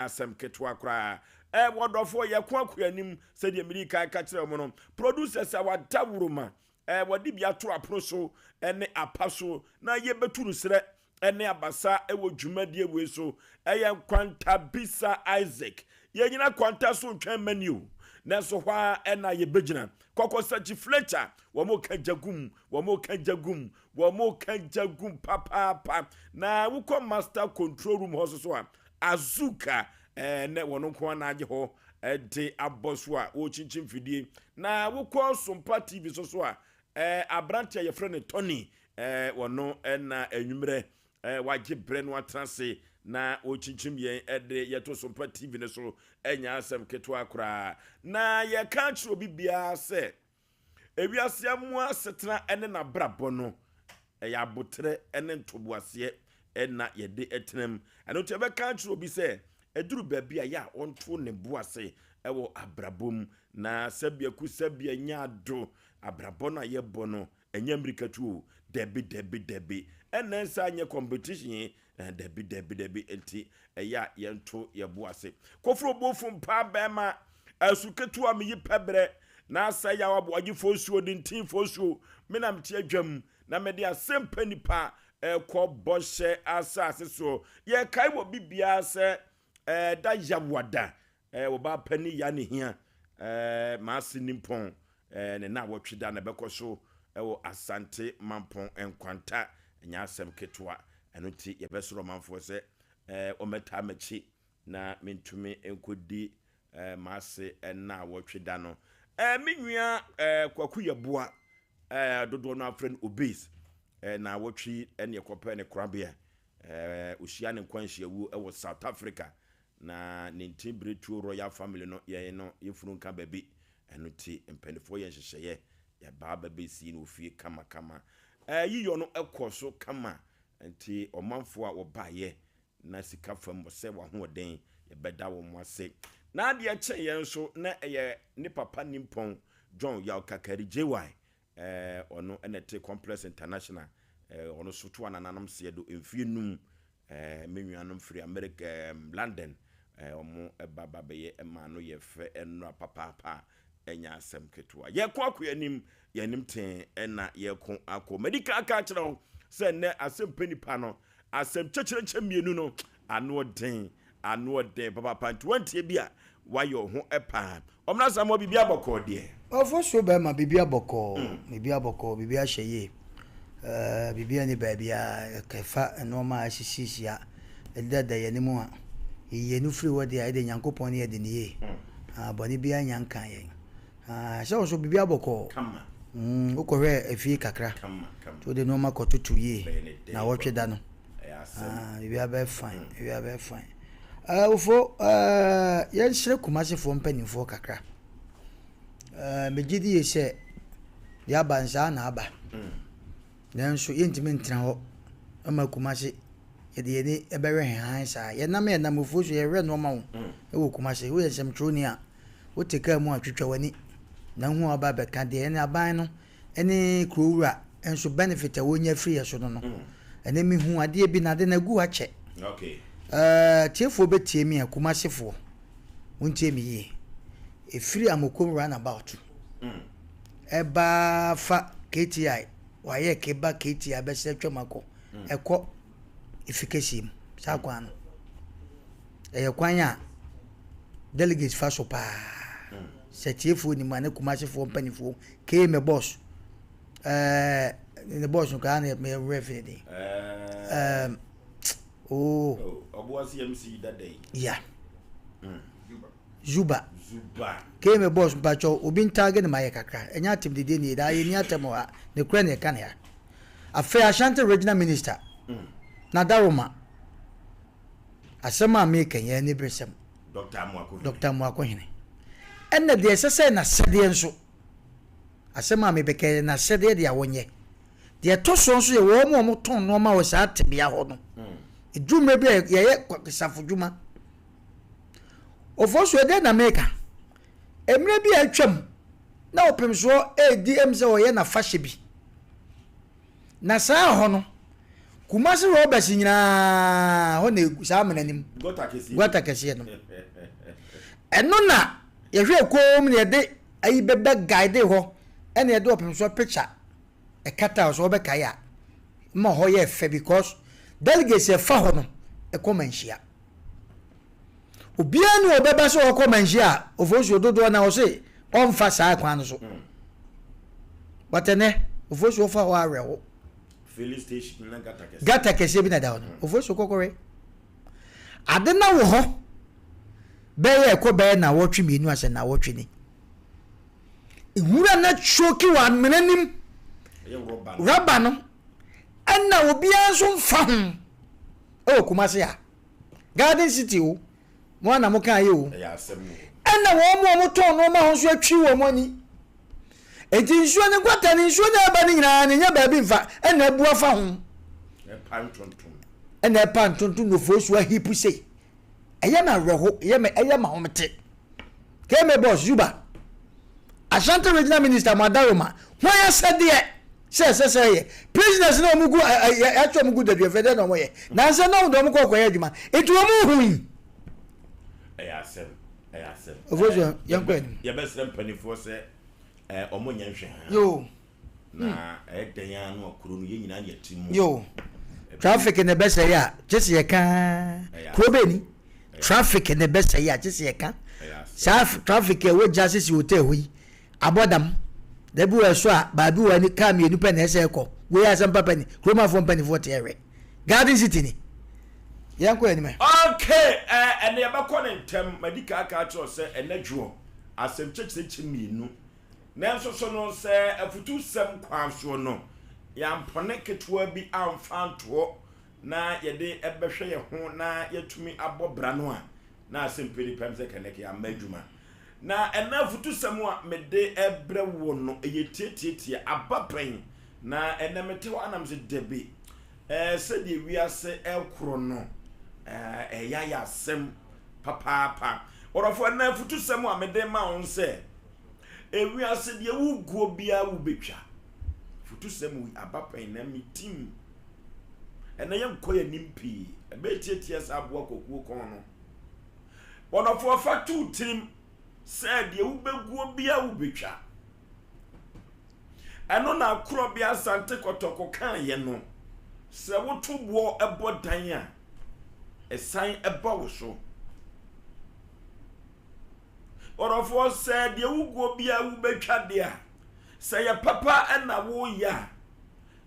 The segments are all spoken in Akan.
Asɛm ketewa koraa. Ɛ wɔdɔfoɔ yɛko akɔ anim sɛdeɛ mede kan ka kyerɛ mo no. Producers a wada woroma ɛ wɔde bi ato apono so ne apa so na yɛbɛtu no serɛ ne abasa wɔ dwumadie wei so. Ɛyɛ Nkwanta Bisa Isaac. Yɛnyina kwanta so ntwɛn mani o. Nanso hɔ ara ɛna yɛbɛgyina. Kɔkɔsakyi Fletcher, wɔn ka gya gum, wɔn ka gya gum, wɔn ka gya gum papaapa. Na wokɔ master control room hɔ so so a, Azuka ɛnɛ wɔn nko ara na agye hɔ de abɔ so a wɔrekyinkyim fidie. Na wokɔ Sompa TV so so a, aberante a yɛfrɛ no Tony, wɔno na anwummerɛ wagye berɛ no atena ase na wɔrekyinkyim yɛn de yɛto Sompa TV no so. Ɛnyɛ asɛm ketewa koraa. Na yɛka akyerɛ obi biara sɛ, ewiase amu asetena ne n'abrabɔ no, ɛyɛ aboterɛ ne ntoboaseɛ na yɛde tena mu. Ɛno nti yɛbɛka akyerɛ obi sɛ, ɛduru baabi a yɛ a ɔnto ne bo ase wɔ abrabɔ mu. Na sɛbea ku sɛbea nya ado, abrabɔ no a yɛbɔ no, ɛnyɛ mmirikatu o. Dabi, dabi, dabi. Ɛnna nsa nyɛ competition. Dabi, dabi, dabi. Nti ɛyɛ a yɛnto yɛbo ase. Koforo bofo mpa bɛrima, asu ketewa meyi pɛbrɛ, na asɛ yɛ aboagyefoɔ nsuo, de ntinfoɔ nsuo, me na mete adwam, na mede asɛmpa nipa ɛkɔ bɔhyɛ asase soɔ. Yɛkae wɔ bibiara sɛ ɛda yawada, wɔba pani ya ne hia, maase nimpɔn, ne na wɔtwe da na ɛbɛkɔ so ɛwɔ Asante Mampɔn Nkwanta. Ɛnyɛ asɛm ketewa. Ɛno nti yɛbɛsrɛ ɔmanfoɔ sɛ wɔmmɛtaa m'akyi na mentumi nkɔdi maase na wɔtwe da no. Me nua Kwaku Yɛboa, dodoɔ no afrɛ no Obese, na wɔtwe ne ɛkɔpɛ ne korabea. Ɔhyia ne nkwanhyiawuo wɔ South Africa na ne ntin beretuo royal family no yɛn no yɛfunu nka baabi. Ɛno nti mpanimfoɔ yɛ nhyehyɛeɛ yɛbaa bɛbɛsi no ofie kamakama. Yiyɔ no ɛkɔ so kama nti ɔmanfoɔ a wɔbaeɛ na sika fam sɛ wahoɔden yɛbɛda wɔn ase. Na adeɛ kyɛn yɛn nso na ɛyɛ ne papa nimpɔn John Yaw Kakari JY, ɔno ɛna ɛte Complex International, ɔno nso to anananom seɛ do mfie 5. Me nuanom firi America, London, ɔmo ɛba ba bɛyɛ ɛma no yɛ fɛ ɛnora papaapa. Ɛnyɛ asɛm ketewa. Yɛkɔ akɔ anim, yɛnim tee ɛna yɛko akɔ. Madi kan aka akyerɛ wo sɛ nnɛ asɛm pɛ nipa no, asɛm kyɛkyerɛkyɛ mmienu no, ano ɔden, ano ɔden papaapa. Nti wantie bi a wayɛ wo ho ɛpaa. Ɔmena Samoa, biribi abɔkɔɔ deɛ. Ɔfo so bɛrima, biribi abɔkɔɔ, biribi abɔkɔɔ, biribi ahyɛ yie. Biribi ani baabi a ɛfa nneɛma a asisisisi a ɛdedada yɛn anim a yɛyie no firi hɔ deɛ a, ɛde Nyankopɔn ne yɛde ne yie. Bɔne biara nya nka yɛn. Sɛ wo so biribi abɔkɔɔ. Wokɔhwɛ efie kakra. Nti wode nneɛma kɔtoto yie na wɔtwe da no. Biribi abɛyɛ fine, biribi abɛyɛ fine. Wofo, yɛnsrɛ Kumasefoɔ mpanimfoɔ kakra. Megye di yie sɛ deɛ aba no saa na aba. Nanso yɛntumi ntena hɔ ma Kumase yɛde yɛn ani bɛhwɛ hann saa. Yɛnam yɛnam ofuo so yɛhwɛ nneɛma ho wɔ Kumase. Woyɛ nsɛmtwerɛni a, wote kaa mu a twitwa w'ani na hu a woba abɛka deɛ ɛne aban no ne kuro wura nso benefit a wɔnya firi yɛ so no no. Ɛnɛ mehu adeɛ bi na ade no agu hɔ akyɛ. Tiefoɔ bɛtie me a, Kumasefoɔ, montie me yie. Ɛfiri Amokom roundabout ɛba fa KTI, wayɛ keba KTI bɛsɛ twam akɔ, ɛkɔ efi kɛseɛ mu. Saa kwan no, ɛyɛ kwan a delegates fa so paa. Sɛ tiefoɔ nim a, ne Kumasefoɔ mpanimfoɔ, kee me boss, ne boss no koraa na me werɛ fi ne din. Oh. Ɔboase MC dada yi. Yeah. Zuba. Zuba. Kee me boss mpakyɛw obi ntaage ne ma yɛ kakra. Ɛnyɛ atem dede nie daa yɛnni atɛm wɔ ha. Ne korɛ na yɛka ne ha. Afei Ashanti Regional Minister Nadaroma, asɛm a meka yi ɛyɛ aniberesɛm. Dr. Amoakohene. Dr. Amoakohene. Ɛna deɛ ɛsɛ sɛ n'asɛdeɛ nso, asɛm a mebɛka yɛ n'asɛdeɛ deɛ a wɔnyɛ. Deɛ ɛtɔ soɔ nso yɛ wɔn a wɔtɔn nneɛma wɔ saa tebea hɔ no. Ɛduru mmerɛ bi a yɛyɛ safodwuma. Ɔfoɔ so ɛdɛn na meka? Mmerɛ bi a atwam na ɔpemsoɔ redi ɛm sɛ ɔyɛ n'afahyɛ bi. Na saa hɔ no, Kumasi rɔbɛs nyinaa hɔ na egu saa amena nim. Gutter kɛseɛ no. Ɛno na yɛhwɛ koom na yɛde ayi bɛbɛ guide hɔ ɛna yɛde ɔpemsoɔ picture ɛkata hɔ so wɔbɛkae a ma hɔ yɛ fɛ because delegates ɛfa hɔ no ɛkɔ manhyia. Obiara ni ɔbɛba sɛ ɔkɔ manhyia a Ofosuo dodoɔ na ɔse ɔmfa saa kwan no so. But ɛnɛ Ofosuo fa hɔ awerɛho. Filling station na gutter kɛseɛ. Gutter kɛseɛ bi na ɛda hɔ no. Ofosuo kɔkɔhwɛ. Ade na wɔ hɔ bɛyɛ ɛkɔ bɛyɛ nawɔtwe mmienu asɛ nawɔtwe ni. Nwura na choki wɔ amena nim. Rɔba no ɛna obiara nso mfa ho ɛwɔ Kumasi a Garden City o mo ana mo kan yɛ o ɛna wɔn mu a wɔtɔn nneɛma ho nso atwi wɔn ani. Enti nsuo no gutter no nsuo no a ɛba no nyinaa no nya baabi mfa ɛna abu afa ho. Ɛna ɛpa ntontom na ofosuo ahipu sei. Ɛyɛ me awerɛho, ɛyɛ me ɛyɛ ma ahomete. KMA boss Zuba, Ashanti Regional Minister mo adaroma, hwan asɛdeɛ sɛ ɛsɛ sɛ ɛyɛ prisoners na wɔn gu ɛkyɛ wɔn gu daduafɛ dɛ na wɔn yɛ nansa na wɔn de wɔn kɔ kɔyɛ adwuma nti wɔn hu yi. Ɛyɛ asɛm. Ɛyɛ asɛm. Ofosu yɛn kɔ anim. Yɛbɛsrɛ mpanimfoɔ sɛ wɔn nyɛ nhwɛ ha. Yoo. Na ɛyɛ dɛn ara no kuro no yɛn nyinaa yɛ ti mu. Yoo. Traffic na ɛbɛsɛe a kye sɛ yɛka kuro bɛni. Traffic na ɛbɛsɛe a kye sɛ yɛka. Saa traffic a ɛwɔ gya sisi hotel hɔ yi abɔdam. Dabi wɔ ɛso a baabi wɔ ani kaa mmienu pɛ na ɛsɛ ɛkɔ. Wei asɛm papa ni. Kuromafoɔ mpanimfoɔ te ɛhwɛ. Garden City ni. Yɛn kɔ anim ɛ. Okay, ɛnɛ yɛbɛkɔ ne ntɛm. Madi kan aka akyerɛ wo sɛ ɛnɛ dwoɔ asɛm kyɛkyerɛkyɛ mmienu. Nanso so no sɛ afutusɛm kwan soɔ no, yɛampɔne ketewa bi amfa antoɔ na yɛde bɛhwɛ yɛn ho na yɛatumi abɔ bra no a, na asɛm pɛ nipa sɛ kɛnɛkɛ amma adwuma. Na ɛnɛ afutusɛm a mede rebrɛ wo no, ɛyɛ tiatiatia, aba pɛn. Na ɛnɛ mete hɔ anam sɛ dabi, ɛɛ sɛdeɛ wiase ɛkorɔ no, ɛɛ ɛyɛ ayɛ asɛm papaapa. Ɔdɔfo, ɛnɛ afutusɛm a mede ma wo sɛ, ewiase deɛ woguo biara wobɛtwa. Afutusɛm yi aba pɛn na metim. Ɛnɛ yɛnkɔ yɛn anim pii, ɛbɛyɛ tiatia sɛ aboa kɔkuo kɔn no. Ɔdɔfoɔ, fa to wo tirim sɛ deɛ wobɛguo biara wobɛtwa. Ɛno na Korɔbea Asante Kɔtɔkɔ kaeɛ no, sɛ woto boɔ bɔ dan a, ɛsan ba wo so. Ɔdɔfoɔ, sɛ deɛ woguo biara wobɛtwa deɛ a, sɛ yɛ papa na woyɛ a,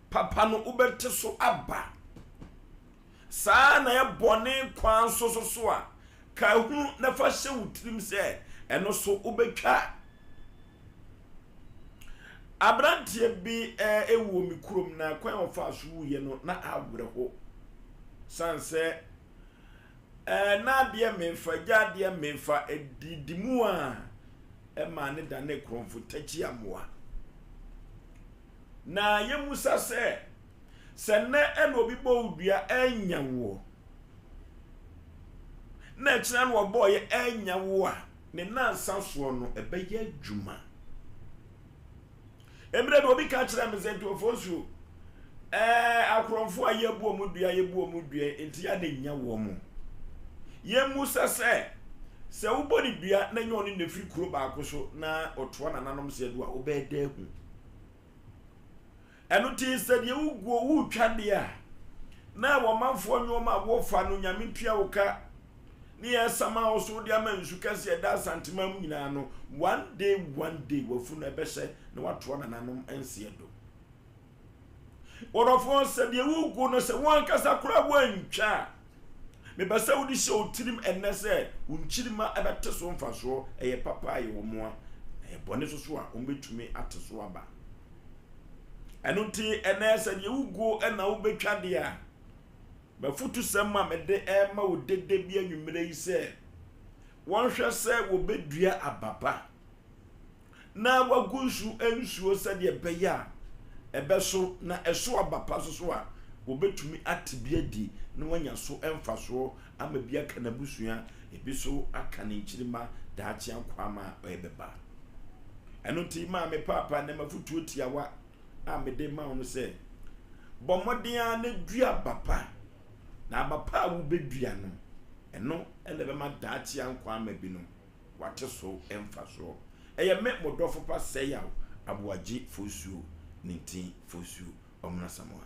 papa no wobɛte so aba. Saa ara na yɛ bɔne kwan so so so a, ka hunu na fa hyɛ wo tirim sɛ ɛno so wobɛtwa. Aberanteɛ bi ɛwɔ me kurom na kwan a ɔfaa so wuiɛ no na awerɛho. San sɛ ɛɛ na adeɛ mefa gya adeɛ mefa ɛdidi mu a ɛmaa ne dane korɔmfo takyi amoa. Na yɛmusa sɛ Sɛ nnɛ ɛna obi bɔ wo dua ɛnya woɔ, na ɛkyena na ɔbɔɔyɛ ɛnya wo a, ne nansa soɔ no ɛbɛyɛ adwuma. Mmerɛ bi obi ka kyerɛ me sɛ nti nsuo ɛɛ akorɔmfoɔ a yɛbu wɔn dua yɛbu wɔn dua nti yɛ na nya wɔn. Yɛmmu sɛ sɛ sɛ wobɔ ne dua na nyɛ ɔne na firi kuro baako so na ɔtoa nananom sɛ do a wobɛyɛ dɛ ahu. Ɛno nti sɛ deɛ woguo woretwa deɛ a, na wɔmanfoɔ nnoɔma a wofa no Nyame ntua wo ka ne yɛ sama wo so wode ama nsu kɛse ɛda Asantema mu nyinaa no, one day one day wafunu ɛbɛhyɛ na watoa nananom nseɛ do. Wɔdɔfoɔ sɛ deɛ woguo no sɛ wo ankasa koraa woantwa a, mepɛ sɛ wode hyɛ wo tirim ɛnnɛ sɛ wo nkyirimma ɛbɛte so mfasoɔ, ɛyɛ papa a ɛyɛ wɔn a, ɛyɛ bɔne so so a wɔbɛtumi ate so aba. Ɛno nti ɛnɛ sɛ deɛ woguo na wobɛtwa deɛ a, m'afotusɛm a mede ɛrema wo dede bi anwummerɛ yi sɛ wɔnhwɛ sɛ wɔbɛdua aba pa na wagu nsu nsuo sɛdeɛ ɛbɛyɛ a ɛbɛso na ɛso aba pa so so a wɔbɛtumi ate bi adi na wanya so mfasoɔ ama bi aka n'abusua ebi so aka ne nkyirimma daakye ankwa ama ɛbɛba. Ɛno nti maame paapa na mafotuo tiawa a mede ma wo no sɛ Bɔ mmɔden ara na dua aba pa, na aba pa a wobɛdua no, ɛno na ɛbɛma daakye ankwa ama bi no wate so mfasoɔ. Ɛyɛ me, mo dɔfo pa Sɛyaw Aboagye Fosuo Nintin Fosuo Ɔmena Samoa.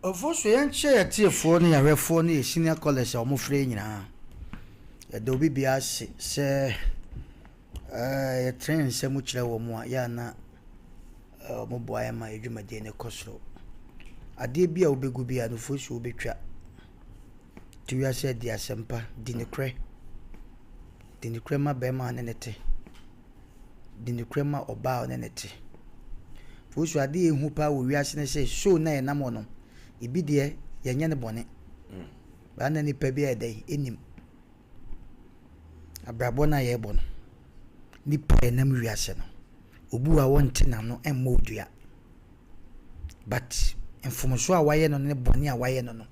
Ofosu, Yɛnkyerɛ yɛn atiefoɔ ne yɛn ahwɛfoɔ ne yɛn senior callers a wɔfrɛ yɛn nyinaa. Yɛda obi biara ase sɛ yɛtene yɛn nsa mu kyerɛ wɔn a, yɛ a na wɔboa yɛn ma yɛn dwumadie no kɔ soro. Adeɛ bi a wobɛgu biara no, ofosu wobɛtwa. Te wiase a di asɛmpa, di nokorɛ. Di nokorɛ ma barima a ɔne no te. Di nokorɛ ma ɔbaa a ɔne no te. Fosu adeɛ a ɛhu paa wɔ wiase ne sɛ show no a yɛnam hɔ no, ebi deɛ yɛnyɛ no bɔne. Baa na nipa bi ayɛ dɛn ɛnim abrabɔ no a yɛrebɔ no. Nipa a yɛnam wiase no, obi wɔ a wɔnte n'ano mmɔ odua. But mfomsoɔ a wayɛ no ne bɔne a wayɛ no no,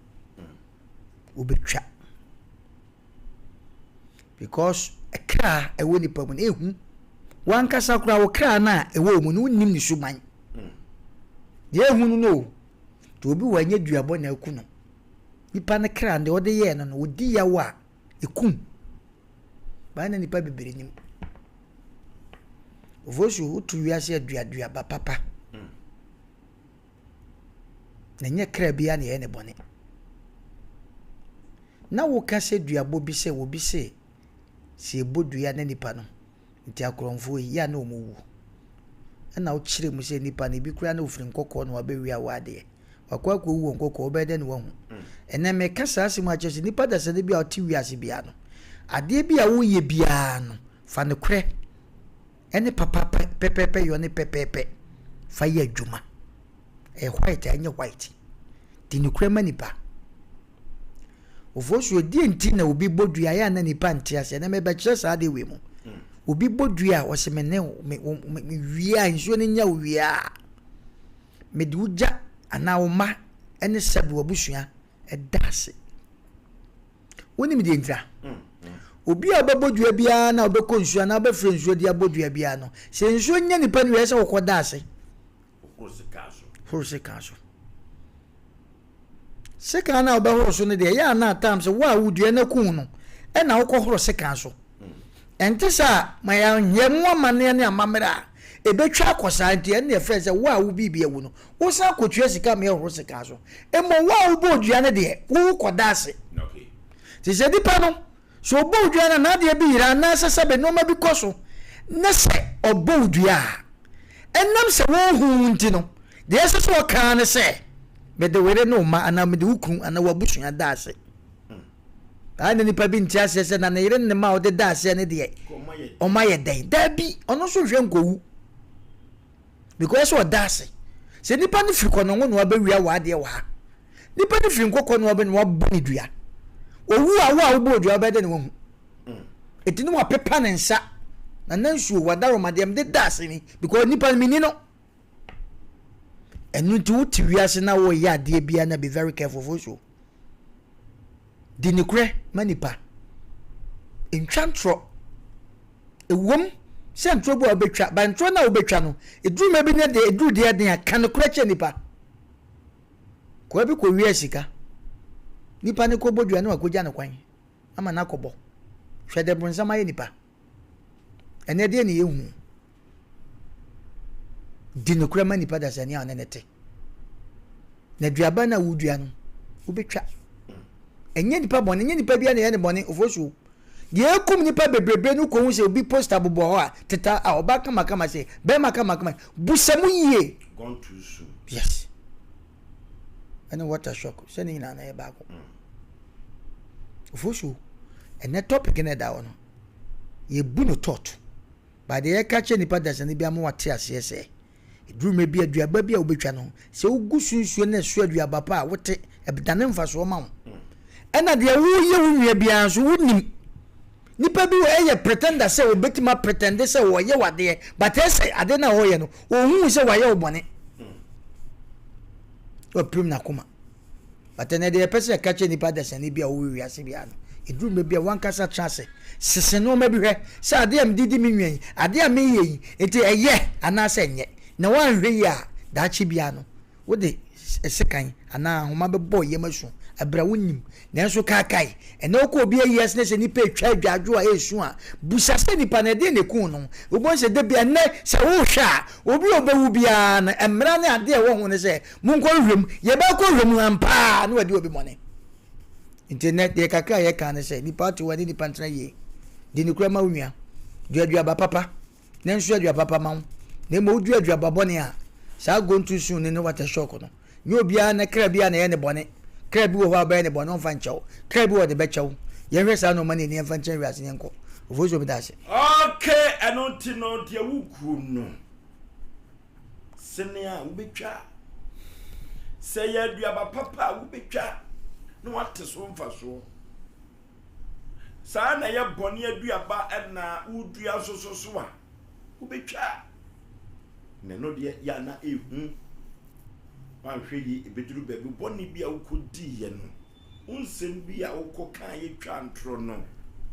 wobɛtwa. Because kra a ɛwɔ nipa mu no ehu. Wankasa koraa wo kra no a ɛwɔ wo mu no wonnim ne suban. Deɛ ehu no no o. Nti obi wɔ ɛnyɛ duabɔ na aku no. Nipa no kra no deɛ ɔde yɛɛ no no ɔdi yaw a ekum. Baa na nipa bebree nim. Ofosu wotu wiase aduaduaba papa. Na ɛnyɛ kra biara na ɛyɛ ne bɔne. Na woka sɛ duabɔ bi sɛ obi se sɛ yɛbɔ dua na nipa no nti akorɔmfoɔ yi yɛ a na wɔn wu. Ɛna wokyerɛ mu sɛ nipa no ebi koraa na ofiri nkɔkɔɔ na wabɛwia wɔ adeɛ. Wakɔ akɔwu wɔ nkɔkɔɔ wobɛyɛ dɛ na wahu. Ɛnɛ meka saa asɛm akyerɛ sɛ nipa dasani bi a ɔte wiase biara no adeɛ bi a woyɛ biara no fa nokorɛ ɛne papa pɛpɛɛpɛ yɔ ne pɛpɛɛpɛ fa yɛ adwuma. Ɛyɛ white a ɛnyɛ white. Di nokorɛ ma nipa. Ofosuo, deɛ nti na obi bɔ dua yɛ a na nipa nte aseɛ na mebɛkyerɛ saa adeɛ wei mu. Obi bɔ dua a ɔsɛ me ne me me wie a nsuo no nya wo wie a mede wo gya anaa wo mma ne sɛbe w'abusua ɛda ase. Wonim deɛ ntira? Obi a ɔbɛbɔ dua biara na ɔbɛkɔ nsuo anaa ɔbɛfrɛ nsuo de abɔ dua biara no, sɛ nsuo nya nipa no wie sɛ wɔkɔ da ase. Horo sekan so. Sekan no a wobɛhoro so no deɛ, ɛyɛ a na at times wo a wodua no aku wo no ɛna wokɔhoro sekan so. Ɛnte saa ma yɛanyɛ mu amanneɛ ne amammerɛ a ɛbɛtwa akɔ saa nti ɛne ɛfrɛ sɛ wo a wo biribi awu no wosan kɔtua sika ma yɛhoro sekan so. Mmom wo a wobɔɔ dua no deɛ wo kɔda ase. Nti sɛ nipa no Sɛ ɔbɔ wo dua na n'adeɛ bi yera anaasɛ sɛbe nnoɔma bi kɔ so na sɛ ɔbɔ wo dua a, ɛnam sɛ wɔnhu wo nti no, deɛ ɛsɛ sɛ ɔka ara ne sɛ, Mede wo yere ne wo mma anaa mede wo kunu anaa w'abusua da ase. Saa na nipa bi nte aseɛ sɛ na ne yere ne ne mma a ɔde da aseɛ no deɛ, wɔayɛ dɛn? Daabi, ɔno nso nhwɛ nkɔwu. Because ɛsɛ ɔda ase. Sɛ nipa no firi kɔnɔngo na wabɛwia w'adeɛ wɔ ha. Nipa no firi nkɔkɔ na wabɛ na wabɔ ne dua. Owu a wo a wobɔ dua wobɛyɛ dɛ na wahu. Eti ne wapepa ne nsa. Na na nsuo wadaroma deɛ mede da ase ni because nipa no menni no. Ɛno nti wote wiase na woyɛ adeɛ biara na be very careful for so. Di nokorɛ ma nipa. Ntwa ntorɔ. Ɛwom sɛ ntorɔ bi a wobɛtwa, ba ntorɔ no a wobɛtwa no, ɛduru mmerɛ bi ne deɛ ɛduru deɛ den a, ka nokorɛ kyerɛ nipa. Koa bi kɔwiaa sika. Nipa no kɔbɔ dua na wakɔgya no kwan ama no akɔbɔ. Hwɛ deɛ bronsam ayɛ nipa. Ɛnɛ deɛ ne yɛhu. Di nokorɛ ma nipa dasani a ɔne ne te. Na duaba no a wodua no, wobɛtwa. Ɛnyɛ nipa bɔne, ɛnyɛ nipa biara na ɛyɛ ne bɔne, ofosuo. Deɛ ɛkum nipa bebrebe no kɔhu sɛ obi poster bobɔ hɔ a, teta a ɔbaa kamakama sɛ, bɛrima kamakama, busa mu yie. Gone too soon. Yes. Ɛne water shock, sɛ ne nyinaa na ɛyɛ baako. Ofosuo, ɛnɛ topic na ɛda hɔ no, yɛbu no tɔt. But deɛ yɛka kyerɛ nipa dasani bi ama wate aseɛ sɛ, Ɛduru mmerɛ bi a, aduaba bi a wobɛtwa no, sɛ wogu so nsuo na ɛso aduaba pa a, wote, ɛdane mfasoɔ ma wo. Ɛna deɛ woyɛ wo nua biara nso, wonim. Nipa bi wɔ ɛyɛ pretender sɛ wɔbɛtumi apretende sɛ wɔyɛ wadeɛ, but ɛsɛ adeɛ no a wɔyɛ no, ɔhuu sɛ wayɛ wo bɔne. Wapirim n'akoma. But ɛnɛ deɛ yɛpɛ sɛ yɛka kyerɛ nipa dasani bi a ɔwɔ wiase biara no, ɛduru mmerɛ bi a wankasa tra ase sese nneɛma bi hwɛ sɛ adeɛ a mede di me nwa yi, adeɛ a meyɛ yi, nti ɛyɛ anaasɛ ɛnyɛ. Na woanhwɛ yie a, daakye biara no, wode sekan anaa ahoma bɛbɔ wo yam asu bere a wunnim. Nanso kaakae, ɛnnɛ wokɔ obi ayi ase na sɛ nnipa retwa adwadwo a ɛresu a, bisa sɛ nipa no ɛdeɛn na ɛkuu no. Wobɛhu sɛ da bi ɛnnɛ sɛ wohwɛ a, obi a ɔbɛwu biara no, mmara ne adeɛ a ɛwɔ ho ne sɛ monkɔhwehwɛ mu. Yɛbɛkɔ hwehwɛ mu ampa ara na wɔadi obi bɔne. Nti nnɛ, deɛ kakra a yɛka ne sɛ, nipa te hɔ a ne nipa ntena yie. Di nokorɛ ma wo nua. Dua aduaba papa. na nso aduaba pa ma wo, na mmom wodua aduaba bɔne a, saa gone too soon no ne water shock no. Nyɛ obiara na kra biara na ɛyɛ ne bɔne. Kra bi wɔ hɔ a wobɛyɛ ne bɔne ɔmfa nkyɛ wo. Kra bi wɔ hɔ ɔde bɛkyɛ wo. Yɛnhwɛ saa nnoɔma no ani yɛmfa nkyɛn wiase na yɛnkɔ. Ofosuo meda ase. Ok ɛno nti no deɛ woguo no sene a wobɛtwa sɛ yɛ aduaba papa a wobɛtwa na wate so mfasoɔ. Saa na ɛyɛ bɔne aduaba na wodua nso so so a, wobɛtwa. Na ɛno deɛ yɛ ana ɛhu. Wanhwɛ yi ɛbɛduru baabi bɔne bi a wokɔdiiɛ no, wo nsɛm bi a wokɔkaeɛ twa ntorɔ no,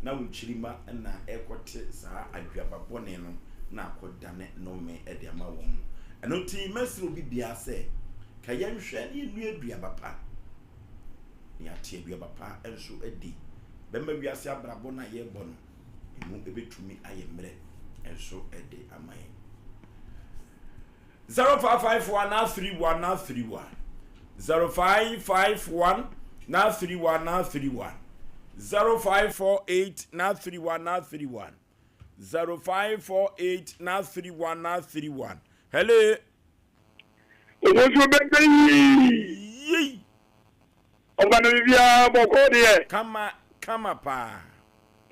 na wo nkyirimma na ɛrekɔte saa aduaba bɔne no na akɔdane nnome de ama wɔn. Ɛno nti mɛsrɛ obi biara sɛ, ka yɛnhwɛ na yɛnnua aduaba pa. na yɛate aduaba pa nso adi. Bɛma wiase abrabɔ no a yɛrebɔ no, emu ebetumi ayɛ mmerɛ nso de ama yɛn. 0551 931 931 0551 931 931 0548 931 931 0548 931 931 Hello. Obosuo bɛbɛ yii. Yei. Ɔfa no biribiara bɔkɔɔ deɛ. Kama kama paa.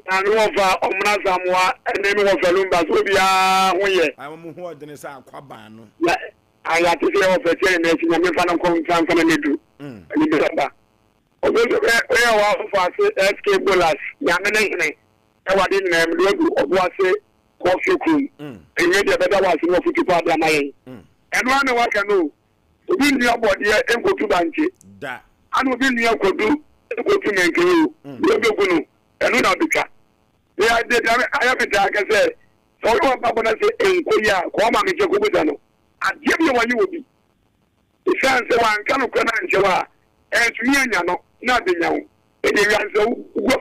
Na me wɔfa Ɔmena Asamoah ɛne me wɔfa Lumba sɛ obiara ho yɛ. Ae wɔn ho ɔdene sɛ akwaban no. Ya ae yɛate sɛ yɛwɔ fɛ kyɛn nanso Nyame mfa no nkɔ mfa mfa no mɛdu ɛne bɛ ba. Obosuo bɛ yɛ wɔ afofo ase SK Bolas Nyame ne hene ɛwɔ ade nyinaa mu de wagu ɔbo ase Kɔfie kurom. Enyimɛ deɛ bɛda wo ase ne wafutu paa de ama yɛn. Ɛno ara na waka no o. Obi nnua bɔdeɛ nkotu bankye. Ana obi nnua kwadu nkotu mankani o. Deɛ ɔbɛgu no, ɛno na ɔbɛtwa. Me adeɛ deɛ ayɛ me taa kɛ sɛ, sɛ ɔyɛ w'abrabɔ na sɛ ɛnkɔ yie a, kɔ wo maame nkyɛn kɔbusa no. Adeɛ bi a wayɛ wɔ bi. Ɛsiane sɛ wanka nokorɛ no ankyɛ wo a, antumi anya no na abɛnya wo. Ɛdeɛ wiase sɛ wogu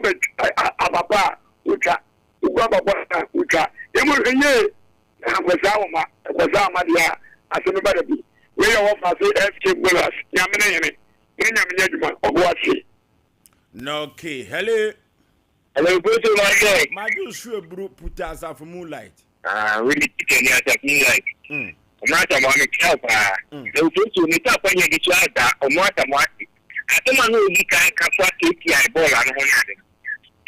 aba pa a, wotwa. Wogu aba bɔne a, wotwa. Na mmom hwɛ yie na ankɔsaa wo mma. Ɛkɔsaa wo mma deɛ a, asɛm bɛba da bi. Wei yɛ wɔfa ase SK Bolas, Nyame ne hene. Mo ne Nyame nyɛ adwuma, ɔbo ase. Na okay, hello. Hello, Boso Madwe. Madwe su eburu puta asafo moonlight. Ah, we di tike ni asafo moonlight. Ọmọ asamoa mi kyerɛ paa. Na ofosuo mi sɛ akɔnyɛ bi so ada ɔmo asamoa ase. Asɛm a na odi kan ka fa KTI bɔɔl ano ho ne ade no.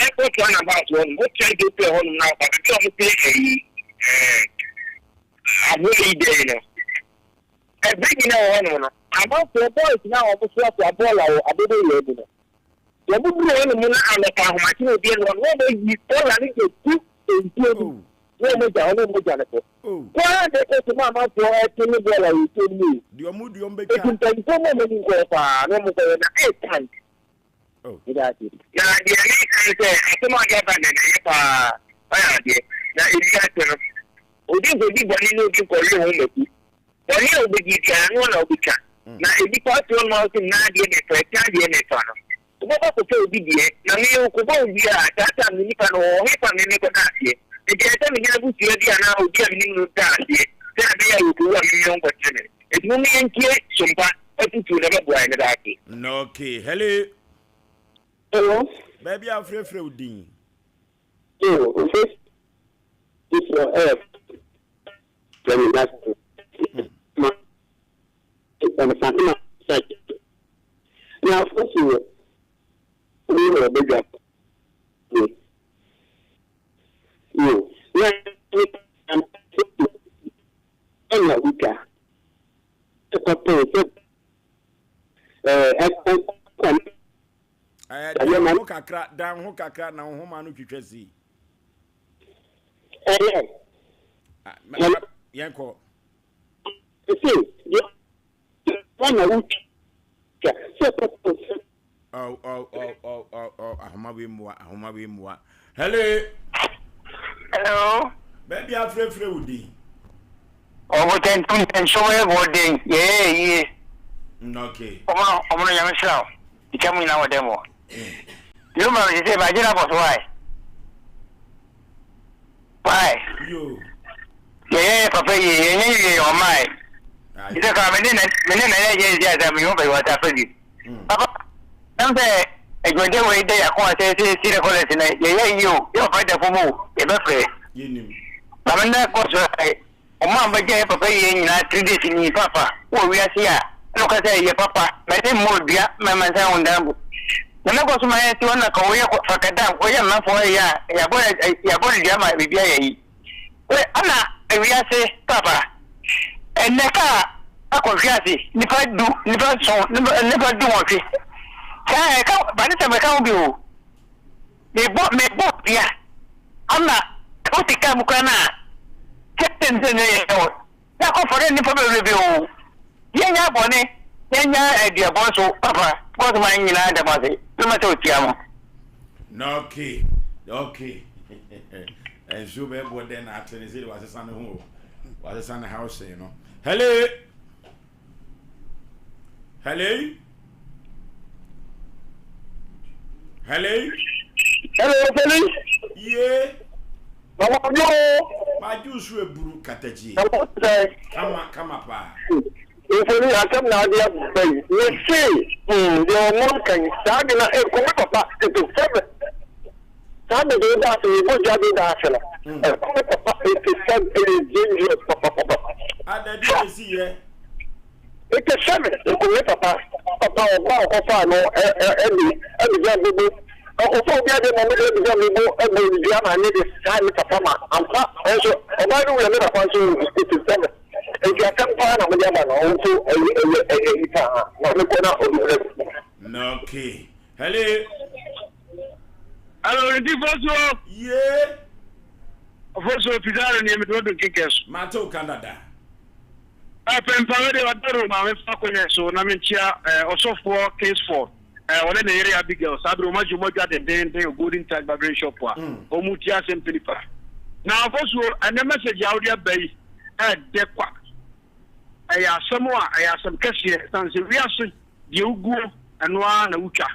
Airport runabout hɔ nom, wotra Jopia hɔ nom na woba baabi a wɔte ayi ɛɛ aboa yi dɛn no. Ɛbridge na ɛwɔ hɔ nom no, amanfoɔ boys no a wɔsoasoa bɔɔl a wɔ aboboyaa mu no, wɔn duru hɔ nom na anɔpa ahomakye na obi ɛnu hɔ no, wɔn ayi bɔɔla no de gu nsuo no mu na wɔn agya hɔ na wɔn agya no kɔ. Kɔ ara na ɛkɔ so ma amanfoɔ ɛte ne bɔɔla wɔ nsuo no mu o. Deɛ wɔn deɛ wɔn bɛtwa. Eti mpanyinfoɔ mu a wɔn ani nkɔ hɔ paa na wɔn kɔyɛ na ɛyɛ tank. Oh. Meda ase. Na deɛ meka ne sɛ, asɛm a ɔde aba nnɛ no, ɛyɛ paa. Wayɛ adeɛ. Na ewiase no, obi nkɔdi bɔne ne obi nkɔwe ho mako. Bɔne a wobɛdi biara, ɛno ara na wobɛtwa. Na nnipa ate wɔn ma wose, Nnaa deɛ mefa, akyina deɛ mefa no, wobɛkɔ akɔfa obi deɛ. Na me, wokɔbɔ wo dua a, saa time no nipa no, ɔwɔ hefa me mekɔda aseɛ? Enti ɛsɛ sɛ menya abusua bi anaa obi a menim no da aseɛ, sɛdeɛ ɛbɛyɛ a wɔkɔwu a me me ho nkɔkyere me. Enti momma yɛntie Sompa afotuo na ɛbɛboa yɛn. Meda ase. Okay, hello. Hello. Baabi a wofrɛfrɛ wo din. Yo, mfe sisi ɛyɛ fɛ mi na ma ɛna ma sa na afosi wɔ ne wɔ badwa ne yo na ɛna wotwa ɛkɔpɛ sɛ ɛɛ ɛkɔ Ɛɛ dan ho kakra dan ho kakra na wo homa no twitwa si. Ɛyɛ. Yɛn kɔ. Ɛsɛ deɛ ɛna wotwa sɛ ɛkɔpɛ sɛ. Oh, oh, oh, oh, oh, oh, ahoma wei mmoa, ahoma wei mmoa. Hello. Hello. Baabi afrɛfrɛ wo din. Ɔbotantim nso yɛ bɔden, yɛyɛ yie. Okay. Ɔmo no ɔmo no nyame hyira wo. Nkyia mo nyinaa wɔ dɛm hɔ. Yo ma me sese ma gyina bɔ so why? Why? Yo. Yɛyɛ yɛ papa yie yɛnyɛ yie ɔmae. Sɛ kora me ne na me ne na yɛ yɛ nsi asɛm yi ho bɛyɛ wɔn afa bi. Papa ɛm sɛ adwumaden wei dɛ yɛako a sɛ sɛ si rekɔlɛs na yɛyɛ yie o yɛ papa da fam o yɛbɛfrɛ. Ma me na kɔ so Ɔmo a bɛgye yɛ papa yie nyinaa 3 days ni papa wɔ wiase a ɛna ɔka sɛ yɛ papa mɛde mmɔ dua mɛma nsa ho dan bo na mɛkɔ so ma yɛ ti ɔna ka wɔyɛ fakada wɔyɛ mmafo ɛyɛ a yɛabɔ yɛabɔ no dua ma biribi ayɛ yi ɛna wiase papa ɛnɛ kaa akɔhwe ase nipa du nipa nson nipa 18 saa ɛka ba ne sɛ mɛka ho bi o. Mebɔ mebɔ dua ama wote kaa mu koraa no a kyɛsɛ nsɛ nyɛ yɛ o na akɔfɔre nnipa bebrebe o yɛnyɛ bɔne yɛnyɛ aduabɔ nso papa because ma nyinaa da mo ase na ma sɛ otia mo. Na okay okay nsuo bɛɛboɔ dɛn na ate ne sɛ de wasesa ne ho o wasesa ne house no hello. Hello? Hello? Hello, Feli. Yeah. Mama yo. Ma juice eburu kataji. Mama sɛ. Kama kama pa. Mfoni asɛm na ade aba yi. Me se, hmm, deɛ ɔmo kan saa de na ɛkɔmɛ papa 87. Saa de de da ase, yɛbɔ dwa de da ase no. Ɛkɔmɛ papa 87 ɛyɛ dangerous papa papa. Adadi esi yɛ. 87 ɛkɔmɛ papa papa ɔba ɔkɔfa no ɛde ɛde gya gbogbo. Ɔkɔfa obi ade ma ɔmo de ɛde gya gbogbo ɛbɔ dua ma ne de saa ne papa ma ampa ɛnso ɔbaa no wura ne papa nso 87. Nti asɛm paa na mode aba no ɔwo nso ɛyɛ ɛyɛ ɛyɛ yi paa na mekɔ na ɔde wura mu. Okay. Hello. Hello, nti fosuo. Yee. Fosuo Pizarro ni emi do kekɛ so. Mate wo ka dada. Pɛmpa wei deɛ ɔdaro ma mefa akonnwa so na menkyia ɔsɔfoɔ Kingsford ɔne ne yere Abigail saa bere wɔn agye wɔn adwa dendenden Golden Touch Barbering Shop a wɔn ti asɛm pɛ nipa. Na fosuo ɛnɛ message a wode aba yi ɛɛdɛ kwa. Ɛyɛ asɛm a ɛyɛ asɛm kɛseɛ ɛsiane sɛ wiase deɛ woguo ɛno ara na wotwa.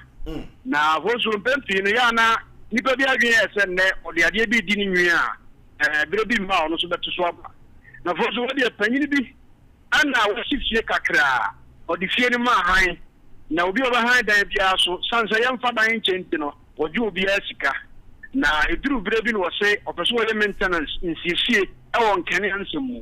Na afei mpɛn pii no yɛ a na nnipa bi adwene yɛ sɛ nnɛ ɔde adeɛ bi redi ne nwi a berɛ bi mma a ɔno nso bɛto so aba. Na afei nso wɔdeɛ panyini bi ɛna wasi fie kakraa ɔde fie no maa han na obi a ɔbɛhan dan biara so sane sɛ yɛmfa dan nkyɛ nti no wɔgye obiara sika. Na ɛduru berɛ bi na wɔse ɔpɛ sɛ wɔyɛ maintenance nsiesie ɛwɔ nkanea nsɛm mu.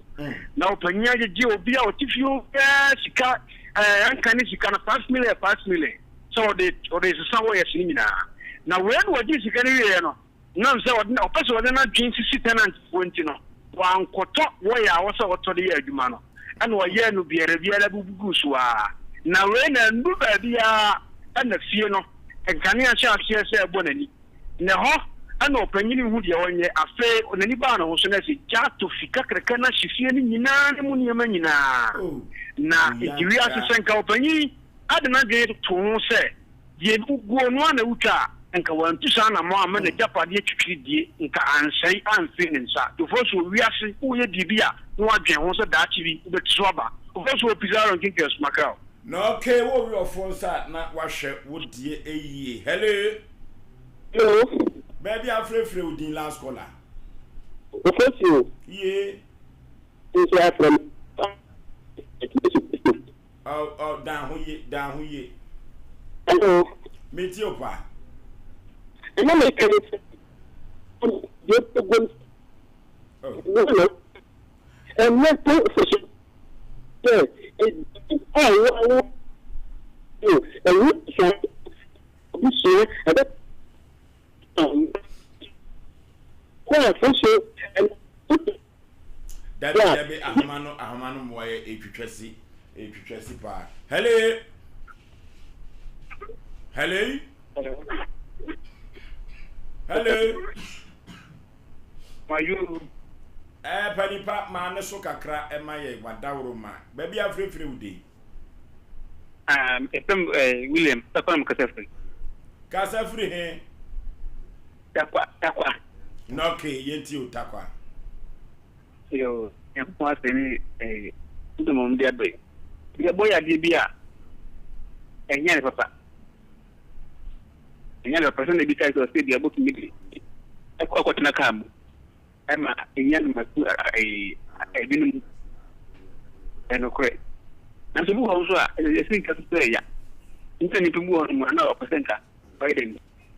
Na ɔpanyin agyegye obi a ɔte fie obiara sika ɛɛ ne sika no 5 million 5 million sɛ ɔde ɔde sesa wɔyɛ ne nyinaa. Na wei na wɔgye sika no wieɛ no nam sɛ ɔde ɔpɛ sɛ ɔde n'adwene sisi tenant foɔ nti no wankɔtɔ wɔyɛ a wɔsɛ ɔtɔ de yɛ adwuma no ɛna ɔyɛɛ no biara biara bubu so a na wei na ndu baabi a ɛna fie no nkanea hyɛ aseɛ sɛ ɛbɔ n'ani na hɔ ɛna ɔpanyin hu deɛ ɔnyɛ afei n'ani baa ne ho so na ɛsɛ gya ato fi kakraka na hye fie no nyinaa ne mu nneɛma nyinaa na nti wiase sɛ nka ɔpanyin ade n'adwene to ho sɛ deɛ guo no a na wotwa a nka wantu saa anammɔ amma n'agyapadeɛ twitwiridie nka ansɛe amfiri ne nsa. Tofoɔ so wiase woyɛ biribi a na wadwene ho sɛ daakye bi wobɛte so aba. Tofoɔ so Pizarro nkenkɛn somakraw. Na okay, wo wi ɔfo nsa na wahwɛ wo deɛ eyie. Hello. Hello. Baabi afrɛfrɛ wo din last caller. Ofosuo. Yie. Nso afrɛ m. Oh, oh, dan ho ye, dan ho ye. Hello. Metie o pa. Ɛna meka ne sɛ deɛ ɛguom ɛnɛ to sɛ sɛ a wɔawo ɛwo sɛ abusua ɛbɛ kɔ afo so. Dabi dabi ahoma no ahoma no mmoa yɛ etwitwa si etwitwa si paa. Hello. Hello. Hello. Mayo. Ɛɛ pa nipa maa ne so kakra ɛma yɛ wadaworo ma baabi afirifiri wo de. Efem William Takwa na kasa firi. Kasa firi he. Takwa Takwa. Na okay yɛnti o Takwa. Yo, nyankopɔn asɛ ne ndɔmɔm de abɛ. Yɛbɔ yadeɛ bi a Ɛnyɛ ade papa. Ɛnyɛ ade papa sɛ na ebi kae sɛ ɔsɛ bia botumi de ɛkɔ akɔtena kaa mu ɛma enya no matu ebinom mu. Ɛnokorɛ. Nanso bi wɔ hɔ nso a ɛsɛ nka so sɛ ɛya. Nti na nipa bi wɔ hɔ nom a na ɔpɛ sɛ nka ɔyɛ dɛn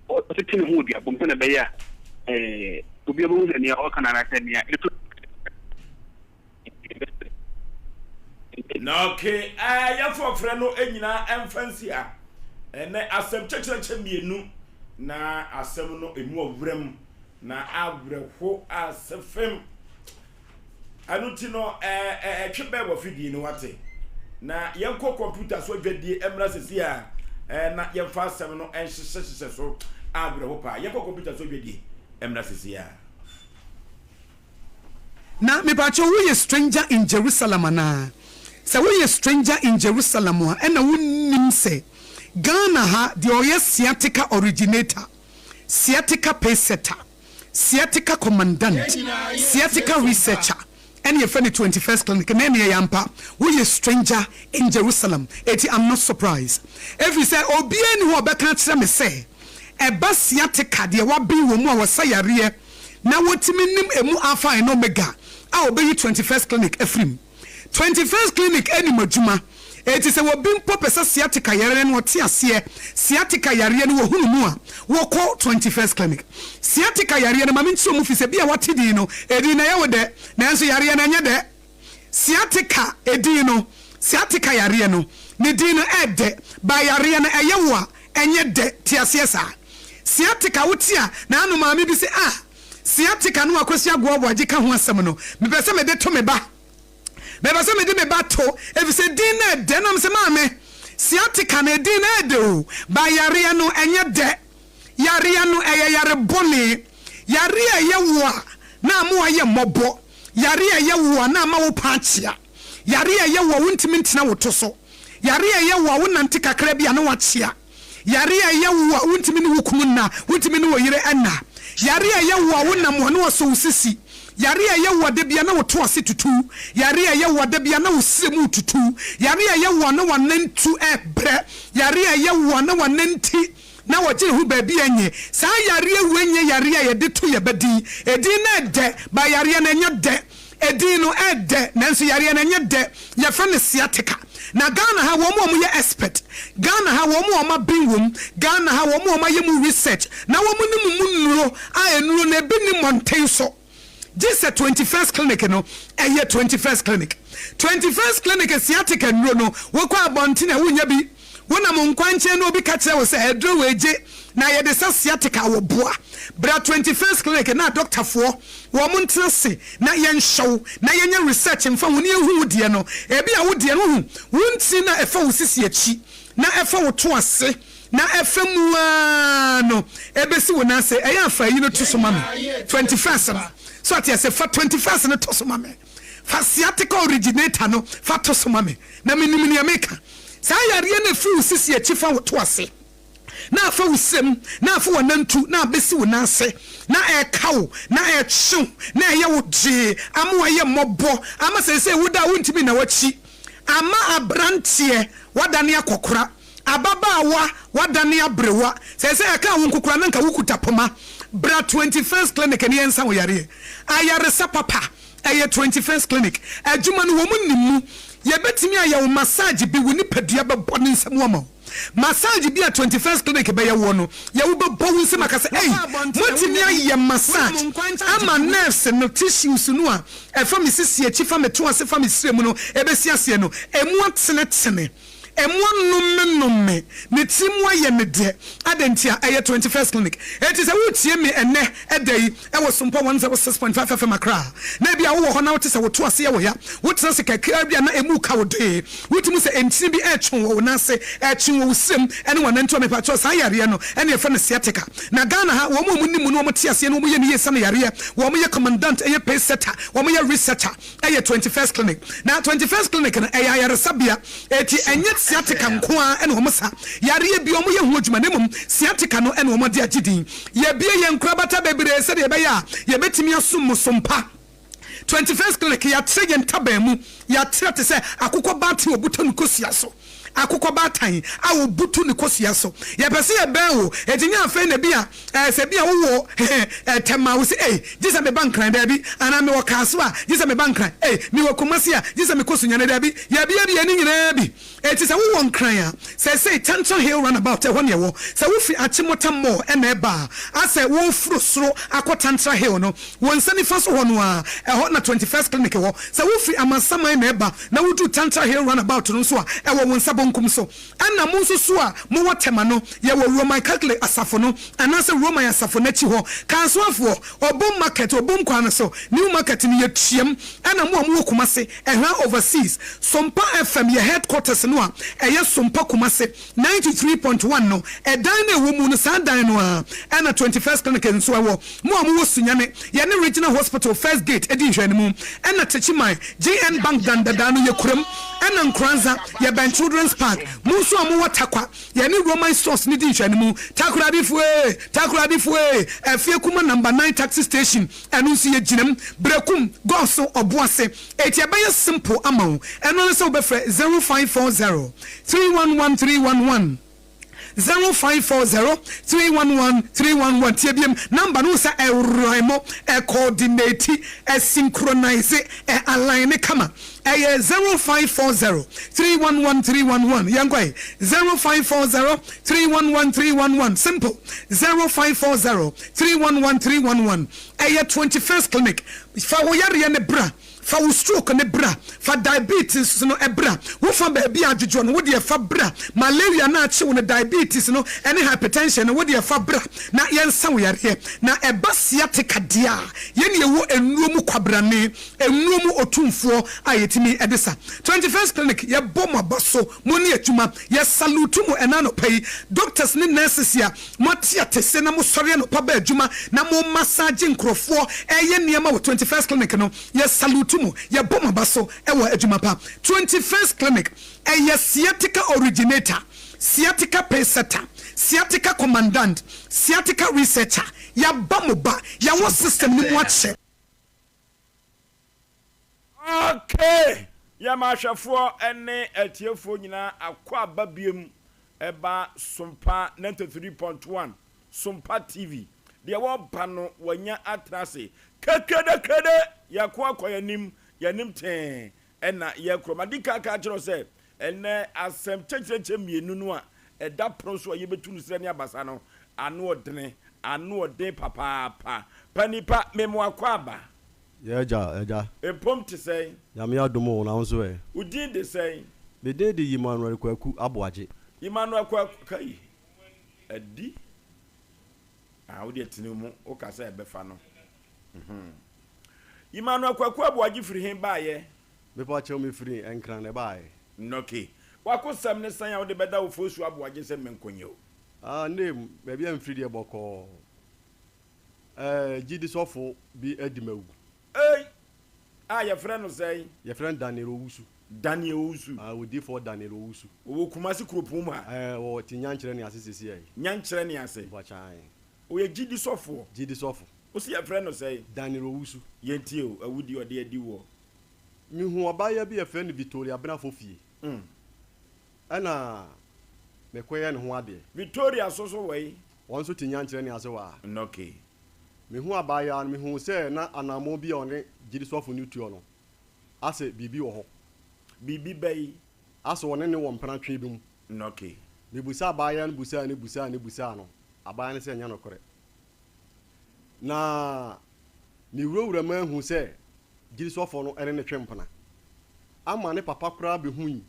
ɔtete ne ho wɔ duabɔ mu sɛnea ɛbɛyɛ a ɛɛ obiara bɛhu sɛ nea ɔka no anaasɛ nea ɛto Na okay, ɛɛ yɛfo ɔfrɛ no nyinaa ɛmfa nsi ha. Ɛnɛ asɛm kyɛkyerɛkyɛ mmienu na asɛm no emu ɔwerɛm na awerɛho ase fam. Ɛno ti no ɛɛ ɛtwe bɛɛ wɔ fidie no wate. Na yɛnkɔ kɔmputa so adwadie mmra sisi a ɛɛ na yɛmfa asɛm no nhyehyɛ hyehyɛ so awerɛho paa. Yɛnkɔ kɔmputa so adwadie mmra sisi a. Na mepakyɛw wo yɛ stranger in Jerusalem anaa? Sɛ wo yɛ stranger in Jerusalem a ɛna wo nnim sɛ Ghana ha deɛ ɔyɛ sciatica originator, sciatica pacesetter, sciatica commandant, sciatica researcher ɛne yɛfrɛ no 21st clinic na ɛneɛ yɛ ampa wo yɛ stranger in Jerusalem eti I'm not surprised ɛfiri sɛ obiara nni hɔ a ɔbɛka akyerɛ me sɛ ɛba sciatica deɛ waben wɔ mu a wɔsa yareɛ na wotumi nim emu Alpha and Omega a obeyi Twenty First Clinic afiri mu. Twenty First Clinic nim adwuma, enti sɛ obi mpo pɛ sɛ sciatica yareɛ no ɔte aseɛ, sciatica yareɛ no wɔhunu mu a, wɔkɔ Twenty First Clinic. Sciatica yareɛ no, ma menkyerɛ mu firi sɛ bi a woate din no, edin no ɛyɛ wo dɛ, nanso yareɛ no ɛnyɛ dɛ. Sciatica edin no, sciatica yareɛ no, ne din no ɛɛdɛ, but yareɛ no ɛyɛ wo a, ɛnyɛ dɛ, te aseɛ saa. Sciatica wote a, na ano maame bi se ah, sciatica no a Kwasi Agoa Aboagye ka ho asɛm no, mepɛ sɛ mede to me ba. Mepɛ sɛ mede me ba to, efisɛ din no ɛdɛ. Na mese maame, sciatica no edin no ɛɛdɛ o, but yareɛ no ɛnyɛ dɛ. Yareɛ no ɛyɛ yare bɔne. Yareɛ a ɛyɛ wo a na ama woayɛ mmɔbɔ. Yareɛ a ɛyɛ wo a na ama wo paa akyea. Yareɛ a ɛyɛ wo a wontumi ntena wo to so. Yareɛ a ɛyɛ wo a wonante kakra bi a na woakyea. Yareɛ a ɛyɛ wo a wontumi ne wo kunu nna, wontumi ne wo yere nna. Yareɛ a ɛyɛ wo a wonam a na wɔasɔ wo sisi. Yareɛ a ɛyɛ wo a da biara na wo to ase tutu. Yareɛ a ɛyɛ wo a da biara na wo srɛ mu retutu. Yareɛ a ɛyɛ wo a na w'anantu rebrɛ. Yareɛ a ɛyɛ wo a na w'ananti na wɔgye ne ho baabi a ɛnyɛ. Saa yareɛ wei nyɛ yareɛ a yɛde to yɛn ba din. Edin no ɛdɛ, but yareɛ no ɛnyɛ dɛ. Edin no ɛdɛ, nanso yareɛ no ɛnyɛ dɛ. Yɛfrɛ no sciatica. Na Ghana ha wɔn a wɔyɛ expert, Ghana ha wɔn a wɔaben wɔ mu, Ghana ha wɔn a wɔayɛ mu research na wɔnim mu nnuro a nnuro no ebi nni mmɔnten so. Gye sɛ 21st Clinic no, ɛyɛ 21st Clinic. 21st Clinic sciatica nnuro no, wokɔ abɔnten a wonnya bi. Wonam nkwankyɛn na obi ka kyerɛ wo sɛ aduro wei gye na yɛde sa sciatica a, wɔboa. Bra 21st Clinic na adɔktafoɔ wɔn ntena ase na yɛnhwɛ wo na yɛnyɛ research mfa ho na yɛnhu wo deɛ no. Ebia wo deɛ no, wohu, wo ntini no a ɛfa wo sisi akyi na ɛfa wo to ase na ɛfa mu ara no ɛbɛsi wo nan ase. Ɛyɛ a fa ayi no to so ma me, 21st no. So ate aseɛ? Fa 21st no to so ma me. Fa sciatica originator no fa to so ma me na menim nea meka. Saa yareɛ no ɛfiri wo sisi akyi fa wo to ase, na afa wo srem, na afa w'anantu, na abɛsi wo nan ase, na ɛreka wo, na ɛretwe wo, na ɛyɛ wo gyee, ama woayɛ mmɔbɔ, ama seesei woda a wontumi nna w'akyi, ama aberanteɛ woadane akɔkora, ababaawa woadane aberewa, seesei ɛkaa wo nko koraa na nka wokuta poma. Bra 21st Clinic na yɛnsa wo yareɛ. Ayaresa papa. Ɛyɛ 21st Clinic adwuma no wɔn nim mu. Yɛbɛtumi ayɛ wo massage bi, wo nipadua bɛbɔ ne nsam ama wo. Massage bi a 21st Clinic bɛyɛ woɔ no, yɛ wo bɛbɔ wo nsam aka sɛ, Ei, moatumi ayɛ massage ama nerves no, tissues no a ɛfa me sisi akyi, fa me to ase, fa me srɛ mu no ɛbɛsi aseɛ no, ɛmu atenetene. Mmoa nnomenome, ne tiri mu ayɛ me dɛ. Adɛn ntia? Ɛyɛ 21st Clinic. Enti sɛ woretie me ɛnnɛ da yi wɔ Sompa 106.5 FM Accra a, na ebia wowɔ hɔ na wote sɛ wo to ase yɛ wo ya, wotena ase kakraa bi a na emu reka wo dee, wotumi hu sɛ ntini bi retwe wɔ wo nan ase, ɛretwe wɔ wo srem ne w'anantu a, mepakyɛw saa yareɛ no na yɛfrɛ no sciatica. Na Ghana ha, wɔn a wɔnim mu na wɔte aseɛ na wɔyɛ no yie sane yareɛ, wɔyɛ commandant, ɛyɛ pace setter, wɔyɛ researcher. Ɛyɛ 21st Clinic. Na 21st Clinic no, ɛyɛ ayaresabea. Enti ɛnyɛ sciatica nko ara na wɔsa. Yareɛ biara wɔyɛ ho adwuma, na mmom sciatica no na wɔde agye din. Yɛabue yɛn nkorabata bebree sɛdeɛ ɛbɛyɛ a yɛbɛtumi asom mo som pa. 21st Clinic, yɛatrɛ yɛn ntaban mu. Yɛatrɛ te sɛ akokɔ baatan a wɔbuta no kosua so. Akokɔ baatan a ɔbutu ne kosua so. Yɛpɛ sɛ yɛbɛn wo, enti nyɛ afei na ebia ɛɛ sɛ ebia wowɔ ɛɛ Tɛma a, wo se ei, gye sɛ meba Nkran, daabi, anaa mewɔ Kasoa a, gye sɛ meba Nkran, ei, mewɔ Kumasi a, gye sɛ mekɔ Sunyani, daabi, yɛabiabia ne nyinaa bi. Enti sɛ wowɔ Nkran a, seesei Tantra Hill Runabout, ɛhɔ na ɛwɔ. Sɛ wofiri Achimota Mall na ɛreba a, asɛ woreforo soro akɔ Tantra Hill no, wo nsa nifa so hɔ no ara, ɛhɔ na 21st Clinic wɔ. Sɛ wofiri Amasaman na ɛreba na woduru Tantra Hill Runabout no nso a, ɛwɔ wo nsa bonkum so. Ɛna mo nso so a mowɔ Tema no, yɛwɔ Roman Catholic Asafo no anaasɛ Roman Asafo no akyi hɔ. Kansoafoɔ, Obom Market, Obom kwan no so, New Market no, yɛtuam. Ɛna mo a mowɔ Kumasi, Ɛhran Overseas, Sompa FM yɛ headquarters no a ɛyɛ Sompa Kumasi 93.1 no, ɛdan no a ɛwɔ mu no, saa dan no ara ɛna 21st Clinic nso ɛwɔ. Mo a mowɔ Sunyani, yɛne Regional Hospital First Gate di nhwɛanimu, ɛna Techiman, GN Bank dan dadaa no yɛ kuram, ɛna Nkoranza, yɛbɛn Children's Park. Mo nso a mowɔ Tarkwa, yɛne Roman Stores no di nhwɛanimu. Takoradifoɔ ee, Takoradifoɔ ee, Afie Kuma Number Nine Taxi Station, ɛno nso yɛgyina mu. Berekum, Gɔso, Ɔboase. Enti ɛbɛyɛ simple ama wo. Ɛno ara ne sɛ wobɛfrɛ 0540 311 311. 0540 311 311. Tie biom, number no wohu sɛ ɛrhyme, ɛcoordinate, ɛsynchronise, ɛ-align kama. Ɛyɛ 0540 311 311. Yɛnkɔ ɛ. 0540 311 311. Simple. 0540 311 311. Ɛyɛ 21st Clinic. Fa wo yareɛ no bra. Fa wo stroke no bra. Fa diabetes no bra. Wo fa baabi a adwodwoɔ no, wo deɛ fa bra. Malaria no a akye wo no, diabetes no ne hypertension no, wo deɛ fa bra na yɛnsa wo yareɛ. Na ɛba sciatica deɛ a, yɛn na yɛwɔ nnuro mu kwabrane, nnuro mu otumfoɔ a yɛtumi de sa. 21st Clinic, yɛbɔ mo aba so, mo ne adwuma. Yɛ salute mo ɛna anɔpa yi. Doctors ne nurses a Moate atese na mosɔre anɔpa ba adwuma na mo massage nkorɔfoɔ ɛyɛ nneɛma wɔ 21st Clinic no, yɛ salute mo, yɛbɔ mo aba so wɔ adwuma pa. 21st Clinic ɛyɛ sciatica originator, sciatica pacesetter, sciatica commandant, sciatica researcher, yɛaba mo ba, yɛwɔ system no mu akyɛ. Okay! Yɛma ahwɛfoɔ ne atiefoɔ nyinaa akwaaba biom ɛba Sompa 93.1 Sompa TV. Deɛ wɔba no wanya atena ase kekedekede! Yɛko akɔ yɛn anim, yɛn anim tee ɛna yɛkorɔ. Madi kan aka akyerɛ wo sɛ ɛnnɛ asɛm kyɛkyerɛkyɛ mmienu no a ɛda pono so a yɛbɛtu no serɛ ne abasa no, ano ɔdene, ano ɔden papaapa. Panipa, mema wo akwaaba. Yɛ agya, agya. Mpom te sɛn? Nyame adom o, na wo nso ɛ? Wo din de sɛn? Me din de Emmanuel Kwaku Aboagye. Emmanuel Kwaku, kai, adi? Ah, wo deɛ tene mu, wo ka sɛ ɛbɛfa no. Mhm. Emmanuel Kwaku Aboagye firi he baeɛ? Mepa kyɛw, me firi Nkran na ɛbaeɛ. Okay. W'akosɛm ne sɛn a wode bɛda wo Fosu Aboagye sɛ menkɔnyɛ o? Ah, name, baabi a mefiri deɛ bɔkɔɔ. Ɛɛ, gyidi sɔfo bi adi m'awu. Ei! A yɛfrɛ no sɛn? Yɛfrɛ no Daniel Owusu. Daniel Owusu. Ah, odiyifoɔ Daniel Owusu. Ɔwɔ Kumasi kuropɔn mu ha. Ɛɛ, ɔwɔ te Nyankyerɛ ne ase seesei yi. Nyankyerɛ ne ase. Mpakyɛ ae. Ɔyɛ gyidi sɔfoɔ. Gyidi sɔfo. Wose yɛfrɛ no sɛn? Daniel Owusu. Yɛntie o, awudie ɔde adi woɔ. Mehuu ɔbaayewa bi a yɛfrɛ no Victoria Abenafo fie. Ɛna mekɔyɛɛ ne ho adeɛ. Victoria nso so wɔ he? Wɔn nso te nyankyerɛ ne ase wɔ ha. Nnɔke. Mehuu abaayewa no, mehuu sɛ na anammɔn bi a ɔne gyidisɔfo no tuo no, asɛ biribi wɔ hɔ. Biribi bɛn? Asɛ ɔne no wɔ mpena twe bi mu. Nnɔke. Mebusaa abaayewa no busaa no busaa no busaa no, abaayewa no sɛ ɛnyɛ nokorɛ. Na mewurawura mu ahu sɛ gyidisɔfo no ne no twe mpena. Ama ne papa koraa behui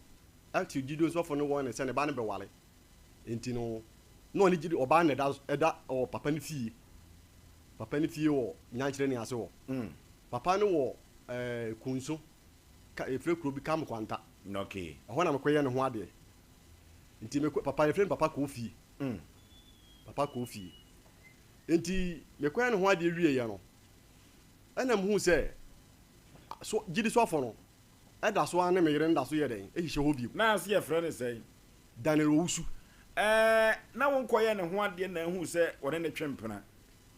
te gyidisɔfo no wɔn ne sɛ ne ba no bɛware. Enti no, na ɔne gyidi ɔbaa no na ɛda ɛda wɔ papa no fie. Papa no fie wɔ Nyankyerɛ ni ase hɔ. Papa no wɔ ɛɛ Kunso, ka yɛfrɛ kuro bi Kam Kwanta. Okay. Ɛhɔ na mekɔyɛ ne ho adeɛ. Nti mekɔ papa yɛfrɛ no Papa Kofie. Papa Kofie. Nti mekɔyɛ ne ho adeɛ wieɛ no, ɛna mehuu sɛ so gyidi sɔfo no ɛda so ara ne me yere no da so yɛ dɛn hyehyɛ hɔ bio. Na ase yɛfrɛ no sɛn? Daniel Owusu. Ɛɛ, na wonkɔyɛɛ ne ho adeɛ na ahuu sɛ ɔne no twe mpena?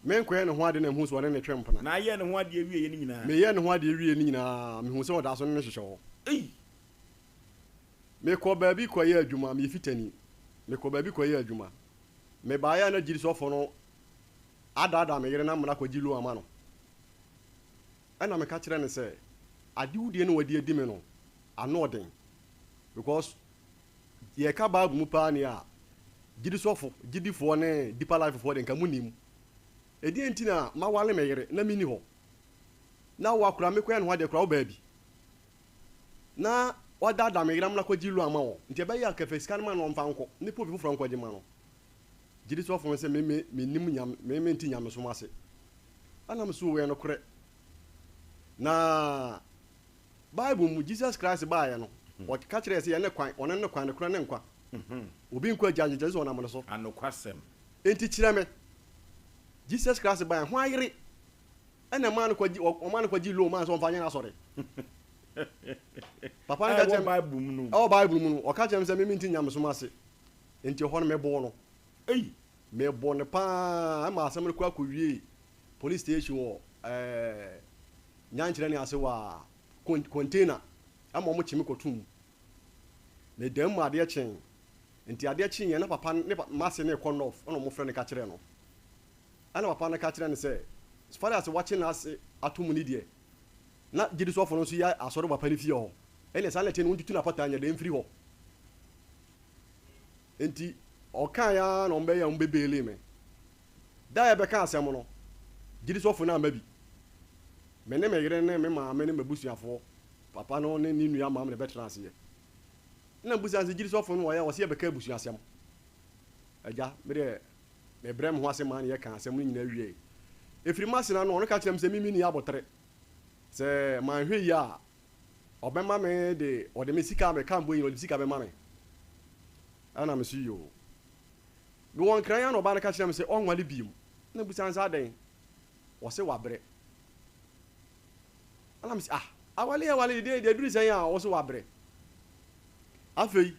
Menkɔyɛɛ ne ho adeɛ na mehuu sɛ ɔne no twe mpena. Na ayɛɛ ne ho adeɛ wieeɛ no nyinaa? Meyɛɛ ne ho adeɛ wieeɛ no nyinaa, mehuu sɛ ɔda so ne no hyehyɛ hɔ. Ei! Mekɔ baabi kɔyɛ adwuma, meyɛ fitani. Mekɔ baabi kɔyɛ adwuma. Mebaeɛ a na gyidisɔfo no adaadaa me yere na amena akɔgye loan ama no. Ɛna meka kyerɛɛ no sɛ, ade wudie no a wadi adi me no, ano ɔden. Because yɛka Bible mu paa ni a, gyidisɔfo, gyidifoɔ ne Deeper Life foɔ deɛ nka monim. Ɛdeɛn nti na mawale me yere na menni hɔ? Na wo akora mekɔyɛ ne ho adeɛ koraa wo baabi. Na wadaadaa me yere amena akɔgye loan ama wɔn. Nti ɛbɛyɛ a kɛfɛ sika no ma no ɔmfa nkɔ. Ne pɛ obi foforɔ nkɔgye ma no. Gyidisɔfo no sɛ me me mennim nyame me mente nyamesom ase. Ɛna me so ɛyɛ nokorɛ. Na Bible mu Jesus Christ baeɛ no, ɔka kyerɛɛ sɛ yɛn ne kwan, ɔno ne kwan, nokorɛ ne nkwa. Obi nkɔ agya nkyɛn sɛ ɔnam ne so. Anokwasɛm. Enti kyerɛ me, Jesus Christ baeɛ, hwan yere ɛna ɛmaa no kɔgye, ɔmaa no kɔgye loan maa no sɛ ɔmfa nyɛ n'asɔre? Papa no ka kyerɛ me, Bible mu no. Ɛwɔ Bible mu no, ɔka kyerɛ me sɛ me mente nyamesom ase. Enti ɛhɔ no mebɔɔ no. Ei! Mebɔɔ no paa ɛma asɛm no koraa kɔwiee police station wɔ ɛɛ Nyankyerɛ ne ase wɔ a container ɛma wɔn kye me kɔto mu. Meda mu ma adeɛ kyee. Nti adeɛ kyeeɛ na papa ne m'ase no rekɔ North ɛna wɔn frɛ no ka kyerɛɛ no. Ɛna papa no ka kyerɛɛ no sɛ as far as wakye n'ase ato mu no deɛ na gyedisɔfo no nso yɛ asɔre wɔ papa no fie hɔ. Ɛnneɛ saa na ɛteɛ no wɔntutu no apataa nyɛ dɛn mfiri hɔ. Enti ɔkae ara na wɔbɛyɛɛ a wɔbɛbeelee me. Da a yɛbɛka asɛm no, gyidi sɔfo no amma bi. Me ne me yere ne me maame ne m'abusuafoɔ, papa no ne ne nua maame na ɛbɛtenaa aseɛ. Ɛna mebisa no sɛ, gyidi sɔfo no wɔ he a? Ɔse yɛbɛka abusuasɛm. Agya, me deɛ mebrɛ me ho ase maa no yɛkaa asɛm no nyinaa wieeɛ. Ɛfiri m'asena no, ɔno ka kyerɛɛ me sɛ me menni abotere. Sɛ manhwɛ yie a, ɔbɛma me de, ɔde me sika a meka mpo nyina ɔde sika bɛma me. Ɛna me so yoo. Mewɔ nkran a na ɔbaa no ka kyerɛ me sɛ ɔnwale biom. Ɛna mebisa no sɛ adɛn? Ɔse wabrɛ. Ɛna mese ah, awale awale deɛ deɛ aduru sɛn a ɔse wabrɛ. Afei,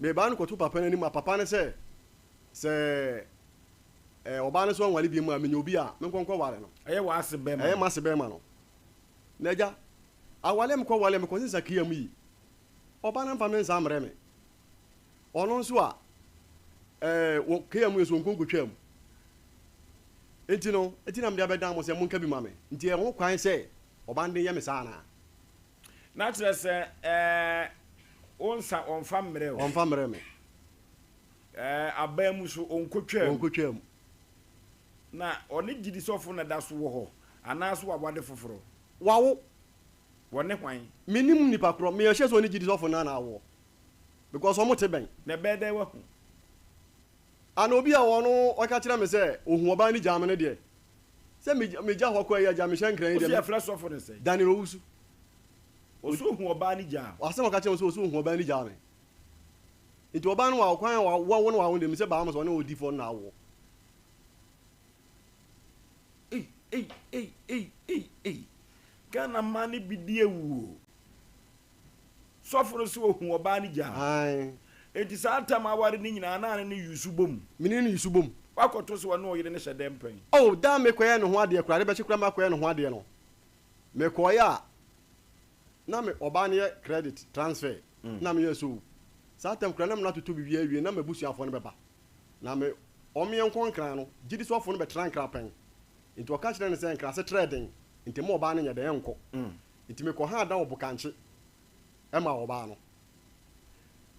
mebaa no kɔto papa no anim a papa no sɛ sɛ eh, ɔbaa no sɛ ɔnwale biom a menya obi a menkɔ nkɔware no. Ɛyɛ w'ase bɛrima no. Ɛyɛ m'ase bɛrima no. N'agya, awale a mekɔ wale a mekɔ sesa kia mu yi, ɔba no amfa me nsa ammrɛ me. Ɔno nso a, ɛɛ, wɔ kia mu yi nso ɔnkɔ nkotwaa mu. Enti no, enti na mede abɛdan mo sɛ monka bi ma me. Nti ɛho kwan sɛ ɔba no de yɛ me saa anaa? Na kyerɛ sɛ, ɛɛ, wo nsa ɔmfa mmrɛ wo. Ɔmfa mmrɛ me. Ɛɛ, aban mu nso ɔnkotwaa mu. Ɔnkotwaa mu. Na ɔne gyidisɔfo na da so wɔ hɔ anaa so wawade foforo? Wawo. Wɔne hwan? Mennim nipa korɔ. Meyɛ sure sɛ ɔne gyidisɔfo no ara na awoɔ because wɔn te bɛn. Na ɛbɛyɛ dɛn wahu? Ana obi a ɔno ɔka kyerɛ me sɛ ohu ɔbaa no gyaa me no deɛ, sɛ megya hɔ kɔ yi agya mehyɛ nkran yi deɛ. Wose yɛfrɛ sɔfo no sɛn? Daniel Owusu. Ɔse ohu ɔbaa no gyaa wo. Asɛm a ɔka kyerɛ me sɛ ɔse ohu ɔbaa no gyaa me. Nti ɔbaa no wa kwan a wawo no wawo no deɛ mesɛ baa mo sɛ ɔne odifoɔ no na awoɔ. Ei ei ei ei ei ei Ghana mmaa no bi di awu o. Sɔfo no sɛ ohu ɔbaa no gyaa. Ae. Enti saa tam aware no nyinaa na ne ne Yusu bom. Me ne no Yusu bom. Wakɔto sɛ ɔne ɔyere no hyɛ dɛm pɛn. Oh da a mekɔyɛ ne ho adeɛ koraa, ade bɛkye koraa makɔyɛ ne ho adeɛ no, mekɔeɛ a na me ɔbaa no yɛ credit transfer na meyɛ so saa tam koraa na me no atoto biribiara awie na m'abusuafoɔ no bɛba. Na me ɔmeɛ nkɔ Nkran no, gyidi sɔfo no bɛtra Nkran pɛn. Nti ɔka kyerɛɛ no sɛ Nkran asetra yɛ den, nti mma ɔbaa no nyɛ dɛn nkɔ. Nti mekɔhaa da wɔ Bokankye maa ɔbaa no.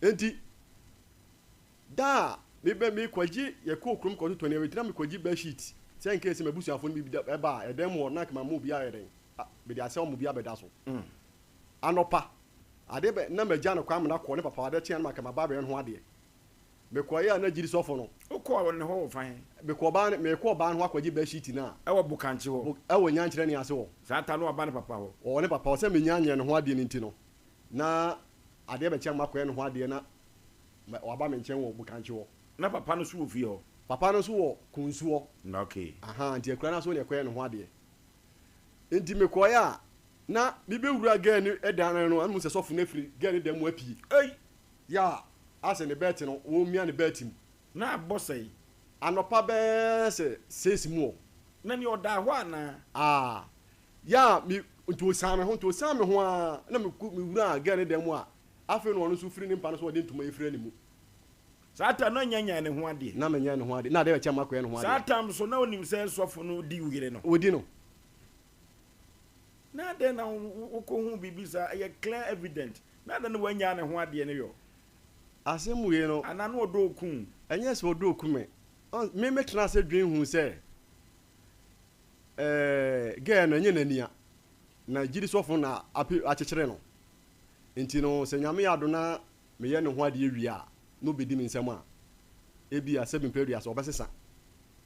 Nti da a mebɛ mekɔgye, yɛkɔɔ kurom kɔtotɔ nneɛma nti na mekɔgye bed sheet sɛ in case m'abusuafo no bi da ɛba a, ɛdan mu hɔ na anka mamma obiara ayɛ dɛn, mede asɛ wɔn obiara abɛda so. Anɔpa, adeɛ bɛ na magya no kwan ma no akɔ ne papa hɔ, adeɛ kye a na maka maba abɛyɛ ne ho adeɛ. Mekɔeɛ a na gyidi sɔfo no. Wokɔɔ ne hɔ wɔ fa he? Mekɔɔ ɔbaa no, meekɔ ɔbaa no hɔ akɔgye bed sheet no a. Ɛwɔ Bokankye hɔ. Bo, ɛwɔ Nyankyerɛne ase hɔ. Saa ta no waba ne papa hɔ. Ɔwɔ ne papa hɔ. Sɛ menya nyɛɛ ne ho adeɛ no nti no, na adeɛ bɛkye a makɔyɛ ne ho adeɛ na waba me nkyɛn wɔ Bokankye hɔ. Na papa no nso wɔ fie hɔ? Papa no nso wɔ Kunsu hɔ. Okay. Ahaa, nti akura no ase hɔ na yɛkɔyɛɛ ne ho adeɛ. Nti mekɔeɛ a, na mebɛwura girl no dan no, na mehu sɛ sɔfo no afiri girl no dan mu apue. Ei! Yeah, asɛ ne bɛɛte no wɔmia ne bɛɛte mu. Na abɔ sɛn? Anɔpa bɛɛ sɛ seis mu ɔ. Na nea ɔdaa hɔ anaa? Ah, yeah, me, nti osian me ho, nti osian me ho aa, na me kɔ, me wuraa girl no dan mu a, Afei na ɔno nso firi ne mpa no so ɔde ntoma yi fira ne mu. Saa tam no na nnya nyaa ne ho adeɛ. Na menyaa ne ho adeɛ. Na adeɛ bɛkyɛ makɔyɛ ne ho adeɛ. Saa tam so na onim sɛ sɔfo no di wo yere no. Ɔdi no. Na adɛn na wokɔhuu biribi saa? Ɛyɛ clear evident. Na adɛn na wannyaa ne ho adeɛ no yɔ? Asɛm wei no. Anaa na ɔdɔ oku wo? Ɛnyɛ sɛ ɔdɔ oku me. Me metenaa ase dwen huu sɛ ɛɛ girl no ɛnyɛ n'ania. Na gyidi sɔfo na ape akyekyere no. Nti no sɛ Nyame yɛ adom na meyɛ ne ho adeɛ wie a na ɔbɛdi me nsam a, ebia sɛbi mprɛ aduasa ɔbɛsesa.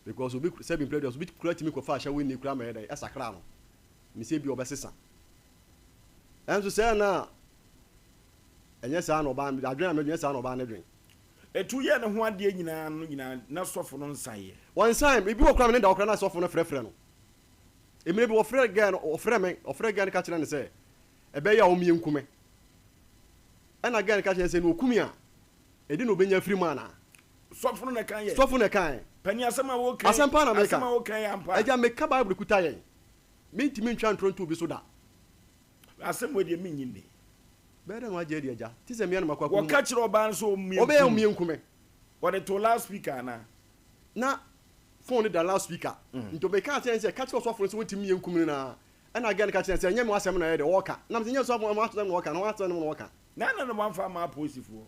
Because obi sɛbi mprɛ aduasa obi koraa tumi kɔfa ahyɛwonni koraa ma ɛyɛ dɛn ɛsakra no. Mesɛ ebia ɔbɛsesa. Ɛnso sɛ na ɛnyɛ saa na ɔbaa no, adwene a medwene, ɛnyɛ saa na ɔbaa no dwen. Etu yɛɛ ne ho adeɛ nyinaa no nyinaa na sɔfo no nsaeɛ. Ɔnsae, ebi wɔ koraa me ne da hɔ koraa na sɔfo no frɛfrɛ no. Mmerɛ bi wɔfrɛ girl no, ɔfrɛ me, ɔfrɛ girl no ka kyerɛ no sɛ ɛbɛyɛ a ɔmmie nku me. Ɛna girl no ka kyerɛ no sɛ na ɔku me a, ɛde na ɔbɛnya afiri mu anaa? Sɔfo no na ɛka yɛ. Sɔfo na ɛkaeɛ. Panin asɛm a woka yi, Asɛm paa na meka. asɛm a woka yi ampa. Agya meka Bible kuta yɛn. Mentumi ntwa ntorɔ nto obi so da. Asɛm wei deɛ mennye nni. Bɛyɛ dɛn na wagye adi agya? Te sɛ mmea na makɔ akɔhu. Wɔka kyerɛ ɔbaa no sɛ ɔmmue nku Ɔbɛyɛ ɔmmue nku me. Wɔde too loud speaker anaa? Na phone no da loud speaker. Nti ɔbɛkaa kyerɛ no sɛ, ka kyerɛ ɔsɔfo no sɛ ɔntumi mmue nku me no na ɛna girl no ka kyerɛ no sɛ, ɛnyɛ me asɛm na ɛyɛ dɛ ɔreka. Na mese, ɛnyɛ ɔsɔfo no asɛm na ɔreka, na w'asɛm na ɔreka. Na adɛn na wamfa amma apolisifoɔ?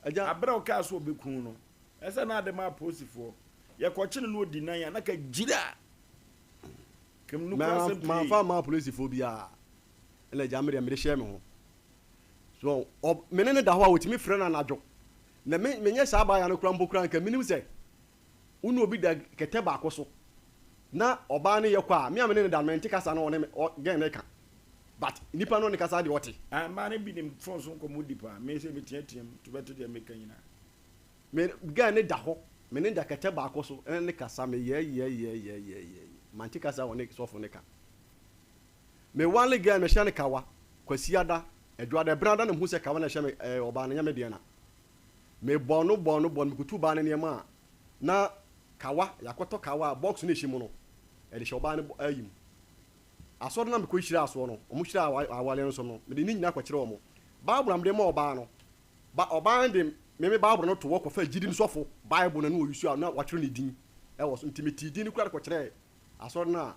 Agya. Aberɛ a ɔkaa sɛ ɔbɛku no, ɛsɛ na ade ma apolisifoɔ. Yɛkɔkye no na ɔdi nan a, na ka gyira! Kem no kura asɛm pii. Mamfa amma apolisifoɔ biara. Ɛna agya me deɛ mede hyɛɛ me ho. So ɔ me ne no da hɔ a wɔtumi frɛ no anadwo. Na me menyɛ saa abaayewa no koraa mpo koraa nka menim sɛ wo ne obi da kɛtɛ baako so na ɔbaa no yɛ kɔ a me a me ne no da no mente kasa no ɔne me ɔ gɛn no ka but nipa no ɔne kasa deɛ ɔte. Ah mmaa no bi nim phone so nkɔmmɔ di paa. Me sɛ meteateam nti wobɛte deɛ meka nyinaa. Me girl no da hɔ, me ne da kɛtɛ baako so ne no kasa, me yɛɛyɛɛyɛɛyɛɛyɛɛ, mante kasa a ɔne sɔfo no ka. Me wale girl no, mehyɛ no kawa, Kwasiada, Adwoada, Ɛbenada na mehu sɛ kawa no a ɛhyɛ me ɛɛ ɔbaa no nyɛ me deɛ na. Me bɔɔ no bɔɔ no bɔɔ no, mekutu baa no nneɛma a, na kawa, yɛakɔtɔ kawa a box no a ɛhyɛ mu no, yɛde hyɛ ɔbaa no ayi mu. Asɔre no a mekɔ hyiraa soɔ no, wɔn hyiraa awaleɛ no so no, mede ne nyinaa kɔkyerɛ wɔn. Bible a mede ma ɔbaa no, Ba ɔbaa no de me me Bible no to hɔ kɔfaa gyidi no sɔfo Bible no na ɔyusu a na wɔatwerɛ ne din wɔ so. Nti metee din no koraa de kɔkyerɛɛ asɔre no a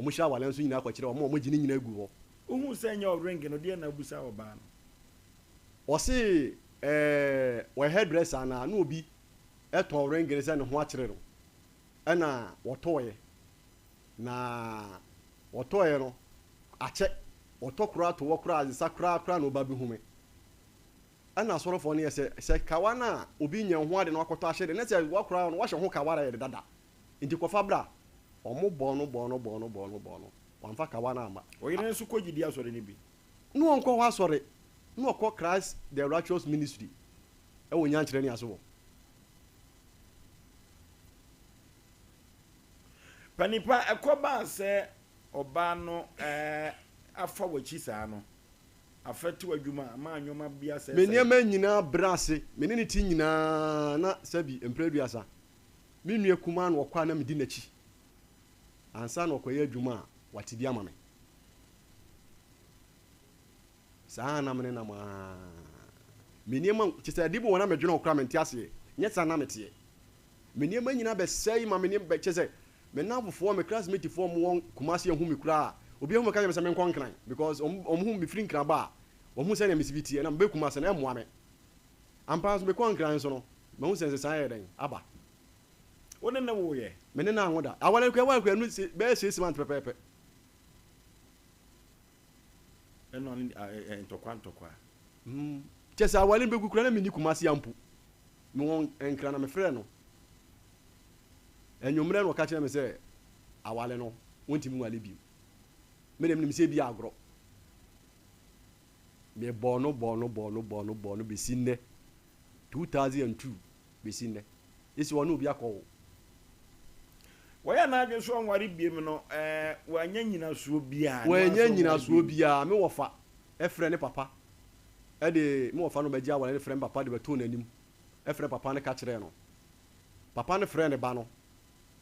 wɔhyɛ aware nso nyinaa kɔkyerɛɛ wɔn a wɔgye ne nyinaa guu hɔ. Wohuu sɛ ɛnyɛ ɔring no, deɛn na wobisaa ɔbaa no? Ɔse ɛɛ ɔyɛ hairdresser anaa na obi tɔn ring no sɛ ne ho akyere no ɛna wɔtɔɔeɛ na wɔtɔɔeɛ no akyɛ wɔtɔ koraa to hɔ koraa nsa koraa koraa na ɔba bɛhu me. Ɛna asɔrefoɔ no yɛ sɛ, sɛ kawa no a obi nyɛ ho ade na wakɔtɔ ahyɛ deɛ, na sɛ wakora no wahyɛ ho kawa ara yɛ de dada. Nti kɔfa bra. Wɔn bɔɔ no bɔɔ no bɔɔ no bɔɔ no bɔɔ no, wamfa kawa no amma. Ɔyere no nso kɔ gyidi asɔre no bi. Na ɔnkɔ hɔ asɔre. Na ɔkɔ Christ the Righteous Ministry ɛwɔ Nyankyerɛ ne ase hɔ. Panipa, ɛkɔbaa sɛ ɔbaa no afa w'akyi saa no, Afɛtew adwuma ama nneɛma bi asɛesɛe. Me nneɛma nyinaa brɛ ase, me ne no te nyinaa na sɛbi mprɛ aduasa. Me nua kumaa na ɔkɔ a na medi n'akyi ansa na ɔkɔyɛ adwuma a wate bi ama me. Saa na me ne nam aa. Me nneɛma kyɛ sɛ ade bi wɔ na medwene ho koraa mente aseɛ. Nyɛ saa na meteɛ. Me nneɛma nyinaa bɛsɛe ma me nneɛma kyɛ sɛ Me nnamfofoɔ, me classmate foɔ a wɔwɔ Kumasi ahu me koraa a, obi ahu me ka kyerɛ me sɛ menkɔ Nkran because wɔn wɔn hu me firi Nkran ba a, wɔn hu sɛdeɛ me si bi teɛ na mebɛ Kumasi no ɛmmoa me. Ampa ara nso mekɔɔ Nkran nso no, mahu sɛ nsesaeɛ ayɛ dɛn aba. Wo ne no woeɛ? Me ne no anwo da. Aware koraa yɛwaree koraa ɛno bɛyɛ 6 months pɛpɛɛpɛ. Ɛno ano ntɔkwa ntɔkwa. Kyerɛ sɛ aware no bɛgu koraa na menni Kumasi ampo. Mewɔ Nkran na mefrɛɛ no. Anwummerɛ na ɔka kyerɛɛ me sɛ aware no wɔntumi nware bio. Me deɛ menim sɛ ebi yɛ agorɔ. Mebɔɔ no bɔɔ no bɔɔ no bɔɔ no bɔɔ no bɛsi nnɛ 2002 bɛsi nnɛ. Esi ɔne obi akɔwo. Wɔyɛ n'adwene sɛ ɔnware biom no, wannya nnyinasoɔ biara. Wannya nnyinasoɔ biara. Me wɔfa frɛ ne papa de, me wɔfa no bɛgye aware no frɛ me papa de bɛtoo n'anim frɛ papa no ka kyerɛɛ no. Papa no frɛɛ ne ba no.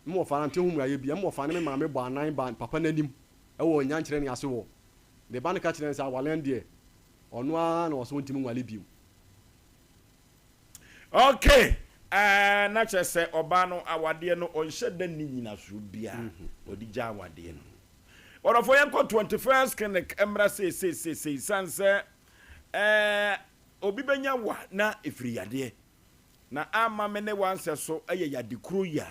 Me wɔfa no ante ho mmuaeɛ biara. Me wɔfa ne me maame bɔɔ anan baa papa no anim wɔ Nyankyerɛ ne ase wɔ. Ne ba no ka kyerɛɛ no sɛ aware no deɛ, ɔno ara na ɔsɛ ɔntumi nware bio. Ok, ɛɛ na kyerɛ sɛ ɔbaa no awadeɛ no ɔnhyɛ da nni nyinasoɔ biara ɔde gya awadeɛ no. Ɔdɔfoɔ yɛnkɔ 21st clinic mmra seiseiseisei sane sɛ ɛɛ obi bɛnya wa na ɛfiri yadeɛ na ama me ne wansɛ so ɛyɛ yade kuro yi a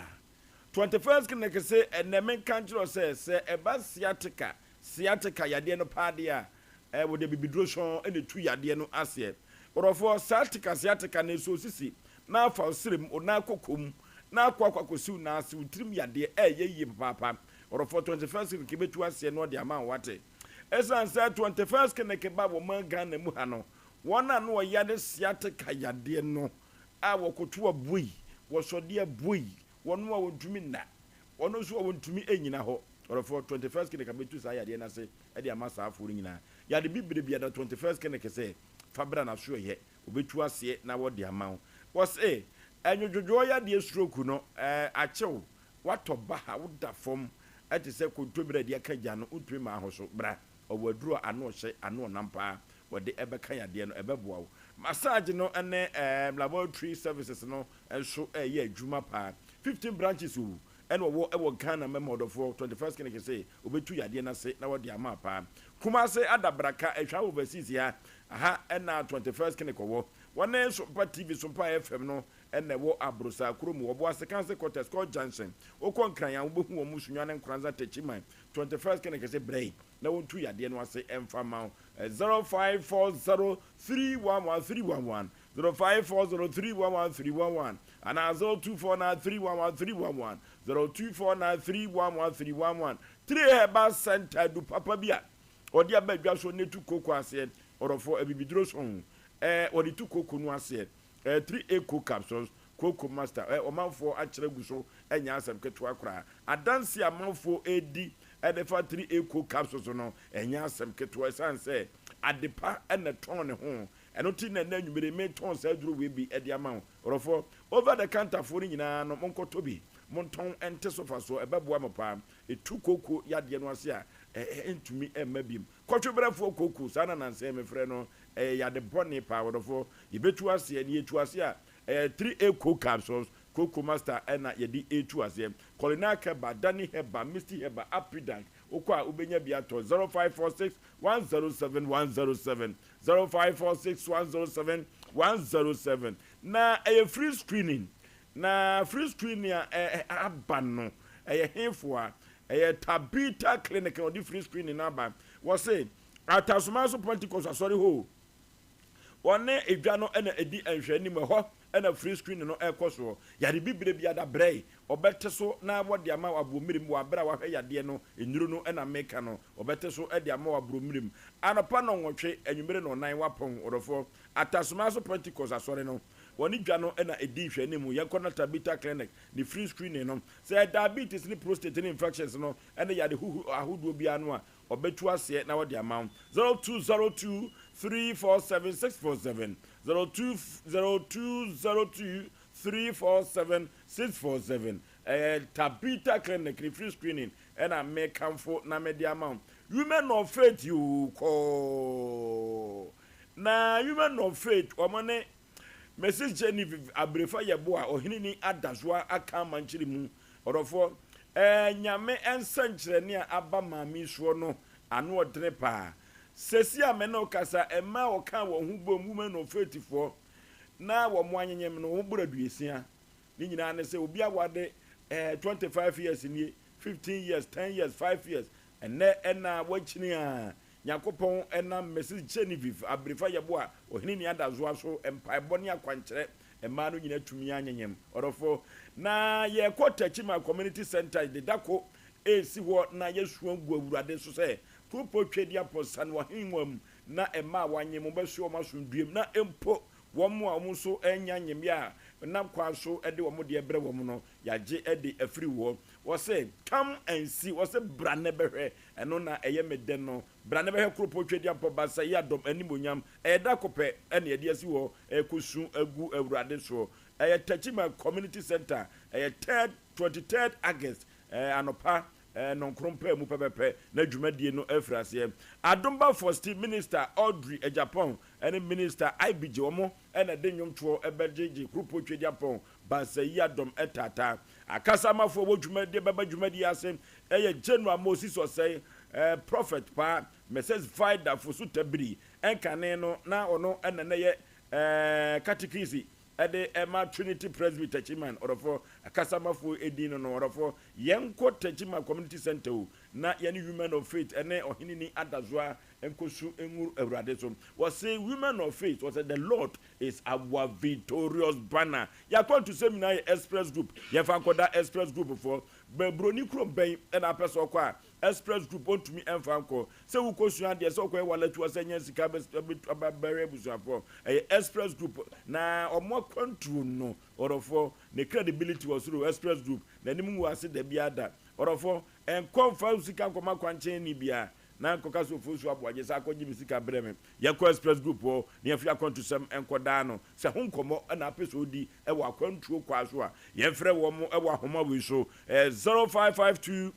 21st clinic se ɛnɛ menka nkyerɛ wo sɛ sɛ ɛba sciatica sciatica yadeɛ no paa deɛ a Ɛɛ, wɔde abibiduro sɔnn na etu yadeɛ no aseɛ. Ɔdɔfoɔ, saa tekaseateka no nso sisi na afa wo srɛ mu, wo nan koko mu, na akɔ akɔ akɔsi wo nan ase, wo tirim yadeɛ, ɛɛyɛ yie papaapa. Ɔdɔfoɔ, 21st Clinic bɛtu aseɛ na ɔde ama wo, wate? Ɛsiane sɛ 21st Clinic ba wɔ man Ghana mu ha no, wɔn a na wɔyare sciatica yadeɛ no a wɔkoto abuei, wɔsɔde abuei, wɔn a wɔntumi nna, wɔn nso a wɔntumi nnyina hɔ. Ɔdɔfoɔ, 21st Clinic abɛtu saa yadeɛ no ase de ama saa afoɔ no nyinaa. Yade bibire biara 21st Clinic sɛ fa bra na so ɛyɛ, wɔbɛtu aseɛ na wɔde ama wo. Wɔse ɛnwodwodwoɔ yadeɛ stroke no akye wo, woatɔ baha, woda fam te sɛ kontommire a yɛde aka gya no, wontumi mmaa ho so. Bra, ɔwɔ aduro a ano ɔhyɛ, ano ɔnam paa, wɔde ɛbɛka yadeɛ no, ɛbɛboa wo. Massage no ne laboratory services no nso ɛreyɛ adwuma paa. 15 branches o, ɛna ɔwɔ wɔ Ghana mɛma ɔdɔfoɔ 21st Clinic se ɔbɛtu yadeɛ no ase na wɔde ama paa. Kumase Adabraka Ahwa Overseas ha, aha ɛna 21st Clinic ɔwɔ. Wɔne Sompa TV, Sompa FM no ɛna ɛwɔ Abrosaa kuro mu. Ɔboase Council Quarters, Court Junction. Wokɔ Nkran a wobɛhu wɔn Sunyani Nkoranza Techiman. 21st Clinic se brɛ na wɔntu yadeɛ no ase ɛmfa mma wo. 0540 311 311 0540 311 311 anaa 0249 311 311 0249 311 311 Three Herbal Centre adu papa bi a wɔde aba adwa so na etu kooko aseɛ ɔdɔfoɔ abibiduro so ho ɛɛ wɔde tu kooko no aseɛ ɛɛ 3A co capsules kooko master ɛɛ ɔmanfoɔ akyerɛ agu so ɛnyɛ asɛm ketewa koraa adanse a amanfoɔ ɛredi ɛde fa 3A co capsules no ɛnyɛ asɛm ketewa ɛsan sɛ adepa ɛna ɛtɔn ne ho Ɛno nti na ɛnnɛ anwummere yi meretɔn saa aduro wei bi de ama wo. Ɔdɔfoɔ, over the counter foɔ no nyinaa no, monkɔtɔ bi, montɔn nte so fasoɔ, ɛbɛboa mo paa. Ɛtu kooko yadeɛ no ase a, ɛntumi mma biom. Kɔtwebrɛfoɔ kooko, saa na nansa yi mefrɛ no, ɛyɛ yade bɔne paa, ɔdɔfoɔ. Yɛbɛtu aseɛ, na yɛtu aseɛ a, ɛyɛ 3A Coke Capsules, Coco Master na yɛde retu aseɛ. Colinac Herbal, Danny Herbal, Misty Herbal, Apidank, wokɔ a wobɛnya bi atɔ. 0546 107 107. 0546 107 107 na ɛyɛ free screening na free screening a aba no ɛyɛ hefo a ɛyɛ Tabitha Clinic na ɔde free screening no aba wɔse Atasoma so Pentecost asɔre hɔ wɔne edwa no na ɛdi nhwɛanim ɛhɔ na free screening no ɛkɔ soɔ yare bibire biada brɛe Ɔbɛte so na wɔde ama wo aboɔmmerem wɔ aberɛ a wahwɛ yadeɛ no nnuro no na meka no, ɔbɛte so de ama wo aborɔmmerem anɔpa nnɔnwɔtwe, anwummere nnɔnnan, woapɔn, ɔdɔfoɔ. Atasoma so Pentecost Asɔre no, wɔne dwa no na ɛdi nhwɛanimu. Yɛnkɔ na Tabitha Clinic ne free screening no. Sɛ ɛyɛ diabetes ne prostate ne infections no ne yade huhu ahodoɔ biara no a, ɔbɛtu aseɛ na wɔde ama wo. 0202 347 647, 0202 347 647 ɛyɛ Tabitha Clinic ne free screening ɛna mekamfo na mede ama wo. Women of Faith yoo kɔɔ na Women of Faith wɔn ne Mrs Genevieve Abrefa Yeboah ɔheneni adasoa aka amankyere mu ɔdɔfoɔ ɛɛ Nyame nsɛnkyerɛnne a aba maame yi soɔ no ano ɔdene paa sɛsi a me ne wo kasa mmaa a wɔkaa wɔn ho bom Women of Faith foɔ na wɔn anyenyem no wɔn boro aduosia. Ne nyinaa ne sɛ obi awade eh, 25 years nie, 15 years, 10 years, 5 years, ɛnɛ ɛna wakyini a Nyankopɔn ɛnam Mrs. Genevieve Abirifa Yeboah Ɔhene Ni Adazoa so mpaebɔ ne akwankyerɛ mmaa no nyinaa tumi anyenyem. Ɔdɔfo, na yɛkɔ Techiman Community Center de dako ɛresi hɔ na yɛsua gu Awurade so sɛ Kuropɔn Tweaduampɔn sane w'ahengua mu na mmaa a wɔanyem wɔbɛsoɛ wɔn asomdwoeɛ mu, na mpo wɔn a wɔn nso annya nyemmeɛ a nam kwan so de wɔn deɛ brɛ wɔn no, yɛagye de afiri woɔ. Wɔse, Come and see, wɔse, Bra na bɛhwɛ, ɛno na ɛyɛ me dɛ no, bra na bɛhwɛ kuropɔn Tweaduampɔn Baasa yi adɔm animuonyam, ɛyɛ da ko pɛ na yɛde asi hɔ rekɔsu agu Awurade soɔ. Ɛyɛ Techiman Community Centre, ɛyɛ third, 23rd August, anɔpa. Nɔnkron paa mu pɛpɛpɛ na dwumadie no afiri aseɛ. Adomba Fosti, Minister Audrey Agyapong ne Minister Ibigye wɔn na ɛde nnwomtoɔ bɛgyegye Kuropɔn Tweduampɔn Bansayia dɔm taataa. Akasamafoɔ wɔ dwumadie bɛba dwumadie ase yɛ General Moses Osei, Prophet Paa, Mrs Vida Fosu Tabiri, nkane no na ɔno na na ɛyɛ Katekisi de ma Trinity Presby Techiman ɔdɔfoɔ akasamafoɔ edin no no ɔdɔfoɔ yɛnkɔ Techiman Community Center o na yɛne Women of Faith ne Ɔheneni Adazoa nkɔsu nwuru Awurade so. Wɔse Women of Faith wɔsɛ the Lord is our victorious banner. Yɛakwantusɛm nyinaa yɛ Express Group. Yɛmfa nkɔda Express Group foɔ. Bɛ buroni kurom bɛn na apɛ sɛ ɔkɔ a Express Group ɔntumi mfa nkɔ. Sɛ wokɔsua adeɛ, sɛ wokɔyɛ walɛtuwa, sɛ nya sika bɛhwɛ abusuafoɔ, ɛyɛ Express Group. Na wɔn akwantuo no, ɔdɔfoɔ, ne credibility wɔ soro. Express Group, n'anim ngu ase da biara da. Ɔdɔfoɔ, nkɔ mfa wo sika nkɔma kwankyɛnni biara, na nkɔka sɛ Ofosu Aboagye sɛ akɔgye me sika brɛ me. Yɛnkɔ Express Group hɔ na yɛmfa yɛn akwantusɛm nkɔdaa no. Sɛ ho nkɔmmɔ na apɛ sɛ ɔdi wɔ akwantuo kwaa so a, yɛmfrɛ wɔn wɔ ahoma wei so, ɛyɛ 0552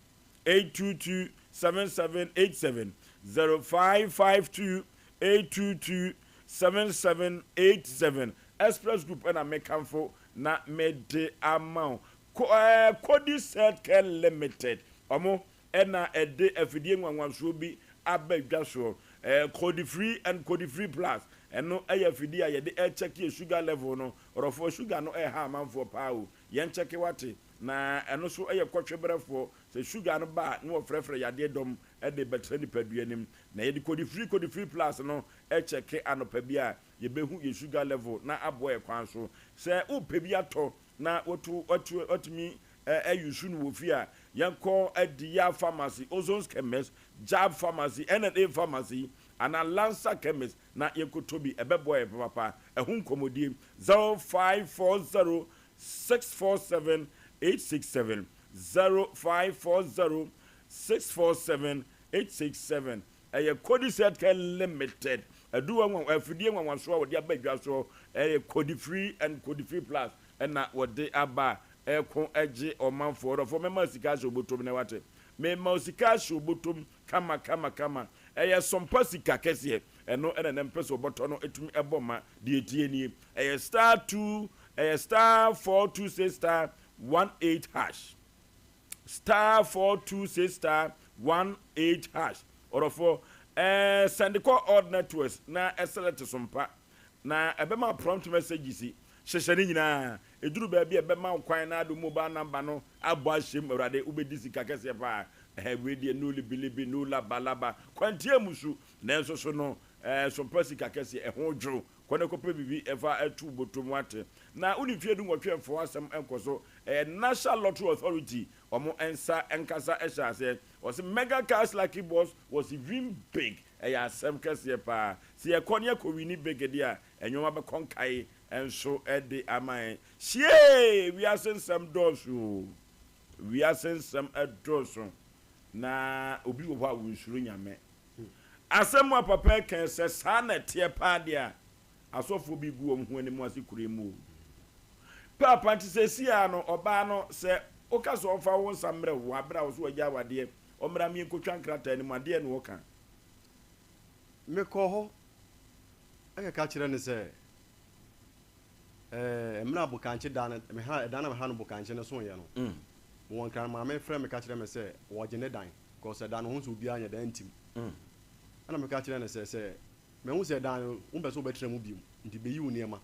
822 7787, 0552 822 7787. Express Group na mekamfo na mede ama wo. Ko ɛɛ Kodis Healthcare Limited, wɔn na ɛde afidie nwanwasoɔ bi aba dwa soɔ. Ɛɛ Kodifree and Kodifree Plus, ɛno yɛ afidie a yɛde ɛkyɛke yɛ sugar level no. Ɔdɔfoɔ, sugar no ɛreha amanfoɔ paa o. Yɛn kyɛke wate. Na ɛno nso yɛ kɔtwebrɛfoɔ. Sɛ sugar no ba a, na wɔfrɛfrɛ yadeɛ dɔm de bɛtra nipadua no mu. Na yɛde Kodifree, Kodifree Plus no kyɛke anɔpa bi a, yɛbɛhu yɛ sugar level na aboa yɛ kwan so. Sɛ wopɛ bi atɔ na wotu watu watumi ayusu no wɔ fie a, yɛnkɔ Adiya Pharmacy, Ozon's Chemist, Jab Pharmacy, N&A Pharmacy anaa Lancer Chemist na yɛnkɔtɔ bi. Ɛbɛboa yɛn papapa. Ɛho nkɔmmɔdie, 0540 647 867, 0540 647 867. Ɛyɛ Kodis Healthcare Limited aduwa nwanwa, afidie nwanwasoɔ a wɔde aba dwa soɔ. Ɛyɛ Kodifree and Kodifree Plus na wɔde aba a ɛko gye ɔmanfoɔ. Ɔdɔfoɔ mɛma wo sika ahyɛ wo bɔtɔm nɛ wate. Mema wo sika ahyɛ wo bɔtɔm kama kama kama. Ɛyɛ sɔmpa sika kɛseɛ. Ɛno na nɛ mpɛ sɛ ɔbɔtɔ no tumi bɔ ma. Deɛ ɛtie nie. Ɛyɛ star two, ɛyɛ star 426 star 18 hash. Star 426 star 18 hash. Ɔdɔfoɔ, ɛɛ sɛnde kɔ all networks na ɛselect sompa na ɛbɛma prompt messages hyehyɛ ne nyinaa. Ɛduru baabi a ɛbɛma wo kwan na ade wo mobile number no abɔ ahyɛ mu. Awurade, wobɛdi sika kɛseɛ paa. Ɛhɛ, wei deɛ no libilibi, no labalaba. Kwantia mu su, nanso so no, ɛɛ sompa sika kɛseɛ, ɛho dwo. Kɔ na kɔpɛ biribi ɛfa to wo bɔtɔ mu ate. Na wode mfeɛ dunwɔtwe mfa w'asɛm nkɔ so. Ɛyɛ National Lottery Authority wɔn nsa nkasa hyɛ aseɛ. Wɔse mega cash lucky box was win big. Ɛyɛ asɛm kɛseɛ paa. Sɛ yɛkɔ na yɛkɔ winni big deɛ a, nnoɔma bɛkɔ nkae nso de ama yɛn. Hyiee! Wiase nsɛm dɔɔso o. Wiase nsɛm dɔɔso. Na obi wɔ hɔ a ɔnsuro Nyame. Asɛm a papa yi kae sɛ saa na ɛteɛ paa deɛ a, asɔfoɔ bi gu wɔn ho anim ase kuro yi mu o. Paapa nti seesei ara no, ɔbaa no, sɛ woka sɛ ɔmfa wo nsa mmerɛ wo wɔ aberɛ a wo so wagya awadeɛ, ɔmmra mmie nkɔtwa nkrataa no mu a, deɛn na ɔka? Mekɔɔ hɔ kɛka kyerɛɛ no sɛ, Ɛɛ, mmerɛ a bokankye da no, meha, ɛdan a meha no bokankye no soeɛ no, mewɔ Nkran, maame frɛɛ me ka kyerɛɛ me sɛ wɔregye ne dan. Because ɛdan no, ɔhu sɛ obiara nyɛ dan ntim. Ɛna meka kyerɛɛ no sɛ, sɛ mahu sɛ dan no, wompɛ sɛ wobɛtena mu bio, nti bɛyi wo nneɛma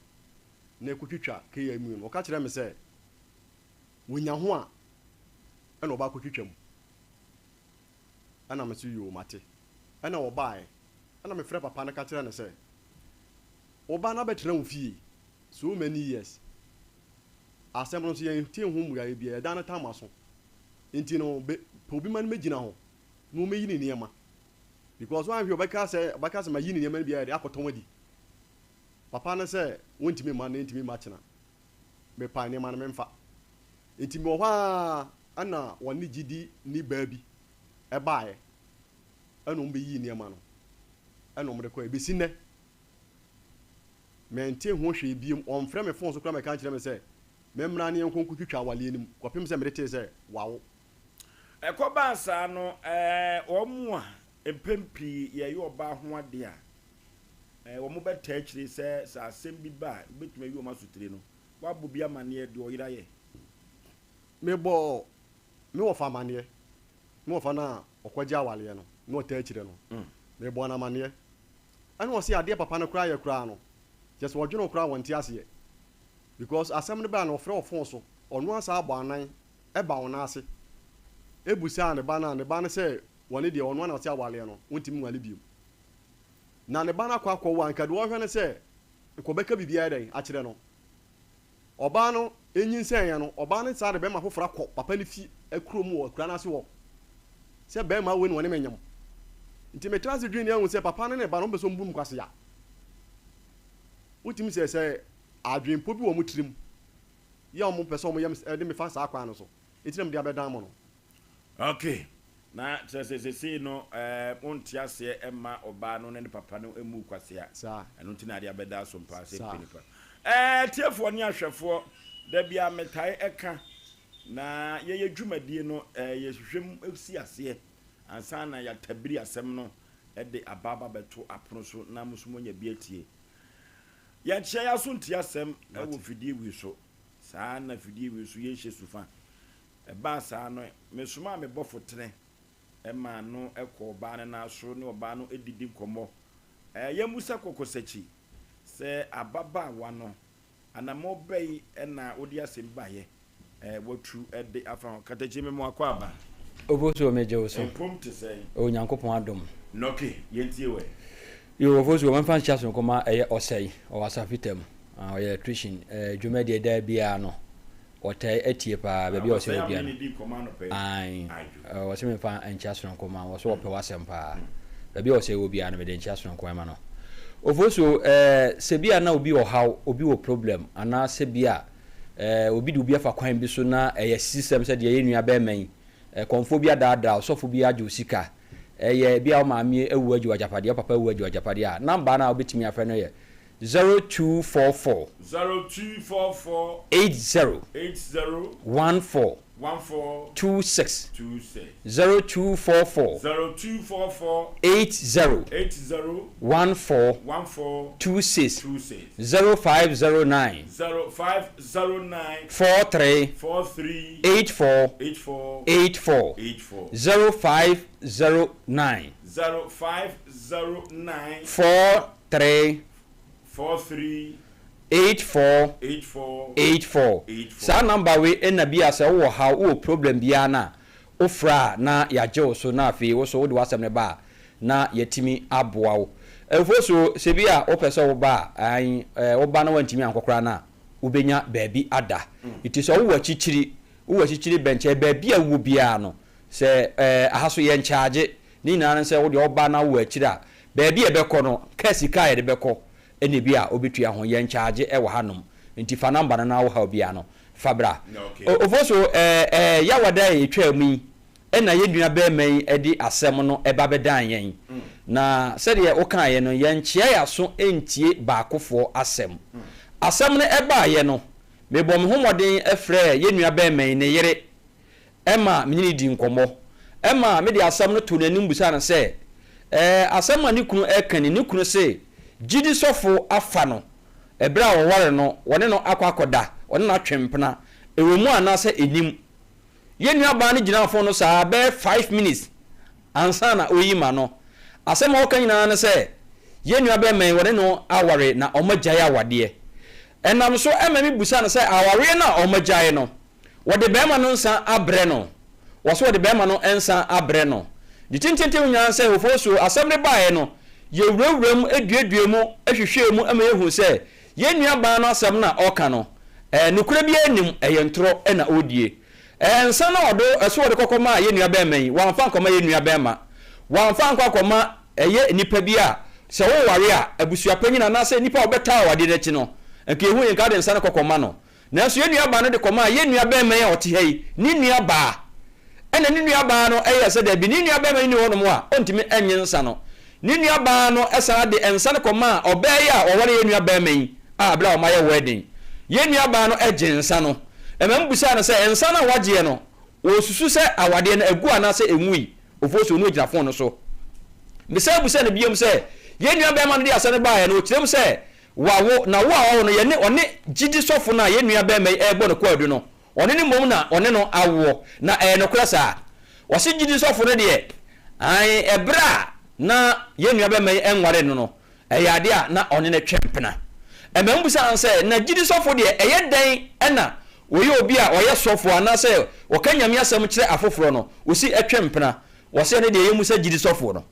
na kɔtwitwa KMU no. Ɔka kyerɛɛ me sɛ, wɔnya ho a, ɛna ɔba akɔtwitwa mu. Ɛna me nso yoo, mate. Ɛna ɔbaeɛ. Ɛna mefrɛɛ papa no ka kyerɛɛ no sɛ, wo ba no abɛtena wo fie so many years. Asɛm no nso yɛntee ho mmuaeɛ biara, ɛdan no tam aso. Nti no bɛ pɛ obi ma no mɛgyina hɔ na ɔmɛyi ne nneɛma because wanhwɛ ɔbɛka sɛ ɔbɛka sɛ mayi ne nneɛma no bi ayɛ de akɔtɔn adi. Papa no sɛ wontumi mma nnɛ ntumi mma kyena mepa nneɛma no memfa. Nti mewɔ hɔ ara ɛna wɔne gyidi ni baa bi ɛbaeɛ ɛna wɔn bɛyii nneɛma no ɛna wɔn de kɔɛ bɛsi nnɛ mente ho hwee biom wɔmfrɛ me phone so koraa mɛka nkyerɛ me sɛ Memmra ne yɛnkɔ nkotwitwa awaleɛ no mu kɔpem sɛ mede tee sɛ wawo. Ɛkɔbaa saa no, ɛɛ, wɔn a mpɛn pii yɛyɛ ɔbaa ho ade a, ɛɛ, wɔbɛtaa akyire sɛ, sɛ asɛm bi ba a, wobɛtumi ayi wɔn asotire no, woabɔ bi amaneɛ deɛ ɔyera yɛ. Mebɔɔ me wɔfa amaneɛ, me wɔfa no a ɔkɔgye awareɛ no, na ɔtaa akyire no, mebɔɔ no amaneɛ. Ɛna ɔse adeɛ papa no koraa yɛ koraa no, kyerɛ sɛ ɔdwene ho koraa a ɔnte aseɛ. Because asɛm no baeɛ no ɔfrɛ wɔ phone so, ɔno ara saa bɔ anan ba wo nan ase busaa ne ba no a, ne ba no sɛ wɔne deɛ ɔno ara na ɔte awareɛ no, ɔntumi nware biom. Na ne ba no akɔ akɔwo a, nka deɛ ɔhwɛ ne sɛ nka ɔbɛka biribi ayɛ dɛn akyerɛ no. Ɔbaa no nyinsɛneeɛ no, ɔbaa no saa de bɛrima foforɔ akɔ papa no fie kurom wɔ akura no ase hɔ sɛ bɛrima wei na ɔne me nyem. Nti metra ase dwene ahu sɛ papa no ne ba no wɔmpɛ sɛ wɔbu me kwasea. Wotumi sɛ sɛ adwenpɔ bi wɔ wɔn tirim yɛ a wɔpɛ sɛ wɔyɛ me de me fa saa kwan no so nti na mede abɛdan mo no. Ok, na kyerɛ sɛ sesei no eh, wonte aseɛ mma ɔbaa no ne ne papa no mmu kwasea. Saa. Ɛno nti na ade abɛda so mpaa sɛ Saa. mpe nipa. Eh, atiefoɔ ne ahwɛfoɔ, da biara metae ɛka, na yɛyɛ dwumadie no eh, yɛhwehwɛ mu si aseɛ ansa na yɛatabiri asɛm no de aba aba bɛto apono so na mo nso moanya bi atie. Yɛnkyea yɛn aso ntie asɛm wɔ Mate. fidie wei so. Saa na fidie wei so yɛnhyɛ sufa. Ɛbaa saa no, mesomaa me bɔfo tene maa no kɔɔ ɔbaa no nan so ne ɔbaa no didi nkɔmmɔ. Yɛmmisa Kɔkɔsakyi sɛ ababaawa no, anammɔn bɛn na wode asɛm baeɛ watu de afa ho? Katakyi me mo akwaaba. Ofosuo megye wo so. Mpom te sɛn? Onyankopɔn adom. Nɔke, yɛntie wo ɛ. Yoo Ofosuo mɛmfa nhyɛ sononko ma ɛyɛ Ɔsɛe, ɔwɔ Asafo mu, ɔyɛ electrician, dwumadie daa biara no Wɔtae atie paa baabi a ɔsɛ wɔ bia no. Ae, wɔse memfa nkyea sononko ma wo, wɔse wɔpɛ w'asɛm paa. Baabi a ɔsɛ wɔ biara no mede nkyea sononko ɛma no. Ofosuo, eh, sɛ bi a na obi wɔ haw, obi wɔ problem, anaa sɛ bi a eh, obi de obi afa kwan bi so na ɛyɛ asisisɛm sɛ deɛ yɛn nua bɛɛma yi, eh, kɔmfoɔ bi adaadaa wo, sɔfo bi agye wo sika, ɛyɛ bi a wo maame awu agye wo agyapadeɛ, wo papa awu agye wo agyapadeɛ a, number no a wobɛtumi afrɛ no yɛ 0244. 0244. 80. 80. 14. 14. 26. 26. 0244. 0244. 80. 80. 14. 14. 26. 26. 0509. 0509. 43. 43. 84. 84. 84. 84. 0509. 0509. 43. 43. 84 84. 84. 84. Saa number wei na bi a sɛ wowɔ haw, wowɔ problem biara no a, wofrɛ a na yɛagye wo so na afei wo so wode w'asɛm no ba a na yɛatumi aboa wo. Mfosuo, sɛ bi a wopɛ sɛ woba a, ae, woba na woantumi ankɔ koraa no a, wobɛnya baabi ada. Nti sɛ wowɔ akyikyiri, wowɔ akyikyiri bɛnkyɛe, baabi a wowɔ biara no, sɛ ɛɛ, aha so yɛnkyagye, ne nyinaa ne sɛ wo deɛ woba na wowɔ akyiri a, Baabi a ɛbɛkɔ no, kaa sika a yɛde bɛkɔ na ebi a wobetua ho. Yɛn kyaagye wɔ hanom. Nti fa number no na wo haw biara no, fa bra. Ofosu, ɛɛ, Yawada a etwaa mu yi na yɛn nua barima yi de asɛm no ba bɛdan yɛn. Na sɛdeɛ wokaeɛ no, yɛnkyea yɛn aso ntie baakofoɔ asɛm. Asɛm no baeɛ no, mebɔɔ me ho mmɔden frɛɛ yɛn nua barima yi ne yere Ɛma me ne no dii nkɔmmɔ. Ɛma mede asɛm no too n'anim bisaa no sɛ, Ɛɛ, asɛm a ne kunu reka ni? Ne kunu se gyidi sɔfo afa no bere a wɔware no, wɔne no akɔ akɔda, ɔne no atwe mpena. Ɛwɔ mu anaasɛ ennim? Yɛn nuabaa no gyinaa fon no saa bɛyɛ five minutes ansa na ɔreyi m'ano. Asɛm a ɔka nyinaa ne sɛ, yɛn nuabarima yi, wɔne no aware na wɔagyae awadeɛ. Ɛnam so ma mebisa no sɛ awareɛ no a wɔagyae no, Wɔde barima no nsa abrɛ no. Wɔse wɔde barima no nsa abrɛ no. Ne tintintim nyinaa ne sɛ, Ofosuo, asɛm no baeɛ no, yɛwurawuraa mu, duaduaa mu, hwehwɛɛ mu ma yɛhuu sɛ yɛn nuabaa no asɛm no a ɔreka no, nokorɛ biara nni mu, ɛyɛ ntorɔ na ɔredie. Nsa no a ɔde, ɛso wɔde kɔkɔmaa yɛn nuabarima yi, wamfa ankɔma yɛn nuabarima. Wamfa ankɔ akɔma ɛyɛ nnipa bi a sɛ woware a, abusuapanyin anaasɛ nnipa a wɔbɛtaa awadeɛ no akyi no, nka yɛhu yɛ, nka wode nsa no kɔkɔma no. Nanso yɛn nuabaa no de kɔmaa yɛn nuabarima yi a ɔte ha yi, ne nuabaa. Ɛnna ne nuabaa no yɛɛ sɛ dabi, ne nuabarima no nni hɔnom a ɔntumi nnye nsa no. Ne nuabaa no san de nsa no kɔmaa ɔbaa yi a ɔware yɛn nuabarima yi a bere a wɔayɛ wedding. Yɛn nuabaa no gyee nsa no. Ɛma mibisaa no sɛ, Nsa no a woagyeɛ no, Ɔresusu sɛ awadeɛ no agu anaasɛ ɛnwui. Ofosu no gyina fon no so. Mesan bisaa no biom sɛ, Yɛn nua barima no de asɛm no baeɛ no, ɔkyerɛ mu sɛ wawo, na wo a wawo no, yɛne ɔne gyidi sɔfo no a yɛn nua barima yi rebɔ no kwaadu no, ɔno ne mmom na ɔne no awoɔ, na ɛyɛ nokorɛ saa? Ɔse gyidi sɔfo no deɛ, aane, ɛberɛ a na yɛn nua barima yi nwaree no no, ɛyɛ adeɛ a na ɔne no twe mpena. Ɛma mebisaa no sɛ, na gyidi sɔfo deɛ, ɛyɛ dɛn na ɔyɛ obi a ɔyɛ sɔfo anaasɛ ɔka Nyame asɛm kyerɛ afoforɔ no, ɔsi twe mpena? Ɔse ɛno deɛ yɛmmu sɛ gyidi sɔfoɔ no.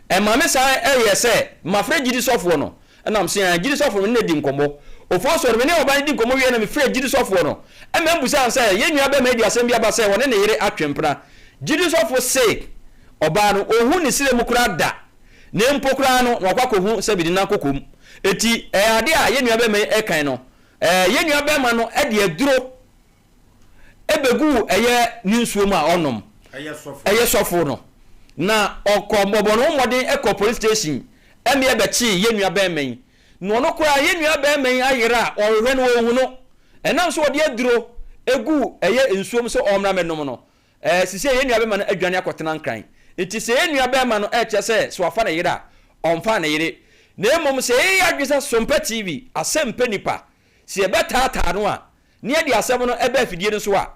Ɛma me san yɛ sɛ mafrɛ gyidi sɔfoɔ no, ɛna mese aane, gyidi sɔfoɔ no me ne no adi nkɔmmɔ. Ofosuo no, me ne ɔbaa no di nkɔmmɔ wieɛ na mefrɛɛ gyidi sɔfoɔ no, ɛma mebisaa no sɛ, yɛn nua bɛrima yi de asɛm bi aba sɛ ɔne ne yere atwe mpena. Gyidi sɔfo se ɔbaa no, ɔnhu ne srɛ mu koraa da, na mpo koraa no na wakɔ akɔhu sɛ bi ne nan kɔkɔ mu. Enti ɛyɛ adeɛ a yɛn nua bɛrima yi rekan no, ɛɛ, yɛn nua bɛrima no de aduro bɛguu ɛyɛ ne nsuo mu a ɔnom, ɛyɛ sɔfo no, na ɔkɔ ɔbɔ ne ho mmɔden kɔ police station ɛmeɛ bɛkyee yɛn nua bɛrima yi, na ɔno koraa yɛn nua bɛrima yi ayera a ɔhwehwɛ no ɔnhu no, ɛnam sɛ ɔde aduro guu ɛyɛ nsuo mu sɛ ɔmmra mmɛnom no, Ɛɛ, seesei yɛn nuabarima no adwane akɔtena Nkran. Enti sɛ yɛn nuabarima no rekyerɛ sɛ sɛ wafa ne yere a, ɔmfaa ne yere. Na mmom sɛ yɛyɛ yɛn adwene sɛ Sompa TV, asɛm mpɛ nipa, sɛ yɛbɛtaataa no a, na yɛde asɛm no ba afidie no so a,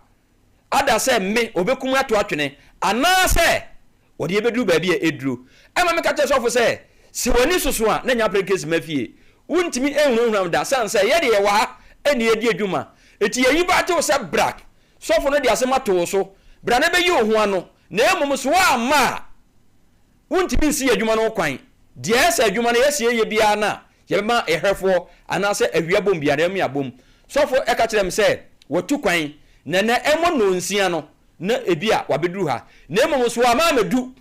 ada sɛ me, ɔbɛkum me ato atwene, anaasɛ ɔde yɛn bɛduru baabi a ɛduru. Ɛma meka kyerɛ sɔfo sɛ, sɛ w'ani soso a, na nya apɛnkesi mma fie. Wontumi nhunahuna me da, sane sɛ yɛn deɛ yɛwɔ ha na yɛredi adwuma. Enti yɛyi ba te wo sɛ bra Sɔfo no de asɛm ato wo so, bra na bɛyi wo ho ano, na mmom sɛ woamma a, wontumi nsi yɛn adwuma no ho kwan. Deɛ ɛyɛ sɛ adwuma no yɛsɛ yɛyɛ biara no a, yɛbɛma yɛn hwɛfoɔ anaasɛ awia bom biara no, yɛbɛma yɛabom. Sɔfo ka kyerɛɛ me sɛ watu kwan, na ɛnnɛ ɛmmɔ nnɔnsia no na ebia wabɛduru ha. Na mmom sɛ wamma ammɛdu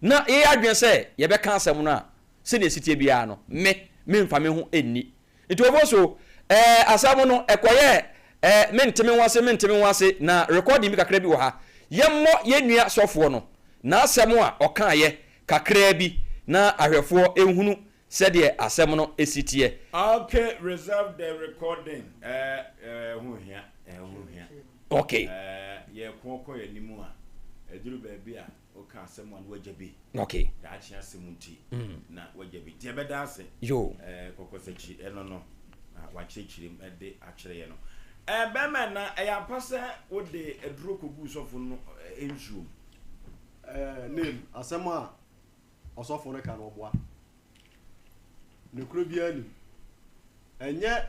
na yɛyɛ adwene sɛ yɛbɛka asɛm no a, sɛdeɛ ɛsi teɛ biara no, me, memfa me ho nni. Nti ɔbɔ so ɛɛ asɛm no ɛkɔyɛɛ ɛɛ mente me ho ase mente me ho ase na recording bi kakra bi wɔ ha yɛmmɔ yɛn nua sɔfoɔ no n'asɛm a ɔkaeɛ kakraa bi na ahwɛfoɔ nhunu sɛdeɛ asɛm no si teɛ. Ok reserve the recording ɛɛ ɛho hia ɛho hia. Ok. Ɛɛ yɛko kɔ yɛn anim a ɛduru baabi a. Woka asɛm a na wagya bi. Okay. Daakye asɛm nti na wagya bi. Nti ɛbɛda ase. Yo. Ɛɛ kɔkɔsakyi ɛno no na wakyerɛkyerɛ mu ɛde akyerɛ yɛ no. Ɛɛ bɛrima na ɛyɛ ampa sɛ wode aduro kɔguu sɔfo no nsuo mu? Ɛɛ name asɛm a ɔsɔfo no ka no ɔboa. Nokorɛ biara nnim. Ɛnyɛ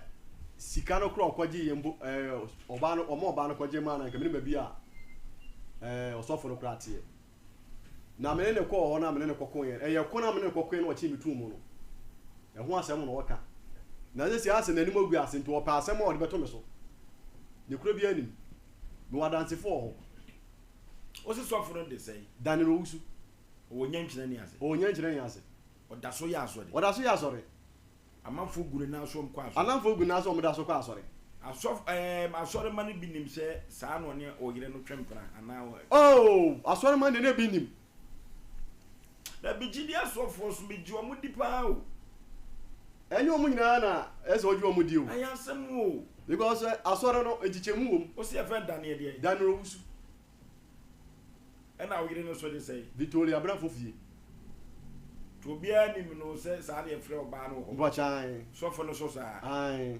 sika no koraa ɔkɔgye yɛ mpo ɛɛ ɔbaa no ɔma ɔbaa no kɔgye maa no anka menim baabi a ɛɛ ɔsɔfo no koraa teɛ. Na me ne no kɔɔ hɔ na me ne no kɔkoeɛ. Ɛyɛ ko na me ne no kɔkoeɛ na ɔkyee me too mu no. Ɛho asɛm na ɔka. Na sɛsi ara sɛ n'anim agu ase nti ɔpɛ asɛm a ɔde bɛto me so. Nokorɛ biara nnim. Mewɔ adansefoɔ wɔ hɔ. Wo se sɔfo no de sɛn? Daniel Owusu. Ɔwɔ nyankyerɛ ne ase. Ɔwɔ nyankyerɛ ne ase. Ɔda so yɛ asɔre. Ɔda so yɛ asɔre. Amanfoɔ gu ne nan so wɔn kɔ asɔre. Amanfoɔ gu ne nan so wɔn da so kɔ asɔre. Asɔf ɛɛm asɔremma no bi nim sɛ saa na ɔne ɔyere no twe mpena anaa. Oh asɔremma deɛ na ebi nim. Dabi gyidi asɔfoɔ so megye wɔn di paa o. Ɛnyɛ wɔn nyinaa na ɛsɛ ɔgye wɔn di o. Ɛyɛ asɛm o. Because asɔre no nkyekyɛmu wɔ mu. Wosi yɛfrɛ no Daniel deɛn? Daniel Owusu. Ɛna wo yere no nso de sɛn? Victoria Abrafo fie. Nti obiara nim no sɛ saa na yɛfrɛ ɔbaa no wɔ hɔ? Mpakyɛ ae. Sɔfo no so saa? Ae.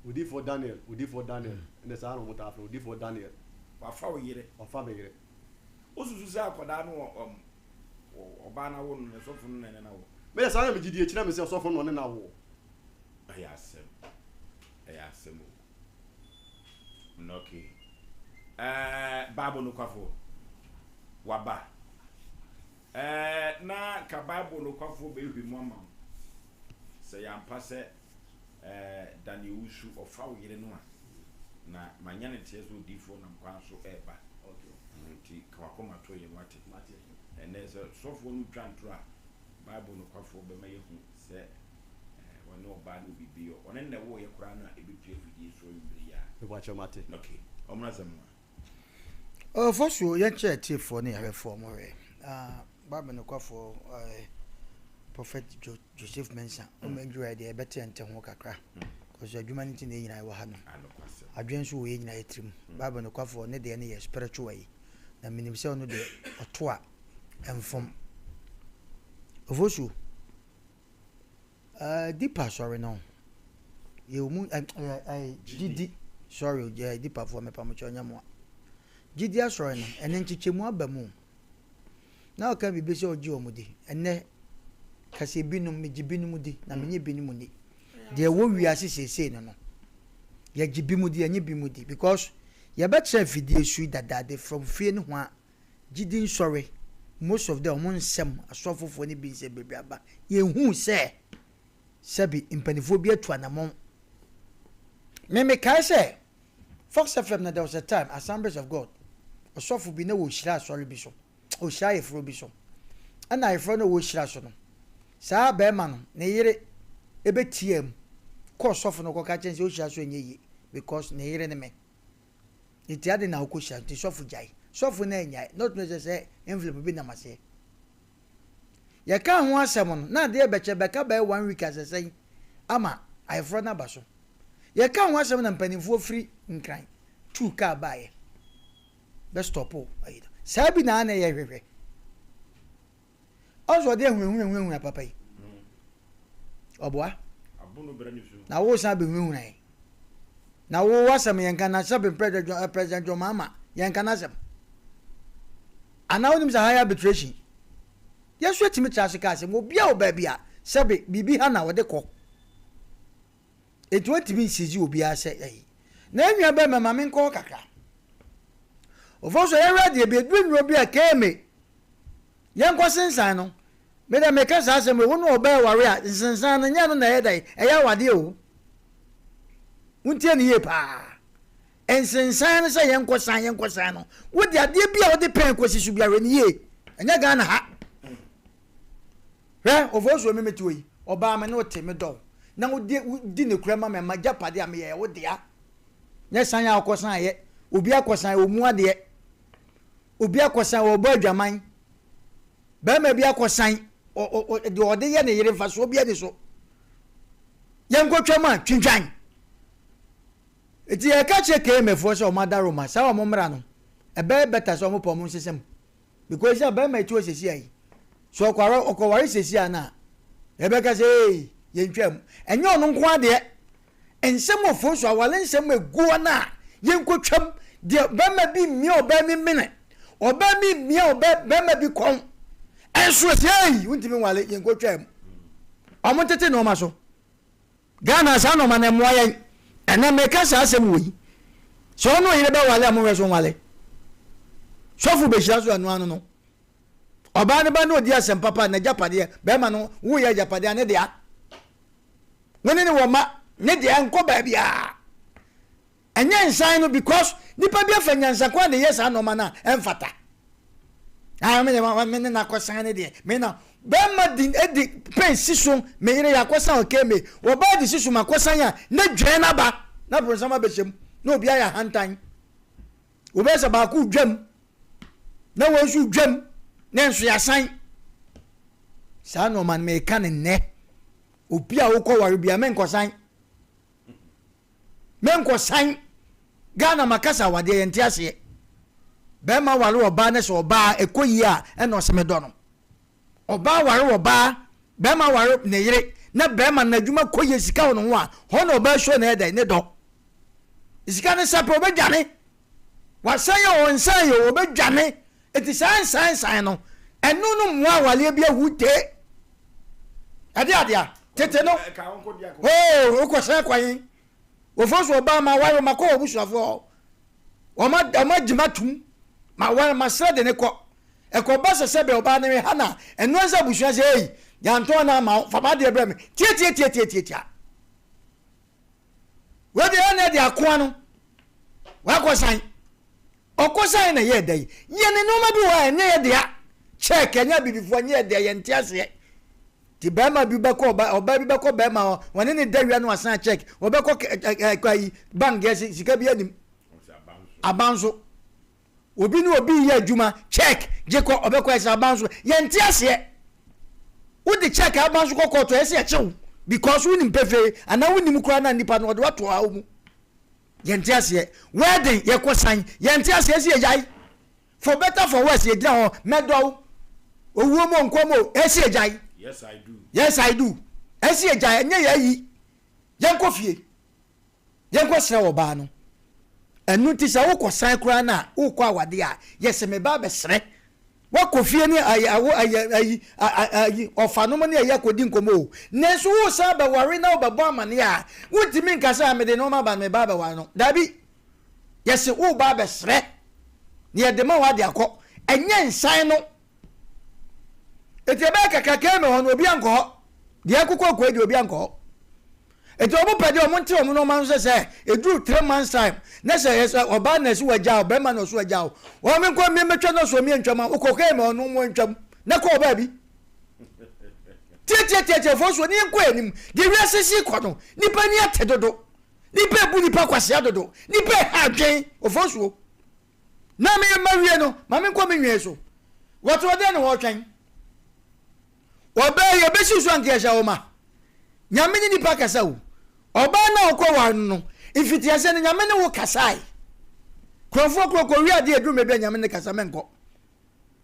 Odiyifoɔ Daniel, Odiyifoɔ Daniel, ɛnna saa na wɔtaa frɛ no, Odiyifoɔ Daniel. Wafa wo yere? Wafa me yere. Wosusu sɛ akwadaa no wɔ ɔbaa no awo no na sɔfo no na ɛne no awo? Me deɛ saa na megye die, kyerɛ me sɛ ɔsɔfo no na ɔne no awoɔ. Ɛyɛ asɛm, ɛyɛ asɛm o. Okay. Ɛɛ Bible nokwafo waba. Ɛɛ na ka Bible nokwafo bɛhwɛ mu ama wo. Sɛ yɛampa sɛ ɛɛ Daniel Wusu ɔfa wo yere no a na manya ne nteɛ sɛ odiifoɔ nam kwan so ɛreba. Nti ka wakoma to yɛn wate. Ɛnɛ sɛ sɔfoɔ no twa ntoro a Bible nokwafoɔ bɛma yɛahu sɛ ɔne ɔbaa no wɔ biribi yɔ. Ɔne na ɛwooyɛ koraa no a ɛbɛpue afidie so anwummerɛ yi ara. Mepakyɛw mate. Ok, ɔmmra sɛ mmoa. Ɔfɔsuo, yɛnkyerɛ atiefoɔ ne ahwɛfoɔ mo hwɛ. Ah, Bible nokwafoɔ eh, Prophet jo Joseph Mensah, ɔmo adwuma deɛ yɛbɛte yɛn ho kakra. Cause adwuma no nti na yɛn nyinaa yɛwɔ ha nom. Adwene nso wɔ yɛn nyinaa yɛ tirim. Bible nokwafoɔ ne deɛ no yɛ spiritual yi. Na menim sɛ ɔno deɛ ɔto a ɛmfom. Ofosuo, uh, deeper asɔre no yɛwɔ mu uh, uh, gyidi sorry uh, deeperfoɔ mepa mo kyɛ ɔnyɛ mo a gyidi asɔre no ɛne nkyekyɛmu aba mu. Na ɔka biribi sɛ ɔgye wɔn di. Ɛnnɛ, ka sɛ ebinom, megye binom di, na menye binom nni. Deɛ ɛwɔ wiase seesei no no, yɛgye binom di, yɛnye binom di. Because yɛbɛkyerɛ afidie su yi dadaade from fie no ho a, gyidi nsɔre, most of them, wɔn nsɛm, asɔfofoɔ no bi nsɛm bebree aba. Yɛnhuu sɛ, sɛbi, mpanimfoɔ bi atu anamɔn. Me mekae sɛ, Fox FM na there was a time Assemblies of God ɔsɔfo bi na wɔrehyira asɔre bi so, ɔrehyira ayeforɔ bi so. Ɛna ayeforɔ no a wɔrehyira so no, saa barima no ne yere ɛbɛtiaa mu kɔɔ sɔfo no kɔka kyerɛ no sɛ ɔhyira so ɛnyɛ yie because ne yere ne me. Nti ade na wokɔhyira nti sɔfo gyae. Sɔfo no annyae na ɔtumi sɛ sɛ envelope bi nam aseɛ. Yɛkaa ho asɛm no na adeɛ bɛkyɛ bɛka bɛyɛ one week asɛsɛn ama ayeforɔ no aba so. Yɛkaa ho asɛm na mpanimfoɔ firi Nkran tuu kaa baeɛ bɛ stɔpo ayi no. Saa bi na na yɛhwehwɛ. Ɔn sɛ ɔde ahunahuna hunahuna papa yi. Ɔboa. Na wo san bɛhunahuna yɛn. Na wo asɛm yɛn ka na sɛbe President John, eh, President John Mahama yɛn ka n'asɛm. Anaa wonim sɛ higher arbitration. Yɛn nso yɛtumi tra ase ka asɛm. Obiara wɔ baabi a sɛbe biribi ha na ɔde kɔ. Enti wɔntumi nsizi obiara sɛ ayi. Na yɛn nua bɛrima ma menkɔ hɔ kakra. Ɔfo so yɛhwɛ adeɛ bi, ɛduru nnuro bi a keeme yɛnkɔ sensan no. Me dɛ meka saa asɛm wei, wo ne ɔbaa ɛware a, nsensan no nyɛ no na ɛyɛ dɛn, ɛyɛ awadeɛ o. Wontie no yie paa. Nsensan no sɛ yɛnkɔ san yɛnkɔ san no, wode adeɛ bi a wode pɛn kɔsi so biara no yie. Ɛnyɛ Ghana ha. Hwɛ, Ofosuo me mete hɔ yi, ɔbaa me ne wo te, medɔ wo, na wo de wo di nokorɛ ma me, m'agyapadeɛ a meyɛ yɛ wo dea. Nyɛ san a wokɔsan yɛ, obi akɔsan ɔmu adeɛ, obi akɔsan ɔbɔ adwaman, barima bi akɔsan deɛ ɔde yɛ ne yere mfasoɔ bi ani so. Yɛnkɔtwa mu a, twintwan. Eti yɛka kyerɛ KMA foɔ sɛ wɔn adaroma, saa wɔn mmara no, ɛbɛyɛ better sɛ wɔn pɛ wɔn nsesa mu. Because sɛ bɛrima yi te hɔ sɛsi a yi, sɛ ɔkɔware ɔkɔware sɛsi a na yɛbɛka sɛ ee yɛntwa mu. Ɛnyɛ ɔno nko adeɛ. Nsɛm wɔ fon so awale nsɛm egu hɔ no a yɛnkɔtwam deɛ bɛrima bi mmia ɔbaa mi mene, ɔbaa mi mmia ɔbaa bɛrima bi kɔn. Ɛnso ɛsɛ ee wontumi nwale yɛnkɔtwa mu. Ɔmo tete nneɛma so. Ghana saa nnoɔma no ɛmmoa yɛn. Ɛnɛ meka saa asɛm wei. Sɛ ɔne ɔyere bɛwale a monhwɛ so nwale. Sɔfo bɛhyira so ɛno ano no. Ɔbaa no ba ne ɔdi asɛm papa a n'agyapadeɛ bɛrima no woyɛ agyapadeɛ a ne dea. Wo ne ne wɔ ma ne dea nkɔ baabiara. Ɛnyɛ nsan no because nipa bi afa nyansa kwan de yɛ saa nnoɔma no a ɛmfata. Ah, me ne me ne na akɔsan ne deɛ me na bɛrima di di pɛn si so me yere yɛ akɔsan ɔkɛ me ɔbaa de si so ma akɔsan a ne dwɛn n'aba na bronsam abɛhyɛ mu na obi ayɛ ahantan obi sɛ baako dwam na wɔn nso dwam na nso yɛasan saa nnoɔma no meka ne nnɛ obi a wokɔ ware bia menkɔsan Menkɔsan Ghana makasa awadeɛ yɛnte aseɛ. Bɛrima ware ɔbaa ne sɛ ɔbaa ɛkɔ yie a ɛna ɔsɛ medɔ no. Ɔbaa ware ɔbaa, bɛrima ware ne yere na bɛrima no n'adwuma kɔ yie sika wɔ ne ho a hɔ na ɔbaa show na ɛdɛn ne dɔ. Sika ne sa pɛ ɔbɛdwane. Wasan yɛ ɔnsan yɛ ɔbɛdwane. Eti saa nsan nsan no ɛno no mmoa awaleɛ bi ahu tee. Ɛde adeɛ tete no oo wokɔsan kwan wɔfɔ so ɔbaa ma ware ma kɔ wɔ busuafoɔ hɔ wɔma wɔma gyima tum ma ware ma srɛ de ne kɔ ɛkɔba sɛ sɛ bɛ ɔbaa ne ha na ɛno ɛsɛ abusua sɛ ei yɛantɔn na ama wo fa ma adeɛ brɛ me tiatiatiatiatia wei deɛ ɛna de akoa no wakɔsan Ɔkɔsae na ɛyɛɛ dɛn? Yɛn nneɛma bi wɔ hɔ a ɛnyɛ yɛ dea. Check, ɛnyɛ abibifoɔ, ɛnyɛ yɛ dea, yɛnte aseɛ. Nti bɛrima bi bɛkɔ ɔba, ɔbaa bi bɛkɔ bɛrima hɔ, wɔne ne da wia no asan check, wɔbɛkɔ ɛ ayi bank yɛ sika bi anim. Aba nso. Obi ne obi yɛ adwuma, check, gye kɔ, ɔbɛkɔ ɛsɛ aba nso. Yɛnte aseɛ. Wode check aba nso kɔ kɔɔto, ɛsɛ yɛkye wo. Because wonim pefee anaa wonim koraa na nipa no ɔde wato ɔhaw mu. Yɛnte aseɛ. Wedding yɛkɔ san yɛnte aseɛ ɛsi yɛgyae. For better for worse yɛgyina hɔ mɛdɔ wo owuo mu o nkwa mu o ɛsi yɛgyae. Yes I do. Yes I do. Ɛsi yɛgyae ɛnyɛ yɛ ayi. Yɛnkɔ fie. Yɛnkɔ srɛ ɔbaa no. Ɛno nti sɛ wokɔ san koraa no a wokɔ awadeɛ a yɛsɛ meba abɛsrɛ. Woakɔ fie ne ayi awo ayi ayi ayi ɔfanom ne ayi akɔdi nkɔmmɔ o. Nanso woresan abɛware na wobɛbɔ amaneɛ a, wontumi nka sɛ, mede nnoɔma aba no, meba abɛware no. Daabi. Yɛse woreba abɛsrɛ na yɛde ma wo ade akɔ. Ɛnyɛ nsan no. Enti ɛbɛyɛ kakra me hɔ no, obi ankɔ hɔ. Deɛ ɛkokɔ akɔ deɛ obi ankɔ hɔ. Enti wɔn pɛ deɛ wɔn nte wɔn nneɛma no sɛ sɛ eduru 3 months time na sɛ yɛ sɛ ɔbaa na ɛsi wagya o, bɛrima na ɔso wagya o, wɔn nkɔ mmea mɛtwa no so mmea ntwam a wokɔ kɛɛ mɛ ɔno mo ntwam na kɔ ɔbaa bi. Tietietie fo so ne yɛn kɔ anim deɛ wiase si kɔ no, nipa ni ate dodo, nipa ebu nipa kwasia dodo, nipa ɛha adwen ofo so. Na me ma wie no, ma me nkɔ me nwie so. Wɔte ɔdɛn na wɔretwɛn? Ɔbaa yi ebesi so anka yɛhyɛ wo ma. Nyame ne nipa kasa o. Ɔbaa no a wokɔ ware no no, mfitiaseɛ no Nyame ne wo kasae. Kurɔfoɔ korɔ kɔ wie adeɛ aduru mɛ bi a Nyame ne kasa mɛnkɔ.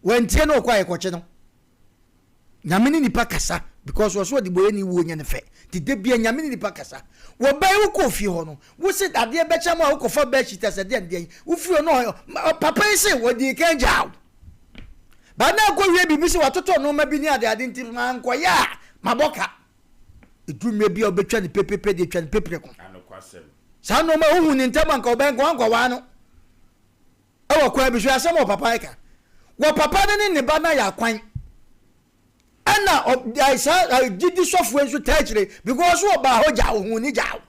Wantie no ɔkɔ a yɛkɔkye no. Nyame ne nipa kasa because ɔso ɔde bɔyɛ ne wuo nyɛ ne fɛ. Nti da bia Nyame ne nipa kasa. Wɔbaa yi wokɔɔ fie hɔ no, wo se adeɛ bɛkyɛ mo a wokɔfa bedsheet asɛ deɛn deɛn. Wofiri hɔ no papa yi se wɔdii kan gyaa wo. Ba na akɔ wie biribi sɛ watotɔ nneɛma bi ne ade ade nti mankɔyɛ a mabɔ ka. Ɛduru mmerɛ bi a wobɛtwa ne pepepe deɛ twa ne pepere ko. Saa nneɛma a wohu ne ntɛm anka ɔbɛn nka wankɔwaa no. Ɛwɔ kwan bi so asɛm wɔ papa ɛka. Wɔ papa no ne ne ba no ayɛ akwan. Ɛna saa gyidi sɔfoɔ nso taa akyire because ɔbaa hɔ gyaa ohun ne gyaa.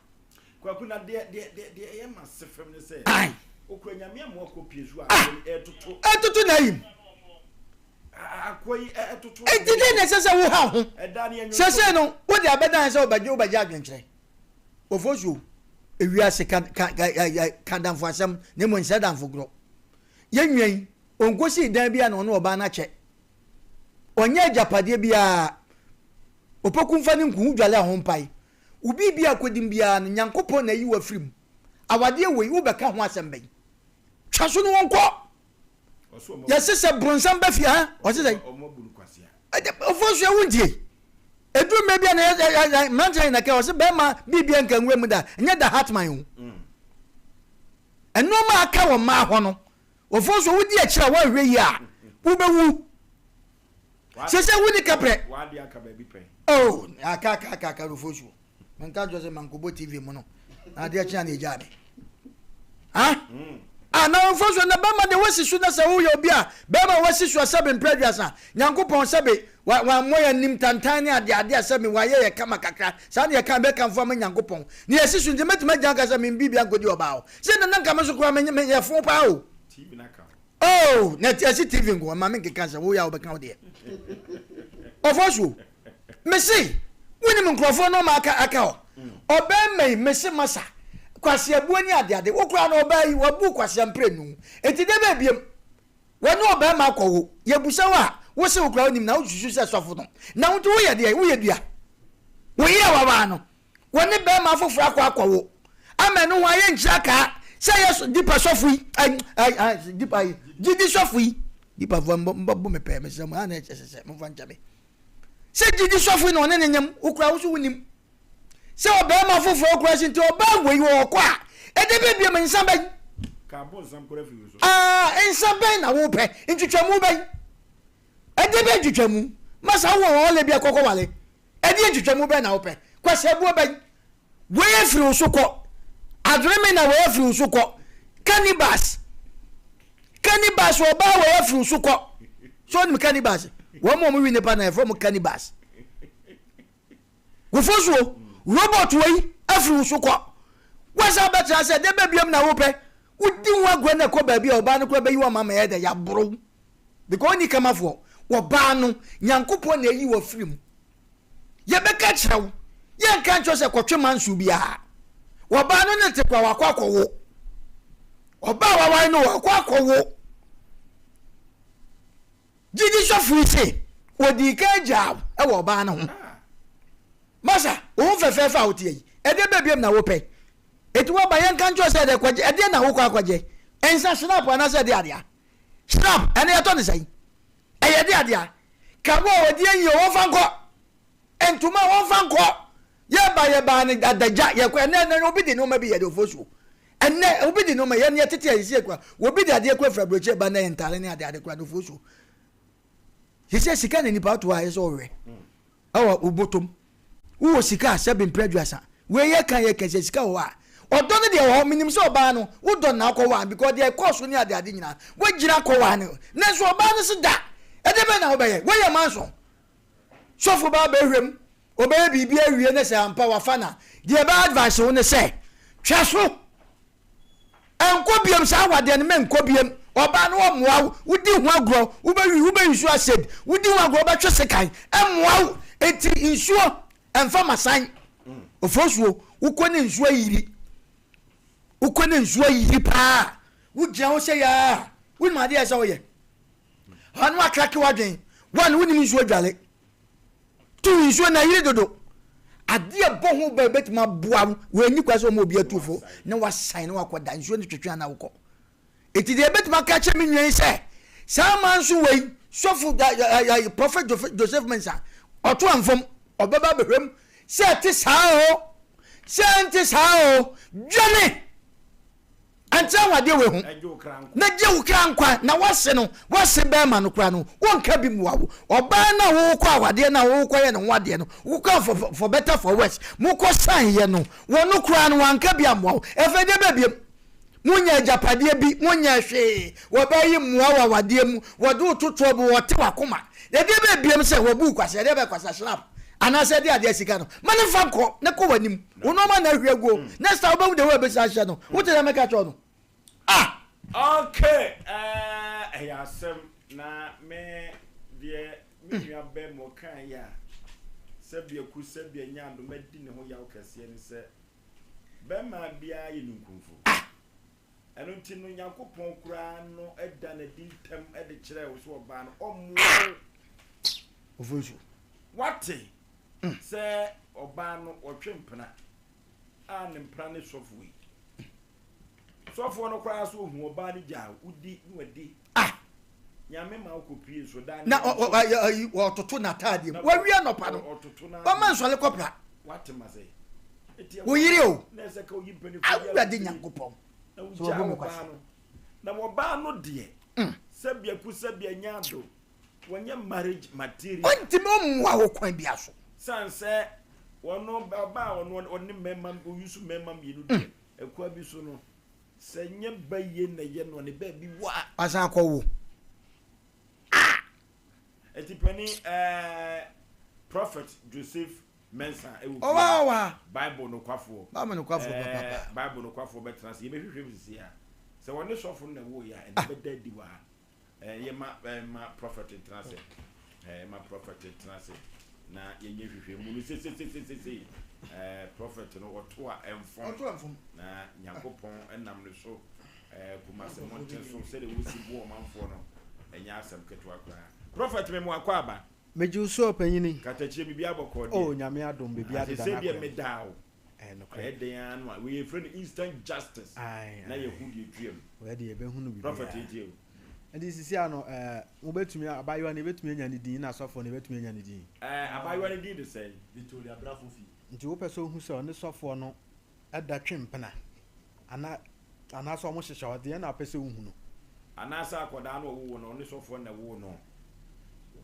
Kwaku na deɛ deɛ deɛ deɛ ɛyɛ ma se fam ne sɛ. Ayi. Okura Nyame ama wakɔ pie so a ah! Ɛtoto. Ɛtoto na ayim. Akoa yi ɛtoto. Enti deɛ na ɛsɛ sɛ wo ha ho. Sɛsɛ no wode abɛdan sɛ wobɛgye wobɛgye adwenkyerɛ. Ofosuo ewiase ka ka ka ka danfo asɛm na mmom nsɛ danfo gorɔ. Yɛn nua yi ɔnkɔsii dan bi a na ɔne ɔbaa no akyɛ. Ɔnyɛ agyapadeɛ biara. Opoku mfa ne nku ho dwale a ho mpae. Wo biribi a kɔdim biara no, Nyankopɔn na ayi wo afiri mu. Awadeɛ wei, wobɛka ho asɛm bɛn? Twa so no wɔnkɔ. Yɛse sɛ bronsam ba fie ha, ɔse sɛ ɔfo so ɛwo ntie. Ɛduru mmerɛ bi a na mmeranteɛ nyina kɛ ɔse bɛrima biribia nka nwura mu da, ɛnyɛ da hatman o. Nnoɔma aka wɔ mmaa hɔ no, ɔfo so wodi akyire a woanhwɛ yie a, wobɛwu. Sɛ sɛ wonni kaprɛ. Oh, aka aka aka aka Rufosuo. Menka nkyerɛ sɛ mankɔbɔ TV mu no. Na adeɛ kye a na ɛgyaa me. Ha? Ah, na Rufosuo na bɛrima deɛ wasi so na sɛ woyɛ obi a bɛrima wasi so a sɛbe mprɛ aduasa. Nyankopɔn sɛbe wammɔ yɛn nim tantan ne adeɛ adeɛ a sɛbe wayɛ yɛ kama kakra. Saa na yɛka bɛkamfo ama Nyankopɔn. Na yɛsi so nti mɛtumi agyina aka sɛ membiribi ankɔdi ɔbaa hɔ. Sɛ na na nka me nso koraa meyɛ fo paa o. Oh, na ɛsi TV nko, ɛma me nkeka sɛ woyɛ a wobɛka wo deɛ. Ɔfɔ so, mese, wonim nkurɔfoɔ no ma aka aka hɔ. Ɔbɛrima yi, mese masa, kwaseabuo ne adeade, wo koraa no ɔbaa yi, wabu kwasea mprenu. Enti dɛ bɛɛ biem, wɔne ɔbɛrima akɔwo, yɛbusa wo a, wo se wo koraa wonim na wosusu sɛ sɔfo no. Na wo nti woyɛ deɛ, woyɛ dua. Wo yere a wawaa no, Wo ne bɛrima foforɔ akɔ akɔwo ama ɛno ho ayɛ nkyira kaa sɛ yɛ dipa sɔfo yi ai dipa yi gyidi sɔfo yi dipafoɔ mbɔ me pɛɛ mesrɛ mo ana ɛkyɛ sɛ momfa nkyɛ me sɛ gyidi sɔfo yi na ɔne ne nyam wokura wo so wonim sɛ ɔbɛrima foforɔ kura si nti ɔbaa wei ɔkɔ a ɛde bɛbie mu nsa bɛn nsa bɛn na wopɛ ntwitwamu bɛn ɛde bɛ ntwitwamu masa wowɔ ɔlɛ bi akɔkɔ wale Ɛdeɛn ntwitwamu bɛn na wopɛ? Kwasiabuo bɛn? Wei afiri wo so kɔ. Adwene na wei afiri wo so kɔ. Cannibals. Cannibals ɔbaa wei afiri wo so kɔ. So onim cannibals? Wɔn mu a wɔwi nipa na yɛfrɛ wɔn cannibals. Wofo so robot wei afiri wo so kɔ. Wɔsan bɛtena sɛ de bɛbiam na wopɛ. Wodi ho agorɔ na ɛkɔ baabi a ɔbaa no koraa bɛyi wɔn ama yɛ dɛ yɛaboro. Because ɔnni kamafoɔ. Ɔbaa no, Nyankopɔn na ayi wo afiri mu. Yɛbɛka kyerɛ wo. Yɛnka nkyerɛ sɛ kɔtwe manso biara. Ɔbaa no ne te kora wakɔ akɔwo. Ɔbaa waware no wakɔ akɔwo. Gyidi sɔfo yi se, wɔdii kan gyaa wo wɔ ɔbaa no ho. Masa, wo ho fɛfɛɛfɛ a woteɛ yi, ɛdeɛ bɛn biom na wopɛ? Enti woaba yɛnka nkyerɛ wo sɛ ɛdeɛ kɔgye, ɛdeɛ na wokɔ akɔgye? Nsa, Schnapp anaasɛ ɛdeɛ adea? Schnapp, ɛno yɛtɔ no sɛn? Ɛyɛ ɛdeɛ adea? Ka wo a wɔde ayi o, wɔmfa nkɔ! Ntoma, wɔmfa nkɔ! Yɛba yɛbaa no adagya, yɛkɔ, ɛnɛ ɛnɛ obi de nneɛma bi yɛ de ofosuo. Ɛnɛ obi de nneɛma, yɛn yɛtete a yɛsi akura, obi de adeɛ kura firi aburokyire ba na yɛ ntaare ne ade ade kura no ofosuo. Sisi sika na nipa to a yɛ sɛ ɔwɛ. Ɛwɔ wo bɔtɔm. Wowɔ sika a sɛbe mpere aduasa. Wei yɛ ka yɛ kɛsɛ sika wɔ hɔ a. Ɔdɔ no deɛ wɔ hɔ menim sɛ ɔbaa no wodɔ no na akɔ waa no because deɛ ɛkɔɔ so ne ade ade nyinaa woagyina akɔ waa no nanso ɔbaa no se da ɛdeɛ bɛn na wobɛyɛ woyɛ manso sɔfo baa bɛhwɛ mu ɔbɛyɛ biribi awie ne sɛ ampa wafa na deɛ ɛbɛ advice wo ne sɛ twa so Nkɔ biom saa awadeɛ no menkɔ biom ɔbaa no ɔmmoa wo wodi ho agorɔ wobɛwi wobɛ nsuo asɛd wodi ho agorɔ wobɛtwe sekan ɛmmoa wo eti nsuo ɛmfa masan ofosuo wokɔ ne nsuo ayiri wokɔ ne nsuo ayiri paa wogyina hɔ sɛ yaa wonim adeɛ ɛsɛ woyɛ ano akrake wadwen one wonim nsuo dwale Tu nsuo na ayiri dodo. Adeɛ a ɛbɔ ho ban bɛtumi aboa wo. Wɔanyi kwa sɛ wɔma obi atu fo na wasan na wakɔda nsuo no twetwe ana wokɔ. Enti deɛ ɛbɛtumi aka akyerɛ me nua yi sɛ saa manso wei sɔfo Prophet Joseph Mensah ɔto amfam ɔbɛba abɛhwɛ mu sɛ ɛte saa o sɛ ɛnte saa o dwane. Ɛnkyerɛ wo adeɛ wei ho na gye wo kra nkwa na wase no wase bɛrima no kora no wonka bi mua wo ɔbaa no a wokɔ awadeɛ no a wokɔ yɛ ne ho adeɛ no wokɔ for, for better for worse mokɔ san yɛ no wɔno koraa no wanka bi amoa wo ɛfɛ deɛ bɛbiem monya agyapadeɛ bi monya hwee wɔbɛyi mmoa wɔ awadeɛ mu wɔde wo totoɔ bo wɔte wakoma ɛdeɛ bɛbiem sɛ wɔbu kwasɛ ɛdeɛ bɛ kwasɛ snap anaasɛ ɛde adeɛ sika no ma ne fa nkɔ ne kɔ w'anim Wo nneɛma na ahwie aguo. Next time wobɛhu the way ɛbɛsi ahyɛ no. Wote deɛ meka kyerɛ wo no? Ah! Okay eh, ɛyɛ asɛm na me deɛ me nua bɛ mo kan yɛ a sɛbi aku sɛbi anya adom adi ne ho yaw kɛseɛ ne sɛ bɛma biara yɛ nunkumfo. Ɛno nti no Nyankopɔn koraa no da no adi ntɛm de kyerɛɛ wo sɛ ɔbaa no ɔmmoa wo. Ofosu. Wate sɛ ɔbaa no ɔtwe mpena a ne mpena ne sɔfoɔ yi. Sɔfoɔ no koraa so ohu ɔbaa no gyaa wodi na wadi. Ah! Nyame ma wokɔ pie so daa ne Na ɔtoto n'ataadeɛ mu. Wawie anɔpa no. Ɔma nsɔle kɔpra. Wate ma sɛ. Wo yere o. Awurade Nyankopɔn. Na wogyaa ɔbaa no. Na ɔbaa no deɛ, sɛbea ku sɛbea nya ado, wɔnyɛ marriage material. Ɔntumi mmoa wo kwan bia so. San sɛ ɔno ɔbaa a ɔno ɔne mmarima ɔyusu mmarima mmienu deɛ, ɛkwa bi so no, sɛ nyɛ ba yie na ɛyɛ no a, ne baabi wa. Wasan akɔ wo. Ah! Ɛti panin ɛɛ Prophet Joseph Mensah ɛwɔ fie Ɔwɔ ha, ɔwɔ ha. Bible nokwafoɔ. Bible nokwafoɔ papaapa. Ɛɛ Bible nokwafoɔ bɛtena ase. Yɛbɛhwehwɛ mu sisi a. Sɛ wɔne sɔfo no na ɛwɔ yɛ a, ɛna bɛda adi wɔ ha. Ɛɛ yɛma ɛɛ ma prophet ntena ase. Ɛɛ ma prophet ntena ase. Na yɛnyɛ hwehwɛ mu no sesesesesese. Ɛɛ prophet no ɔto a ɛmfom. Ɔto ɛmfom. Na Nyankopɔn ɛnam ne so ɛɛ Kumasi mmɔnten so sɛdeɛ wɔsi bu ɔmanfoɔ no ɛnyɛ asɛm ketewa koraa. Prophet me mo akɔ aba. Megye wo so ɔpanyini. Katakyie biribiara bɔkɔɔ deɛ. Oh Nyame adom biribiara deda Sesei deɛ n'akwan mu. medaa wo. Ɛyɛ nokorɛ. Ɛyɛ den ara no a wei yɛfrɛ no instant justice Ae na ae. yɛhu deɛ ɛtua mu. Wei deɛ yɛbɛhunu Prophet biribiara. yɛtie wo. Nti sisi ano ɛɛ mobɛtumi abayewa no yɛbɛtumi anya ne din na sɔfoɔ no yɛbɛtumi anya ne din. Ɛɛ abayewa no din de sɛn? Victoria Brafofi. Nti wopɛ sɛ wohu sɛ ɔne sɔfoɔ no da twe mpena ana anaasɛ ɔmo hyehyɛ hɔ deɛn na wopɛ sɛ wohu no. Anaasɛ akɔdaa no ɔwoo no ɔne sɔfoɔ no na ɛwoo no.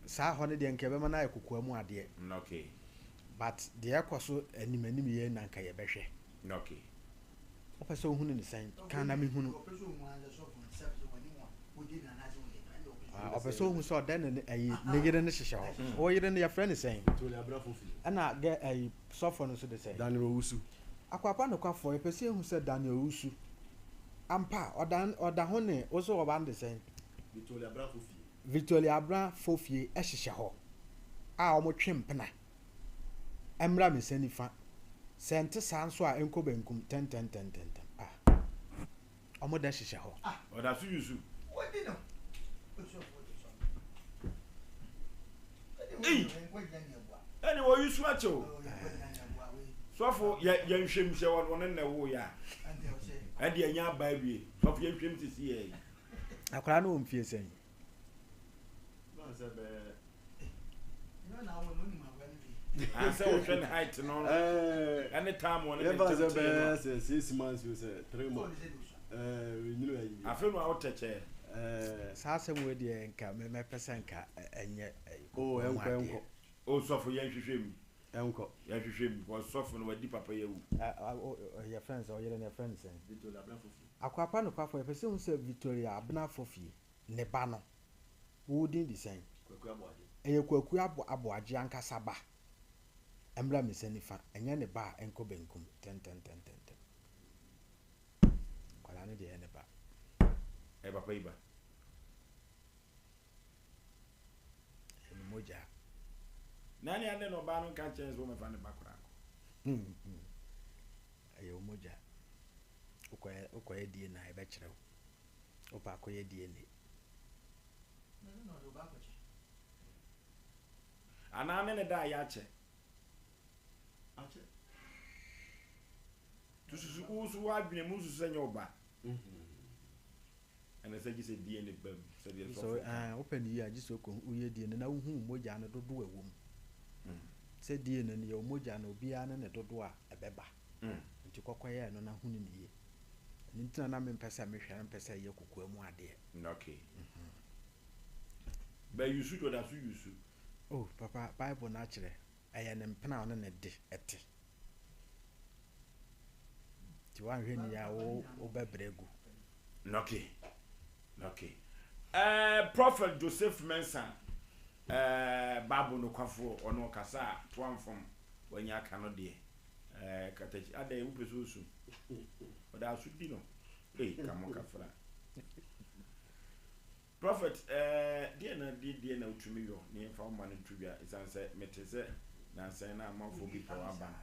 Saa hɔ no deɛ nka yɛbɛma no ayɛ kokoa mu adeɛ. Okay. But deɛ ɛkɔ so anim anim yei na nka yɛbɛhwɛ. Okay. Wopɛ sɛ wohunu no sɛn? Ka na mehunu. Ah, ɔpɛ sɛ ohu sɛ ɔdɛ ne ayi ne yere no hyehyɛ hɔ. Wo yere no yɛfrɛ no sɛn? Ɛna gɛ ayi sɔfo no nso de sɛn? Daniel Owusu. Akwapa nokwafoɔ, yɛpɛ sɛ yɛhu sɛ Daniel Owusu ampa ɔda ɔda ho ne wo so ɔba no de sɛn? Victoria Abra Fofie. Victoria Abra Fofie hyehyɛ hɔ a wɔtwe mpena mmra me nsa nifa, sɛ ɛnte saa nso a ɛnkɔ benkum tɛntɛntɛntɛntɛm. Ah. Ɔmo dɛ hyehyɛ hɔ. Ɔda so yusu. Ei! Ɛne wɔ yusu akyɛ o. Sɔfo yɛ yɛnhwɛ mu sɛ ɔne na ɛwoo yɛ a. Ɛnde ɛnyɛ aba awie. Sɔfo yɛnhwɛ mu sisi yɛ yi. Akwadaa no wɔ mfie sɛn? Sɛ wohwɛ ne height no ɛne time wɔne ne ntam teɛ no. Sɛ 6 months o sɛ 3 months. Afei no a wotɛ kyɛ. Saa asɛm wei deɛ nka mɛpɛ sɛ nka ɛnyɛ Oh, ɛnkɔ ɛnkɔ. O sɔfo yɛnhwehwɛ mu. Ɛnkɔ. Yɛnhwehwɛ mu because sɔfo no wadi papa yi awu. Yɛfrɛ no sɛ ɔyere no yɛfrɛ no sɛn? Victoria Abena Fofie. Akwapa nokwafo yɛpɛ sɛ hu sɛ Victoria Abena Fofie ne ba no wo din de sɛn? Kwaku Aboagye. Ɛyɛ Kwaku Aboagye ankasa ba. Ɛmmra me nsa nifa, ɛnyɛ ne ba a ɛnkɔ benkum tɛntɛntɛntɛntɛm. Akwadaa no deɛ ɛyɛ ne ba. Ɛyɛ papa yi ba. Ɛyɛ ne mogya. Na ne ade na ɔbaa no nka nkyɛn sɛ wɔmɛfa ne ba koraa nkɔ. Ɛyɛ wo mogya. Wokɔyɛ wokɔyɛ DNA a ɛbɛkyerɛ wo. Wopɛ akɔyɛ DNA. Anaa ne ne da a yɛakyɛ. Akyɛ. Tususu wo so w'adwene mu nsusu sɛ nyɛ wo ba. Ɛna sɛ gye sɛ DNA ba mu sɛdeɛ sɔfo ka. Wopɛ no yie a gye sɛ wokɔ woyɛ DNA na wohu mogya no dodoɔ a ɛwɔ mu. Sɛ DNA no yɛ wo mogya no obiara ne ne dodoɔ a ɛbɛba. Nti kɔkɔyɛ ɛno na hunu no yie. Ɛno nti na na mempɛ sɛ mehwɛ na mepɛ sɛ ɛyɛ kokoa mu adeɛ. Okay. Bɛ yusu deɛ ɔda so yusu. Oh papa Bible no akyerɛ ɛyɛ ne mpena a ɔne no de ɛte. Nti woanhwɛ ni a wo wobɛbrɛ agu. Okay. Prophet Joseph Mensah, Bible nokwafoɔ, ɔno ɔkasa a toa mfom, wanya aka no deɛ. Katakyi, adɛn wopɛ sɛ osu? Ɔda so di no. Ei, ka mo kafra. Prophet, deɛ na deɛ deɛ na wotumi yɔ ne yɛmfa wo ma no nto dwa, ɛsiane sɛ mete sɛ nansa yi na amanfoɔ bi pɛ w'aba no.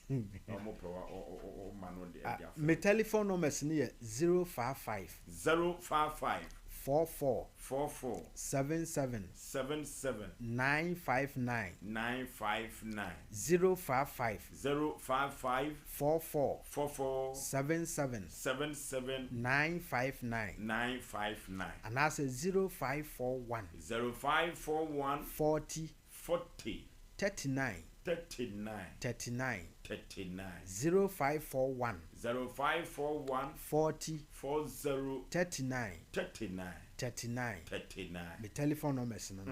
Na wɔn pɛ wa ɔ ma no de de afɛ. Me telephone numbers no yɛ 055. 055. 44. 44. 77. 77. 959. 959. 055. 055. 44. 44. 77. 77. 959. 959. Anaasɛ 0541. 0541. 40. 40. 39. 39. 39. 39. 0541. 0541. 40. 40. 39. 39. 39. 39. Me telephone numbers no.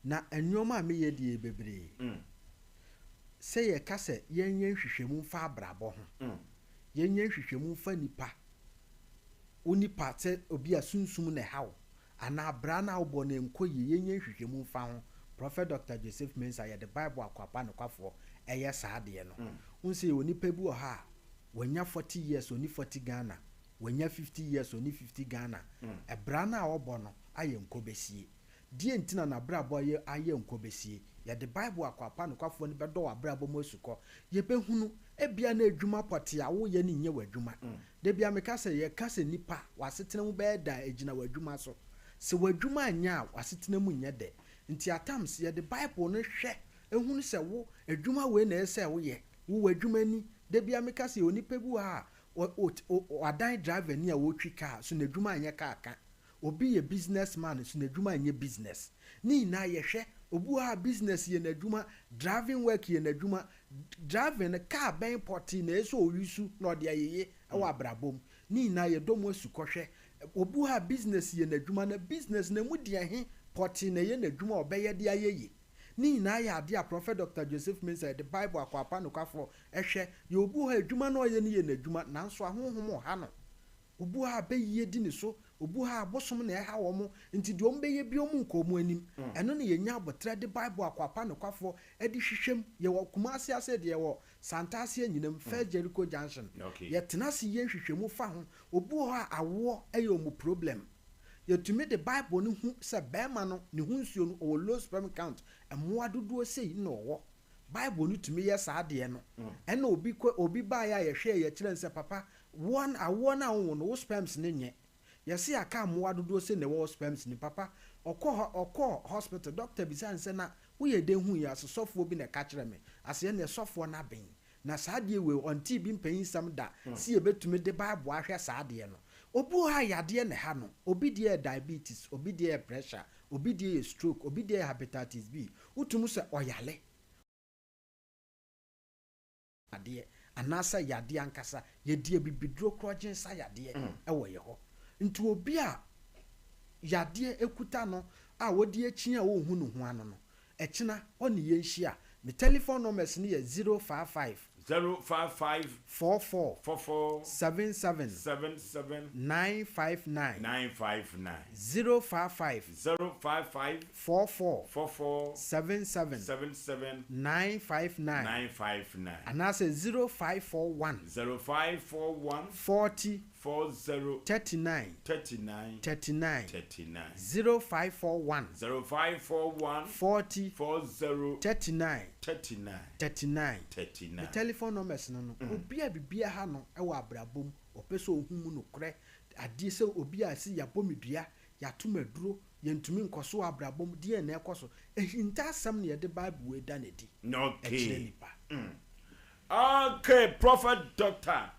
Na nneɛma a meyɛ deɛ bebree. Sɛ yɛka sɛ yɛnyɛ nhwehwɛmu mfa abrabɔ ho. Yɛnyɛ nhwehwɛmu mfa nipa. Wo nipa sɛ obi a sunsum na ɛha wo anaa bra no a wobɔ no nkɔ yie, yɛnyɛ nhwehwɛmu mfa ho. Prophet Dr. Joseph Mensah yɛde Bible akwapa nokwafoɔ ɛyɛ saa adeɛ no. Wohu sɛ yɛwɔ nipa bi wɔ ha a wanya 40 years ɔni 40 Ghana, wanya 50 years ɔni 50 Ghana. Ɛbra no a ɔbɔ no ayɛ nkɔbɛsie. Deɛ nti na n'abrabɔ ayɛ ayɛ nkɔbɛsie? Yɛde Bible akwapa nokwafoɔ no bɛdɔ w'abrabɔ mu asukɔ. Yɛbɛhunu ebia na adwuma pɔtee a woyɛ no nyɛ w'adwuma. Da bia meka sɛ yɛka sɛ nipa w'asetena mu bɛyɛ da a egyina w'adwuma so. Sɛ w'adwuma anyɛ a w'asetena mu nyɛ dɛ. Nti at times yɛde Bible no hwɛ ehunu sɛ wo adwuma wei na ɛsɛ sɛ woyɛ. Wo w'adwuma ni. Da bia meka sɛ onipa bi wɔ ha a wadan driver ni a wɔretwi car so n'adwuma anyɛ car ka. Obi yɛ business man so n'adwuma anyɛ business. Ne nyinaa yɛhwɛ obi wɔ ha business yɛ n'adwuma, driving work yɛ n'adwuma. Driving no car bɛn pɔtee na ɛsɛ sɛ ɔyi na ɔde ayɛyɛ ɛwɔ abrabɔ mu. Ne nyinaa yɛdɔ mu asukɔhwɛ. Obi wɔ ha business yɛ n'adwuma na business na mu deɛ he pɔtee na ɛyɛ n'adwuma a ɔbɛyɛ de ayɛ yie. Ne nyinaa yɛ adeɛ a Prophet Dr. Joseph Mensah yɛde Bible akwapa nokwafoɔ ɛhwɛ. Yɛ obi wɔ ha adwuma na ɔyɛ no yɛ n'adwuma nanso ahonhom ɔha no. Obi wɔ ha a bɛyie di ne so. Obi wɔ ha a abosom na ɛha wɔn. Nti deɛ wɔn bɛyɛ bi wɔn nkɔ wɔn anim. Ɛno ne yɛnya abotire de Bible akwapa nokwafoɔ ɛde hwehwɛ mu. Yɛwɔ Kumasi ase deɛ yɛwɔ Santase Anyinam, First Jericho Junction. Yɛtena ase yɛ nhwehwɛmu fa ho. Obi wɔ hɔ a awoɔ ɛyɛ wɔn problem. Yɛtumi de Bible no hu sɛ bɛrima no ne ho nsuo no ɔwɔ low sperm count. Mmoa dodoɔ sei na ɔwɔ. Bible no tumi yɛ saa adeɛ no. Ɛna obi kɔ obi baeɛ a yɛhwɛɛ yɛkyerɛ no sɛ papa wɔn awoɔ no a wowɔ no wo sperms no nyɛ. Yɛse aka mmoa dodoɔ sei na ɛwɔ wo sperms no papa ɔkɔ hɔ ɔkɔɔ hospital doctor bisa no sɛ na Woyɛ dɛn hui? Ase sɔfoɔ bi na ɛka kyerɛɛ me. Ase ɛnneɛ sɔfoɔ no aben. Na saa adeɛ wei, ɔntee bi mpanyinsɛm da sɛ yɛbɛtumi de Bible ahwɛ saa adeɛ no. Obi wɔ hɔ a yadeɛ na ɛha no. Obi deɛ yɛ diabetes, obi deɛ yɛ pressure, obi deɛ yɛ stroke, obi deɛ yɛ hepatitis B. Wotumi hu sɛ ɔyare. Adeɛ, anaasɛ yadeɛ ankasa. Yɛde abibiduro korɔgyen sa yadeɛ wɔ yɛ hɔ. Nti obi a yadeɛ kuta no a ɔdi akyi a ɔnhu ne ho ano no, ɛkyena ɔne yɛn nhyia. Me telephone numbers no yɛ 055. 055. 44. 44. 77. 77. 959. 959. 055. 055. 44. 44. 77. 77. 959. 959. Anaasɛ 0541. 0541. 40. 40. 39. 39. 39. 39. 0541. 0541. 40. 40. 39. 39. 39. 39. Me telephone numbers no no. Obi a biribi aha no wɔ abrabɔ mu, ɔpɛ sɛ ɔhu mu nokorɛ, adeɛ sɛ obi a se yɛabɔ me dua, yɛato me aduro, yɛntumi nkɔ so wɔ abrabɔ mu, deɛn na ɛkɔ so? Ahintasɛm na yɛde Bible wei da no adi kyerɛ nnipa. Okay, Prophet Doctor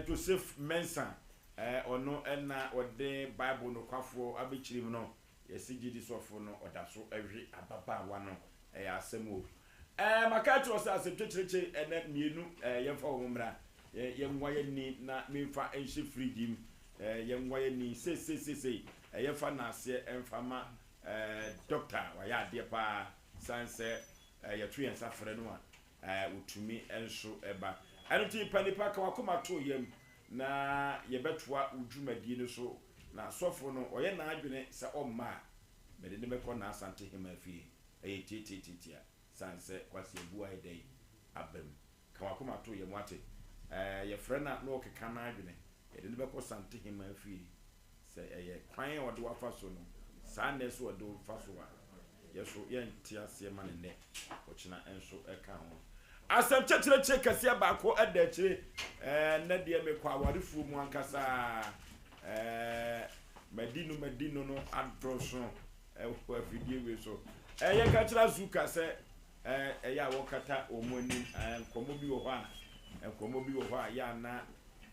Joseph Mensah, ɔno na ɔde Bible nokwafoɔ abɛkyerɛ mu no, yɛse gyidi sɔfo no ɔda so we ababaawa no, ɛyɛ asɛm o. Maka akyerɛ wo sɛ asɛm kyekyerekye ɛnɛ mmienu, yɛmfa wɔn mmra, yɛnwa yɛn ani na memfa nhyɛ fridge mu, yɛnwa yɛn ani seiseiseisei, yɛmfa naaseɛ mfa ma Doctor, wayɛ adeɛ paa, sane sɛ yɛto yɛn nsa frɛ no a, Wotumi nso ba. Ɛno nti pa nipa ka w'akoma to yam na yɛbɛtoa wo dwumadie no so. Na sɔfo no ɔyɛ n'adwene sɛ ɔmma a, mede no bɛkɔ n'Asante hemaa fie. Ɛyɛ tiatiatiatia sane sɛ Kwasi Abu ayɛ dɛn aba mu. Ka w'akoma to yam wate. Yɛfrɛ no a na ɔkeka n'adwene. Yɛde no bɛkɔ Sante hemaa fie. Sɛ ɛyɛ kwan a ɔde wo afa so no, saa na ɛsɛ ɔde wo fa so a, yɛ so yɛnte aseɛ ma no nnɛ, ɔkyena nso ka ho. Asɛm kyɛkyerɛkyerɛ kɛseɛ baako da akyire. Ɛɛ, nnɛ deɛ mekɔ awarefoɔ mu ankasa. Ɛɛ, madi no madi no no adɔso wɔ afidie wei so. Ɛɛ, yɛnka kyerɛ Azuka sɛ ɛɛ, ɛyɛ a wɔkata wɔn anim. Ɛɛ, nkɔmmɔ bi wɔ hɔ a, nkɔmmɔ bi wɔ hɔ a, yɛ a na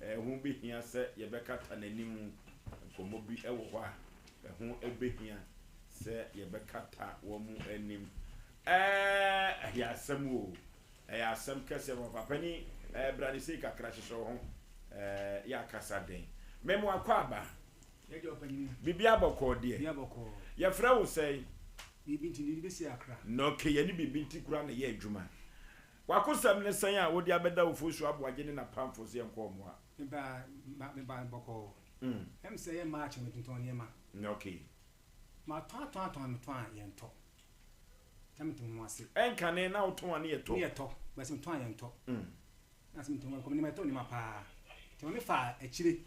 Ɛho behia sɛ yɛbɛkata n'anim. Nkɔmmɔ bi wɔ hɔ a, ɛho behia sɛ yɛbɛkata wɔn anim. Ɛɛ, ɛyɛ asɛm o. Ɛyɛ asɛm kɛseɛ papa. Panin, ɛɛ, bra ne sei kakra, hyehyɛ wo ho. Ɛɛ, yɛ akasa den. Mem w'akwaaba. Biribiara bɔkɔɔ deɛ? Yɛfrɛ wo sɛn? Biribi nti, ne bɛsi akra. Na okay, yɛne biribi nti koraa na ɛyɛ adwuma. W'akosɛm ne sɛn a wode abɛda Ofosu Aboagye ne n'apamfo sɛ yɛnkɔ wɔn a? Mebaa mebaa bɔkɔɔ. Ɛm sɛ ɛyɛ March no metontɔn nneɛma. Okay. Matɔn atɔn atɔn metɔn a yɛntɔ. Na mente me ho ase. Ɛnkane na wotɔn a ne yɛtɔ. Ne yɛtɔ, but sɛ metɔn a yɛntɔ. Na sɛ metɔn kɔ nneɛma yɛtɔ nneɛma paa. Nti maame faa akyire.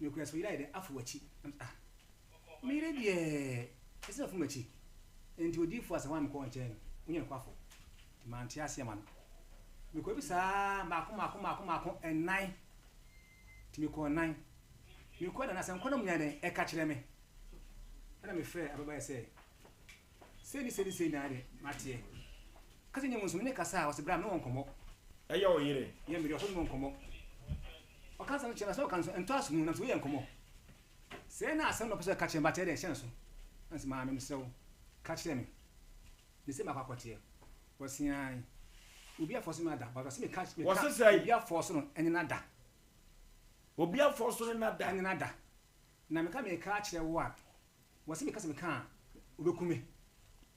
Mekura sɛ wo yere ayɛ dɛ afa w'akyi. Na me sɛ ah. Me yere deɛ, ɛsɛ sɛ ɔfa m'akyi. Enti odiyifoɔ asɛ hwan a mekɔ nkyɛn no, wonyɛ nokwafo. Nti mante aseɛ ama no. Mekɔɔ bi saa mmaako mmaako mmaako mmaako nnan. Nti mekɔɔ nnan. Mekɔɔ nnan no asɛm korɔ na wɔn nyinaa dɛn ɛka kyerɛ me. Ɛna mefrɛɛ ababaawa yi sɛ, sei ne sei ne sei na deɛ mateɛ. Ka sɛ nyɛ mu nso me ne kasa a, ɔse bra me ne wɔ nkɔmmɔ. Ɛyɛ wo yere? Yɛ me deɛ, ɔse me ne wɔ nkɔmmɔ. Ɔka asɛm no kyerɛ me, asɛm a ɔka no nso ɛntɔ aso mu, nam sɛ wei yɛ nkɔmmɔ. Sɛɛ na asɛm na ɔpɛ sɛ ɔka kyerɛ me, but ɛyɛ dɛn hyɛ no so. Ɛna ɔse, Maame, mesrɛ wo, ka kyerɛ me. Mese makɔ akɔteɛ. Ɔse, Aane. Obi afɔɔso me ada, but ɔse meka, meka, Ɔse sɛn? obi afɔɔso no ɛne no ada. Obi afɔɔso ne no ada? Ɛne no ada. Na meka meka akyerɛ wo a, wɔse meka sɛ meka a, ɔbɛku me.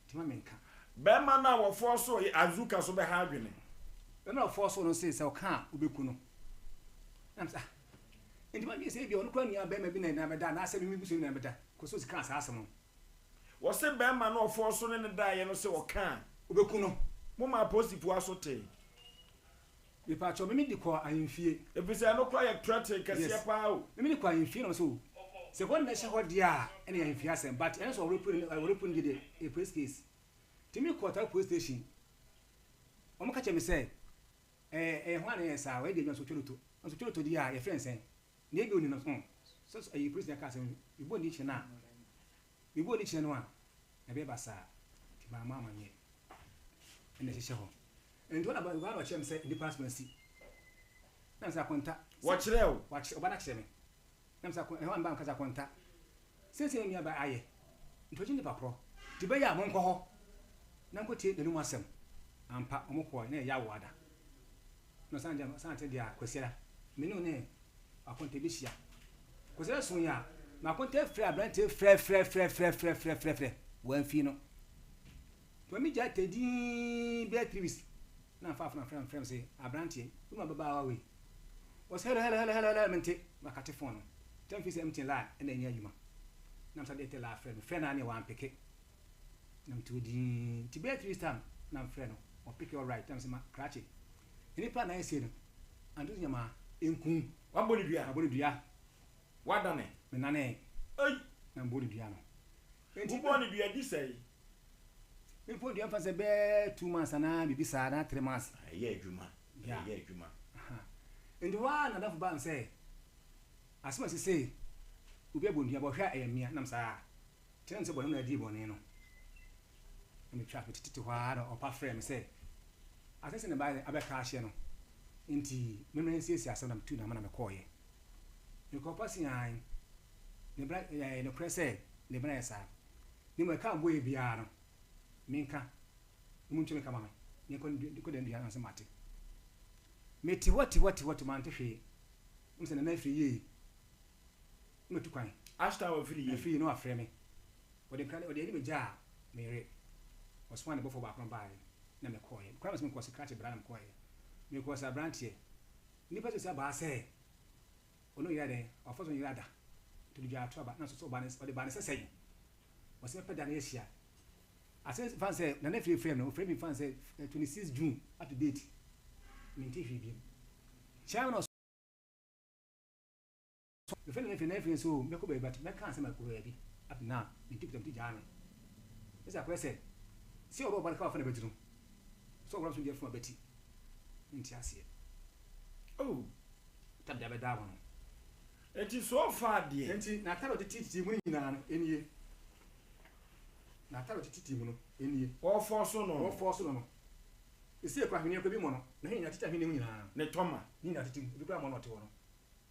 Nti ma menka. Bɛrima no a wɔfɔɔso yɛ Azuka so bɛha adwene. Bɛrima no a wɔfɔɔso no se sɛ ɔka a, ɔbɛku no. Ɛna mese, ah, nti madwene sɛ ebia ɔno koraa nua bɛrima bi na ɛne no abɛda anaasɛ me me busuani na ɛbɛda. Kɔsi ɔsi kaa saa asɛm no. Wɔse bɛrima no a ɔfɔɔso ne no daeɛ no sɛ ɔka a. Ɔbɛku no. Moma apolisifoɔ aso tee. Mepaakyɛw, me me de kɔɔ ahemfie. Efisɛ ɛno koraa yɛ threaten kɛseɛ Yes. paa o. Me me de kɔɔ ahemfie na wɔse o, sɛ hɔ na ɛhyɛ hɔ deɛ a, ɛna ɛyɛ ahemfie asɛm, but ɛno sɛ ɔrepo no, ɔrepo no deɛ deɛ, ɛyɛ police case. Nti me kɔɔ Tarkwa police station, wɔn ka kyerɛ me sɛ, ɛɛ, ɛyɛ hwan na ɛyɛ saa, ɔyɛ deɛ adwuma nso ɔtwa loto, nso ɔtwa loto deɛ a, yɛfrɛ no sɛn? Nea ebi onni no, hmm, sɛ sɛ ɛyɛ police na ɛka asɛm no, mebɔɔ ne din kyerɛ no a, mebɔɔ ne din kyerɛ no a, ɛbɛyɛ basaa, nti mammɔ amanneɛ. Ɛna ɛhyehyɛ hɔ. Nti hɔ na hɔ na ɔkyerɛ me sɛ nnipa asɛm asi. Na mesɛ akonta. Wɔkyerɛɛ wo? Wakyerɛ, ɔba no akyerɛ me. Na mesɛ akon, ɛhɔ a meba meka sɛ akonta. Seesei me nuabaa ayɛ. Nti ɔgye nnipa korɔ. Nti bɛyɛ a monkɔ hɔ na nkɔtie n'anom asɛm. Ampa, wɔn kɔɔe, na ɛyɛ awoada. Na ɔsan gya, ɔsan te deɛ a, Kwasiada, me ne wo ne akonta bɛhyia. Kwasiada soe a, ma akonta frɛ aberanteɛ frɛfrɛfrɛfrɛfrɛfrɛfrɛ, wamfii no. Nti ma megyae tɛ dinn bɛyɛ 3 weeks na mfa afona frɛ frɛ me se abranteɛ wo nua ababaawa wei ɔse hello hello hello hello hello mente na wakate phone no tɛ mfi sɛ MTN line ɛna ɛnyɛ adwuma na msa de Airtel line frɛ no frɛ no a ne wampeke na mte hɔ dinn nti bɛyɛ 3 weeks time na mfrɛ no ɔpeke alright na mse ma krakye nnipa na ayɛ sei no anto so nyamaa nku Wabɔ ne dua. Wabɔ ne dua. Wadane. Menanee. Ei. Na mbɔ ne dua no. Wobɔɔ no dua di sɛe? Mebɔɔ dua mfa sɛ bɛyɛ 2 months anaa biribi saa anaa 3 months. Ɛyɛ adwuma, ɛyɛ adwuma. Nti hɔ ara na adamfo baa me sɛ asɛm a sesei obi abɔ dua bɔhwɛ a ɛyɛ mmea nam saa. Kyerɛ me sɛ bɔne na adi bɔne no. Na metwa metete hɔ ara na ɔpa frɛɛ me sɛ asɛm sɛ ne ba abɛka ahyɛ no. Nti memmrɛ nsiesie asɛm na metuu n'ama na mekɔɔeɛ. Mekɔɔ pa se ae. Ne bra, ɛyɛ nokorɛ sɛ ne bra yɛ saa. Na mmom ɛka a ɔbɔeɛ biara no, menka, na montua me ka ma me, na yɛnkɔ nkɔ dan dua no ase mate. Mete hɔ te hɔ te hɔ te mante hwee. Wohu sɛ Nana afiri yie, na matu kwan. Ashtown afiri yie. Afiri yie na wafrɛ me. Ɔde nkra, ɔde anim gyaa me yere. Ɔsomaa ne bɔfoɔ baako na ɔbaeɛ, na mekɔeɛ. Mekɔeɛ na mese mekɔɔ sɛ krakye bra na mekɔeɛ. Mekɔɔ sɛ aberanteɛ. Nnipa sɛ sɛ abaa sɛ. Ɔno yera dɛn? Ɔfa so yera da. Nti ɔde dwa ato aba na nso so ɔba ne ɔde ba ne sɛ sɛn? Ɔsɛ mɛpɛ da no yɛhyia. Asɛ fa sɛ Nana fie frɛ me no, ɔfrɛ me fa sɛ 26 June up to date. Mente hwee biom. Kyɛn na ɔsɔ mefrɛ Nana fie, Nana fie nso mɛkɔ baabi but mɛka asɛm akɔ baabi up to now mente kuta mete gyaa me. Ɛsɛ akɔyɛ sɛ sɛ ɔbɛ ɔba no ka wafa na bɛti no. Sɛ ɔwura nso deɛ fuma bɛti. Mente aseɛ. Oh. Tam de abɛdaa ho no. Enti so far deɛ. Enti n'atare a ɔde teetee mu no nyinaa no, nie. N'atare a ɔde teetee mu no, nie. Wɔfɔɔso no no. Wɔfɔɔso no no. Seesei koraa ahweneɛ koraa bi mmɔ no. Na hwɛ nyinaa, tete ahweneɛ mu nyinaa. Ne tɔma. Ne nyinaa tete mu, ebi koraa mmɔ no ɔte hɔ no.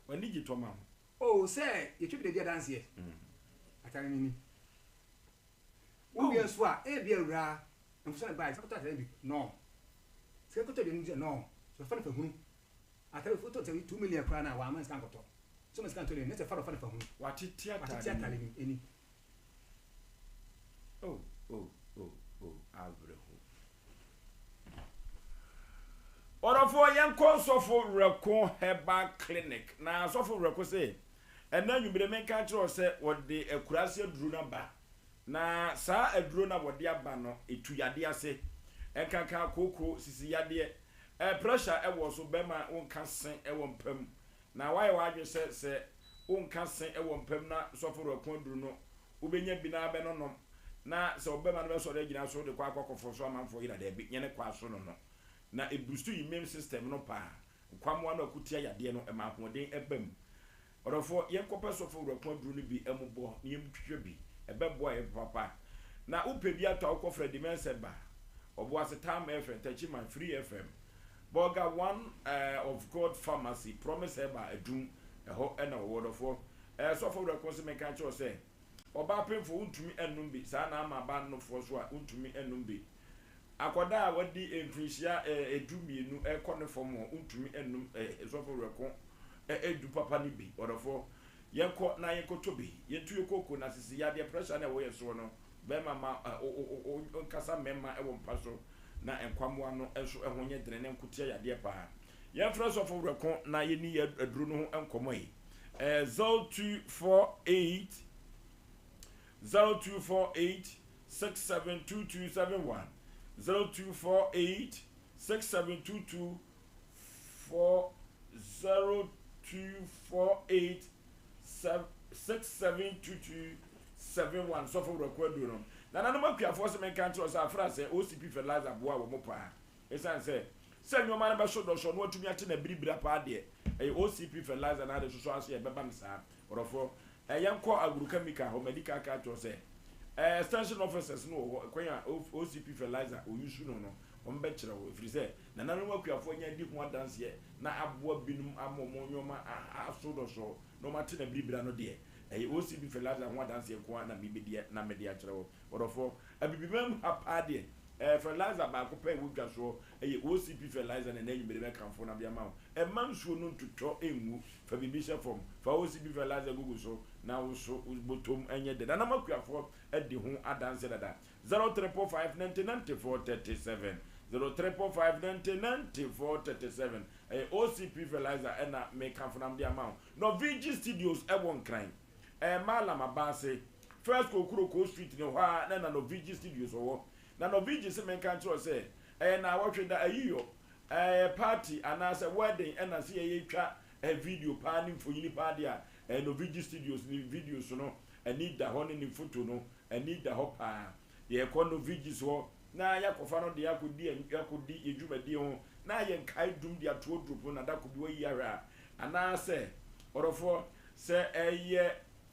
W'ani gye tɔma ho? Oo, sɛ yɛtwa bi de di adanseɛ. Atare no ni. Wowie nso a, ebia awuraa, mfomso na ɛbaeɛ, sika kɔtɔ atare no bi, no. Sika kɔtɔ aduane bi, no. So fa no fa hunu. Atare wotɔ sɛ 2 million koraa no a, wamma sika ankɔtɔ. Sɛ ɔma sika ntɔ aduane, na sɛ fa no fa no fa hunu. Watete Watete atare atare no ani. Oh, awerɛho. Ɔdɔfoɔ, yɛnkɔ Sɔfo Werɛko Herbal Clinic. Na Sɔfo Werɛko se, ɛnnɛ anwummere menka nkyerɛ wo sɛ wɔde akuraase aduro no aba. Na saa aduro no a wɔde aba no, ɛtu yadeɛ ase. Ɛnkanka kooko, sisi yadeɛ, eh, pressure ɛwɔ so, bɛrima wonka se ɛwɔ mpa mu. Na woayɛ w'adwene sɛ sɛ wonka se ɛwɔ mpa mu na Sɔfo Werɛko aduro no wobɛnya bi na abɛnonom, na sɛ ɔbɛma no bɛsɔre agyina so de kɔ akɔ akɔforo so amanfoɔ yera, daabi, nyɛ ne kwa so no no. Na ɛbustu immune system no paa, nkwammoa no a ɛko tia yadeɛ no, ɛma ahoɔden ba mu. Ɔdɔfoɔ, yɛnkɔpɛ sɔfo werɛko aduro no bi mmobɔ na yɛntwitwa bi, ɛbɛboa yɛn papapa. Na wopɛ bi atɔ a wokɔ Freddie Mensah ba, Ɔboase Tam FM, Techiman, Free FM, Bolga One of God Pharmacy, Promise Herbal, Adum, ɛhɔ na wɔwɔ. Ɔdɔfoɔ, sɔfo werɛko se menka nkyerɛ wo sɛ, ɔbaa pemfoɔ wontumi nnom bi, saa na ama aba nofoɔ nso a wontumi nnom bi. Akwadaa a wadi mfirinhyia 12 rekɔ ne fam hɔ, wontumi nnom sɔfo werɛko adu papa no bi. Ɔdɔfoɔ, yɛnkɔ na yɛnkɔtɔ bi. Yɛntu yɛn kooko na sisi yadeɛ, pressure no a ɛwɔ yɛn soɔ no, bɛrima ma wo nkasa mmarima wɔ mpa so na nkwammoa no nso ho nyɛ dene na nko tia yadeɛ paa. Yɛmfrɛ sɔfo werɛko na yɛnni yɛn aduro no ho nkɔmmɔ yi. 0248 0248 672271 0248 6722 4 0248 672271 Sɔfo Werɛko aduro no. Nananom akuafoɔ se menka nkyerɛ wo sɛ afra sɛ OCP fertilizer boa wɔn paa. Esiane sɛ sɛ nnoɔma no bɛso dɔsɔ na watumi ate n'abiribira paa deɛ, ɛyɛ OCP fertilizer na ade sosɔ ase a ɛbɛba no saa. Ɔdɔfoɔ, eh, yɛnkɔ Aguru Chemical hɔ, madi kan aka akyerɛ wo sɛ, eh, extension officers no wɔ hɔ, kwan a OCP fertilizer wɔuse no no, Wɔbɛkyerɛ wo, ɛfiri sɛ nananom akuafoɔ anya adi ho adanseɛ na aboa binom ama wɔn nnoɔma aso dɔsɔɔ na wɔate na biribira no deɛ, ɛyɛ OCB fertilizer ho adanseɛ nko ara na mebɛdi na mede akyerɛ wo. Ɔdɔfoɔ, Abibiman mu ha paa deɛ, ɛɛ fertilizer baako pɛ a ɛwɔ dwa soɔ yɛ OCP fertilizer na ɛnnɛ anwummere mɛkamfo na mede ama wo. Mma nsuo no ntotɔ ngu, fa biribi hyɛ fam, fa OCP fertilizer gugu so na wo so wo bɔtɔm nyɛ dɛ. Nananom akuafoɔ adi ho adanseɛ dada. 0 triple 5 90 94 37 0 triple 5 90 94 37 Ɛyɛ OCP fertilizer ɛna mekamfo na mede ama wo. Norvigi Studios ɛwɔ Nkran, ɛyɛ Mallam Abaase, First Kokuroko Street no hɔ ara na na Norvigi Studios wɔ. Na Norvigi se menka nkyerɛ wo sɛ ɛyɛ naawɔtwe da ayiyɔ, ɛyɛ party anaasɛ wedding ɛna se yɛretwa video paa ne mfonyini paa deɛ a, ɛyɛ Norvigi Studios ne videos no ani da hɔ ne ne photo no ani da hɔ paa. Yɛkɔ Norvigis hɔ na yɛakɔfa no de akɔdi akɔdi yɛn dwumadie ho na ayɛ nkae dum de ato oduro pono na da ko bi wayi ahwɛ a, anaasɛ ɔdɔfoɔ sɛ ɛyɛ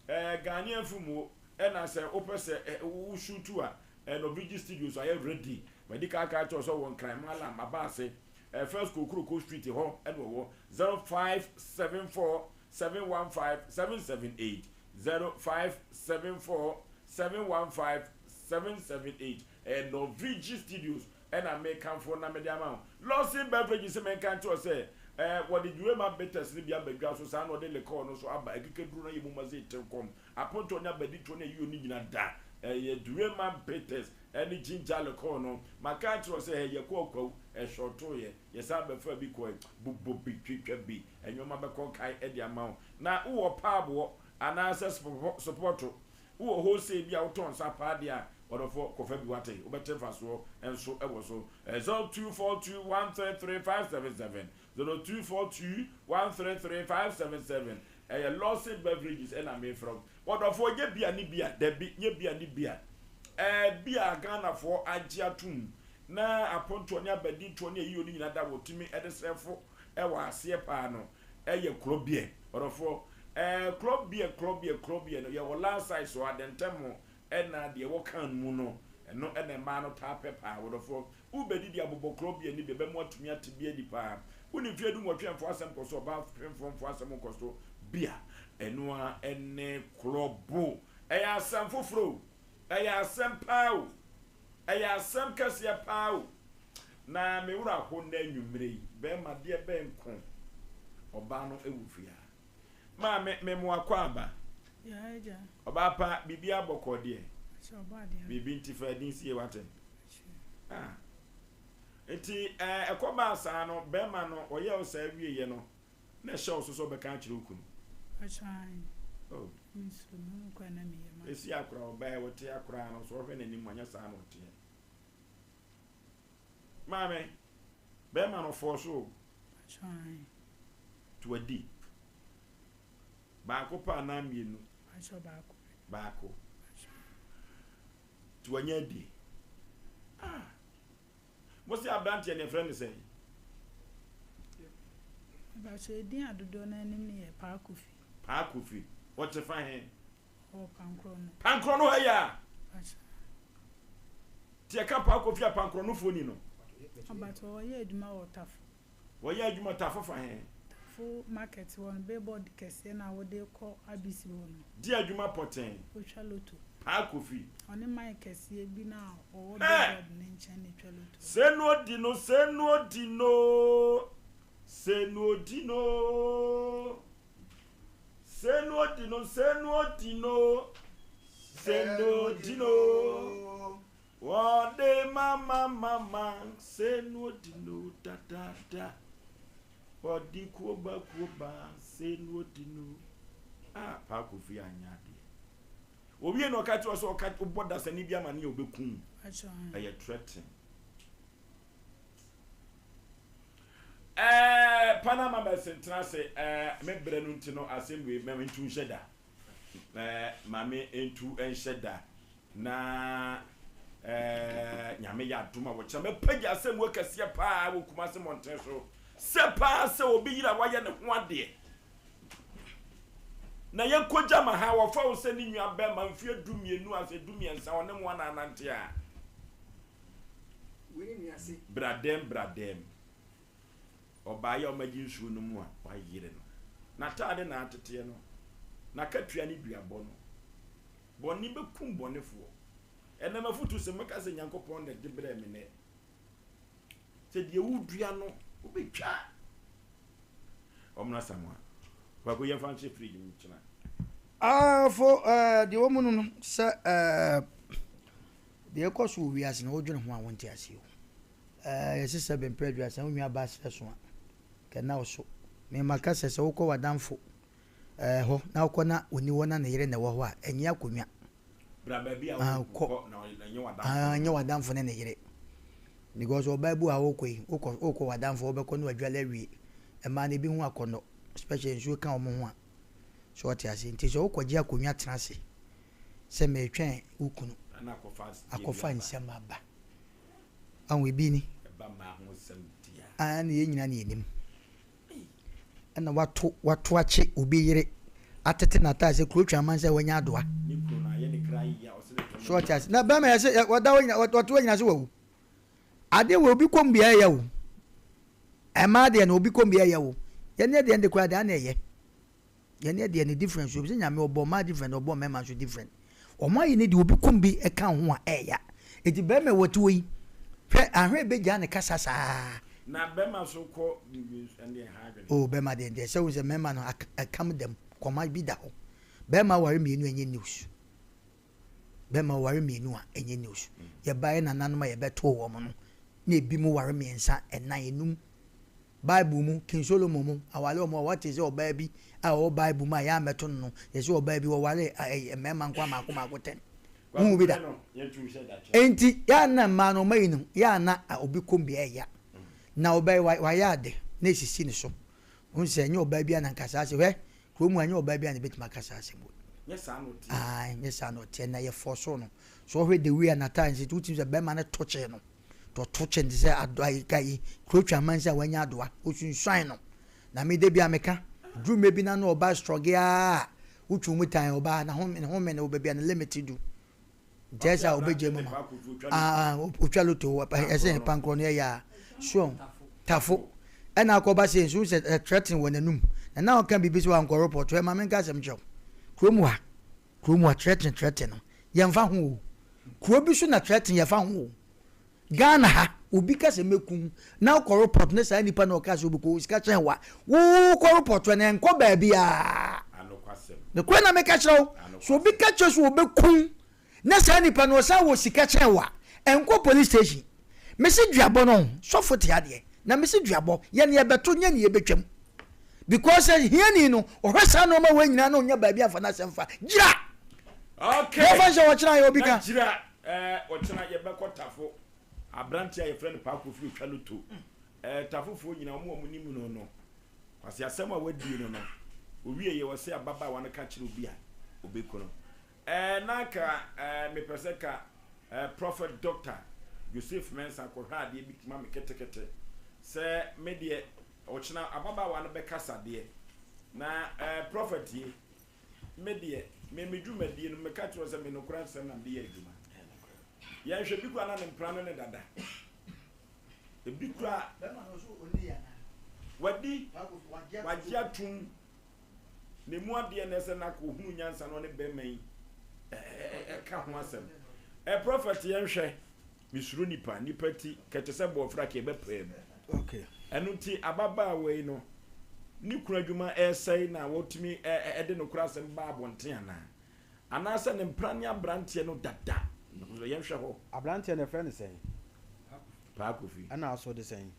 ɛɛ Ghanaian film o ɛna sɛ wopɛ sɛ ɛ wo shoot a ɛ Norvigi Studios ayɛ ready. Madi kan aka akyerɛ wo sɛ ɔwɔ Nkran Mallam Abaase ɛ First Kokuroko Street hɔ ɛna ɔwɔ 0574 715 778 0574 715 778 Ɛyɛ Norvigi Studios ɛna mekamfo na mede ama wo. Lawson Beverages se menka nkyerɛ wo sɛ ɛɛ wɔde Durema Bitters no bi aba dwa so saa na wɔde liqueur no nso aba akekaduro no ayɛ mu ma sɛ etire kɔm, apontoɔ ne abaditoɔ ne ayuo no nyina da. Ɛyɛ Durema Bitters ɛne Ginger liqueur no. Maka akyerɛ wo sɛ ɛɛ yɛkɔɔ Kwawu ɛshɔɔtoeɛ yɛsan bɛfaa bi kɔɛ bobɔ bi twitwa bi nnoɔma bɛkɔ nkae de ama wo. Na wowɔ pub hɔ anaasɛ sopɔto Wowɔ wholesale bi a wotɔn nsa paa deɛ a, ɔdɔfoɔ kɔfa bi wate, wobɛte mfasoɔ nso wɔ so. 0242 133 577, 0242 133 577, ɛyɛ Lawson Beverages ɛna mefrɛ wo. Ɔdɔfoɔ nyɛ bia ne bia, dabi, nyɛ bia ne bia. Ɛɛ bia a Ghanafoɔ agye atom na apontoɔ ne abadintoɔ ne ayiyɔ no nyinaa da wɔtumi de srɛfo wɔ aseɛ paa no. Ɛyɛ klɔ beer ɔdɔfoɔ ɛɛ klɔ beer klɔ beer klɔ beer no yɛwɔ large size wɔ adɛntɛm ɛna deɛ ɛwɔ can mu no ɛno ɛna mmaa no taa pɛ paa ɔdɔfoɔ wobɛdidi abobɔ klɔ beer no bi ɛbɛma watumi ate bi adi paa wone mfeɛ du nwɔtwe mfo asɛm kɔ so ɔbaa pemfoɔ mfo asɛm nkɔ so bia ɛno ara ɛne klɔ bo ɛyɛ asɛm foforɔ o ɛyɛ asɛm paa o Ɛyɛ asɛm kɛseɛ paa o. Na me werɛ aho nnɛ anwummerɛ yi. Bɛɛma deɛ bɛn nko ɔbaa no wɔ fie ha. Maame me mo akwaaba. Yeah agya. Ɔbaa pa biribiara bɔkɔɔ deɛ. Akyɛ ɔbɔ adeɛ. Biribi nti fa din sie wate. Ah. Nti ɛɛ ɛkɔ baa saa no bɛɛma no ɔyɛɛ wo saa wieɛ no Na ɛhyɛ wo so sɛ wobɛka akyerɛ wo kunu. Mpakyɛ ae. Oh. Me suro me ho koraa na me yam ahye. Esi akora ɔbaa yi ɔte akoraa no sɛ ɔhwɛ n'anim anyɛ saa na ɔteɛ. Maame, bɛrima no fɔɔ so o. Mpakyɛ ae. To adi. Baako pɛ anaa mmienu? Mpakyɛ baako pɛ. Baako. Mpakyɛ. To anya adi. Ah. Mo se abranteɛ no yɛfrɛ no sɛn? Mepakyɛw edin a dodoɔ no ara nim no yɛ Paa Kofi. Paa Kofi. Ɔte fa he? Ɔwɔ Pankorɔ no. Pankorɔ no ha yi a? Mepakyɛw. Nti yɛka Paa Kofi a Pankorɔnofoɔ ni no? Ɔbakyɛw ɔyɛ adwuma wɔ Tafo. Wɔyɛ adwuma Tafo fa he? Tafo market hɔ no, billboard kɛseɛ no a wode kɔ Abisi hɔ no. Di adwuma pɔtee. Otwa lotto. Paa Kofi. Ɔne man kɛseɛ bi no a ɔwɔ Ɛ! billboard no nkyɛn na etwa lotto. Se no di no, se no di no, se no di no, se no di no, se no di no, se no di no. Wɔde ma ma ma ma se no di no da da da. Wɔde kuo ba kuo ba se no di no. Ah, Paa Kofi anyɛ adeɛ. Owie na ɔka kyerɛ sɛ ɔka wobɔ dasani bi amaneɛ a ɔbɛku wo. Ɛyɛ threaten. Ɛɛ Panama mɛse ntena ase ɛɛ me brɛ no nti no asɛm wei mɛ ntu nhyɛ da. Ɛɛ maame ntu nhyɛ da. Na eh, Nyame yɛ adom a wɔkyena mɛpagya asɛmua kɛseɛ paa wɔ Kumase mmɔnten so sɛ paa sɛ obi yere a wayɛ ne ho adeɛ na yɛnkɔgya ma ha wɔfa wo sɛ ne nua bɛrima mfeɛ du mmienu asɛ du mmiɛnsa ɔne mo ana anante a. Bra dɛm, bra dɛm. Ɔbaeɛ a ɔmɛgye nsuo no mu a, wayere no. N'ataade na ateteɛ no. N'akatua ne duabɔ no. Bɔne bɛkum bɔnefoɔ. Ɛnɛ m'afotusɛm, mɛka sɛ Nyankopɔn na ɛde brɛɛ me nnɛ. Sɛ deɛ wodua no, wobɛtwa. Ɔmmra Samoa. Kwaku yɛmfa nhyɛ fridge mu kyena. Ah, fo eh, deɛ wɔ mu no no sɛ eh, deɛ ɛkɔ so wɔ wiase no wodwene ho a wonte aseɛ o. Eh, yɛse sɛ bɛmpɛ aduasa wo nua ba serɛ so a, kɛna wo so. Mema ka sɛ sɛ wokɔ w'adamfo eh, hɔ na wokɔ na ɔni hɔ na ne yere na ɛwɔ hɔ a, ɛnyɛ akonnwa. Bra baabi a Ah, wokɔ kɔ. na ɛnyɛ w'adamfo Ah, no. ɛnyɛ w'adamfo ne ne yere. Because ɔbaa bi wɔ ha wokɔ yi, wokɔ wokɔ w'adamfo hɔ wobɛkɔ na wadwale awie. Mmaa no ebi ho akɔnnɔ, especially nsuo ka wɔn ho a. So ɔte ase? Nti sɛ wokɔgye akonnwa tena ase sɛ meretwɛn wo kunu Ana akɔfa deɛ bi akɔfa aba. nsɛm aba. Ahu ebi ni. Ɛba mmaa ho nsɛm deɛ a. Ah, ɛna yɛn nyinaa na yɛnim. Ɛna wato wato akye obi yere atete n'ataade sɛ kuro twa aman sɛ wanya adoa. Ne kunu no ayɛ ne kra yie a ɔsɛ ne tɔ So ɔte ase? Na bɛrima yɛ sɛ ɔda hɔ nyina ɔte hɔ nyina sɛ wawu. Adeɛ wɔ obi kɔm biara yɛ o. Ɛmaa deɛ no obi kɔm biara yɛ o. Yɛne deɛ no de koraa deɛ ana ɛyɛ. Yɛne deɛ no difference obi sɛ nyame ɔbɔ mmaa different ɔbɔ mmarima nso different. Wɔn ayɛ ne deɛ obi kɔm bi ɛka ho a ɛɛya. Eti bɛrima ɛwɔ te hɔ yi hwɛ ahwɛ ebegyaa ne kasa saa. Na bɛrima so kɔ biribi nso ɛnde ɛha adwene. Oh bɛrima deɛ deɛ sɛ wo sɛ mmarima no ɛkam dɛm kɔma bi da hɔ. Bɛrima ware mmienu ɛnyɛ news. Bɛrima ware mmienu a ɛnyɛ news. Yɛba yɛ nananom a yɛbɛtoo wɔn no na ebi mu ware mmiɛnsa, ɛnan, enum. Bible mu, King Solomon mu, aware wɔn a wɔte sɛ ɔbaa bi a ɔwɔ Bible mu a yɛammɛto no no, yɛsɛ ɔbaa bi wɔware mmarima nko mmaako mmaako tɛn. Wohu bi da? Enti yɛ a na mmaa no wɔayi no, yɛ a na obi kɔm bi ɛya. Na ɔbaa yi wayɛ ade na esisi ne so. Wohu sɛ ɛnyɛ ɔbaa bi a na nka saa asɛm hwɛ kurom ha ɛnyɛ ɔbaa bi a na ebetumi aka saa asɛm wei. Nyɛ saa na ɔteɛ. Ae, nyɛ saa na ɔteɛ na yɛfɔɔsoo no. So ɔhwɛ the way a n'ataade nso wotumi sɛ bɛrima no to kyee no. Tɔto kyɛ no te sɛ adoa yi ka yi kuro twa amansin a wanya adoa osunsuan no na me da bi a meka duru mmerɛ bi na na ɔba strɔge aa wotwi mu tan ɔba na home ne home no wɔ baabi a ne limit du nti ɛsɛ a ɔbɛgya mu ma aa otwa loto ɛsɛ pankorɔ no ɛyɛ a so tafo ɛna akɔba sɛ nso sɛ ɛtrɛten wɔ n'anum na na ɔka biribi sɛ wankɔ report ɛ ma menka asɛm kyerɛw kurom ha Kurom hɔ threaten threaten no yɛnfa ho o. Kuro bi so na threaten yɛfa ho o. Ghana ha obi ka sɛ mɛku wo na wokɔ report ne saa nipa na ɔka sɛ wobɛku wo sika kyɛn wa wokɔ report no ɛnkɔ baabiara. Nokorɛ na meka kyerɛ wo. So obi ka kyerɛ sɛ ɔbɛku wo na saa nipa no ɔsan wɔ sika kyɛn wa ɛnkɔ police station. Mese duabɔ no sɔfo te adeɛ na mese duabɔ yɛne yɛbɛto nyɛ ne yɛbɛtwam. Because sɛ hiani no ɔhwɛ saa nneɛma wei nyinaa na ɔnya baabi amfa n'asɛm fa gyira. Okay. Yɛfa nhyɛ ɔkyena yɛ obi ka. Na gyira ɛɛ ɔkyena yɛbɛkɔ tafo aberante a yɛfrɛ no Paa Kofi otwa loto ɛɛ tafofoɔ nyinaa wɔn a wɔn nim no no kwasi asɛm a wadie no no owie yɛ wɔsɛ ababaawa no ka kyerɛ obi a obeku no ɛɛ na ka ɛɛ mepɛ sɛ ka ɛɛ Prophet Doctor Joseph Mensah kɔhwɛ adeɛ bi ma me ketekete sɛ me deɛ Ɔkyena ababaawa no bɛkasa deɛ. Na eh, prophet ye, me deɛ, me me dwumadie no, meka kyerɛ wo sɛ me nokorɛ nsɛm na mede yɛ adwuma. Yɛnhwɛ bi koraa na ne mpena no ne dada. Ebi koraa, wadi, wagye atum, na emu adeɛ na ɛsɛ na ɔhunu nyansa na ɔne bɛrima yi ɛka ho asɛm. Eh, prophet yɛnhwɛ. Mesuro nipa, nipa ti kɛte sɛ bɔɔfra ka ɛbɛpaa mu. Okay. Ɛno nti ababaawa yi no, ne kunu adwuma ɛresɛe na wɔtumi ɛde nokorɛ asɛm ba abɔnten anaa? Anaasɛ ne mpena ne abranteɛ no dada? Yɛnhwɛ hɔ. Abranteɛ no yɛfrɛ no sɛn? Paa Kofi. Ɛna aso de sɛn?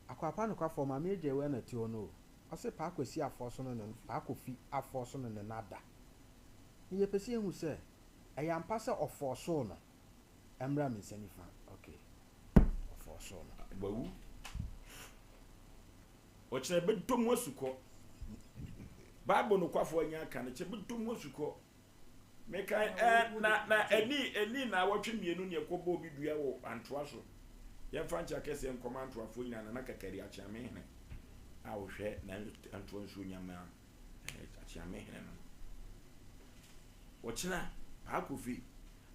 Akwapa nokwafoɔ maame agya wei na ɛte hɔ no o. Ɔse Paa Kwasi afɔɔso no ne Paa Kofi afɔɔso no ne no ada. Ne yɛpɛ sɛ yɛhu sɛ Ɛyɛ ampa sɛ ɔfɔɔsoo no. Ɛmmra me nsa nifa. Ok. Ɔfɔɔsoo no. Wawu. Ɔkyena ɛbɛdɔ mu asukɔ. Bible nokwafo anya aka no, kyɛ bɛdɔ mu asukɔ. Mekan ɛ na na ɛni ɛni na awɔtwe mmienu ne ɛkɔbɔ obi dua wɔ Antoa so. Yɛmfa nkyɛ akɛseɛ nkɔma Antoafoɔ nyinaa Nana Kakari Akyeame hene a ɔhwɛ na Antoa nsuo nyamaa Akyeame hene no. Ɔkyena, Paa Kofi.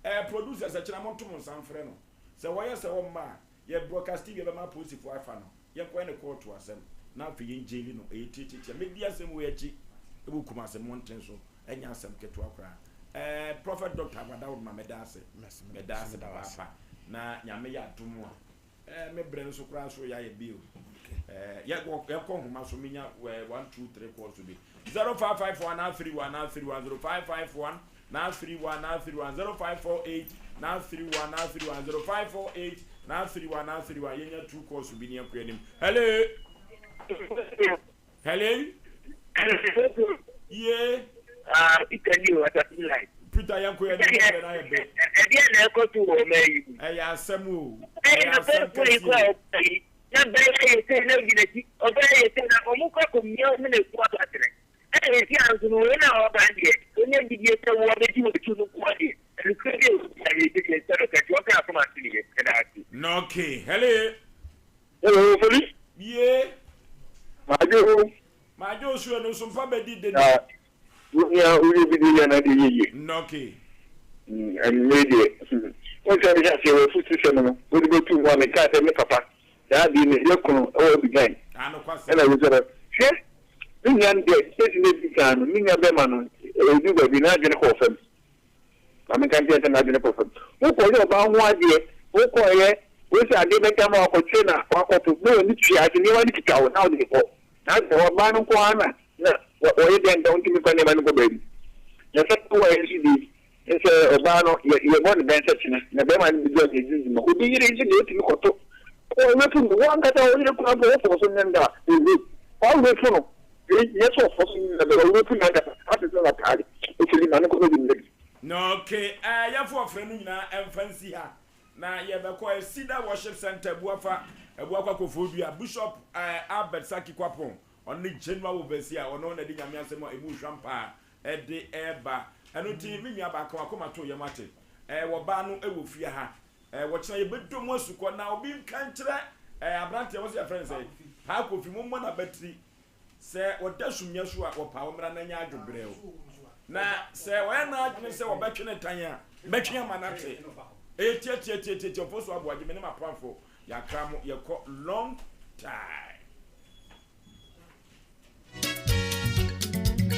Eh, producers, ɛkyena monto mo nsa mfrɛ no. Sɛ wɔyɛ sɛ wɔmma a, yɛ broadcast TV bɛma apolisifoɔ afa no, yɛnkɔyɛ no kɔɔto asɛm na afei yɛn jaili no. Ɛyɛ tiatiatia. Mɛdi asɛm wei akyi wɔ Kumasi mmɔnten so. Ɛnyɛ asɛm ketewa koraa. Ɛɛ Prophet Doctor Agwadawod ma mɛda ase. Mɛda ase papaapa. Na Nyame yɛ adom a, Eh me brɛ nso koraa so yɛayɛ bio. Eh yɛkɔ yɛkɔ nhoma so menya eh, 1 2 3 kɔɔ so bi. 0551 931 931 0551 931 931 0548 931 931 0548 931 931 yɛnya 2 kɔɔ so bi ne yɛnkɔ anim. Hello. Hello. Ye. Ah, Peter ni o, asase line. Peter yɛn ko yɛn ni bɛ na yɛ bɛ. Ɛdeɛ na ɛkɔ so wɔ ɔman yi mu. Ɛyɛ asɛm o. Ɛyɛ asɛm kɛseɛ o. Na bɛyɛ ayɛ sɛ na ogyina akyi, ɔbɛyɛ ayɛ sɛ na wɔn kɔ akɔ mia wɔn na eku aba kyerɛ. Ɛna esi anso no wei na ɔba deɛ, onye gyidie sɛ wo abɛgye wɔ akyi no nko adeɛ. Ɛnukuri deɛ obi a yɛ gyidie sɛ no kɛntɛ ɔka asɛm ase ne yɛ ɛda ase. Okay, hello. Hello, Feli. Ye. Madwo o. Madwo so ɛno nso mfa bɛdi de. Na wo nua woyɛ bi de yɛ na de yɛ yie. Nnɔke. Anwummere deɛ, wo sɛ mehyɛ aseɛ wɔ afutusɛm no wode bɛtu mu a mekaa sɛ me papa saa adeɛ no yɛ kunu wɔ Abidjan ɛna wo sɛ hwɛ me nua no deɛ sɛsi na ɛdi kan no me nua bɛma no ɛdu baabi na adwene kɔɔ fam. Ma menka nkyerɛ sɛ n'adwene kɔ fam. Wokɔyɛ ɔbaa ho adeɛ, wokɔyɛ, wei sɛ adeɛ bɛka ma wakɔkyere na wakɔto, na w'ani tua ase, nneɛma no kita wo na wode kɔ. Na sɛ ɔbaa no nko ara na na ɔyɛ dɛn da wontumi mfa nneɛma no nkɔ baabi. Na sɛ woayɛ nso deɛ, ne sɛ ɔbaa no yɛ yɛbɔ no bɛn sɛ kyena, na bɛrima no bɛdi ɔde adi dwuma. Obi yere nso deɛ wotumi kɔto, ɔrepu no, wo ankasa wo yere koraa mpo wofɔ so ne no da a, ɔrepu. Ɔrepu no. Wei nyɛ sɛ ɔfɔ so nyina bɛba wobɛpu n'ankasa asesa n'ataade ɛfiri ma no nkɔtɔ bi mmra bi. Na ok eh yɛfo ɔfrɛ no nyinaa ɛmfa nsi ha na yɛbɛkɔ eh Cedar Worship Center Abuafa Abuakwa Koforidua Bishop eh Albert Saki Kwapong ɔno ne General Overseer ɔno na ɛde Nyame asɛm a ɛmu hwam paa ɛde ɛba ɛno nti me nua baa ka wakoma to yɛm ate eh wɔbaa no ɛwɔ fie ha Eh, wɔkyena yɛbɛdɔ mu asukɔ na obi nka nkyerɛ eh, aberanteɛ wɔ sɛ yɛfrɛ no sɛ Paa Kofi, mommɔ n'abatiri sɛ wɔda sumyɛ so a wɔpaa wɔmmra na nyɛ adwobrɛ o. Na sɛ wɔyɛ n'adwene sɛ wɔbɛtwe ne tan a, mɛtwe ama no ate. Ɛyɛ tiatiatiatiatia ɔfo so aboagye me ne m'apamfo yɛakra mo yɛkɔ long time.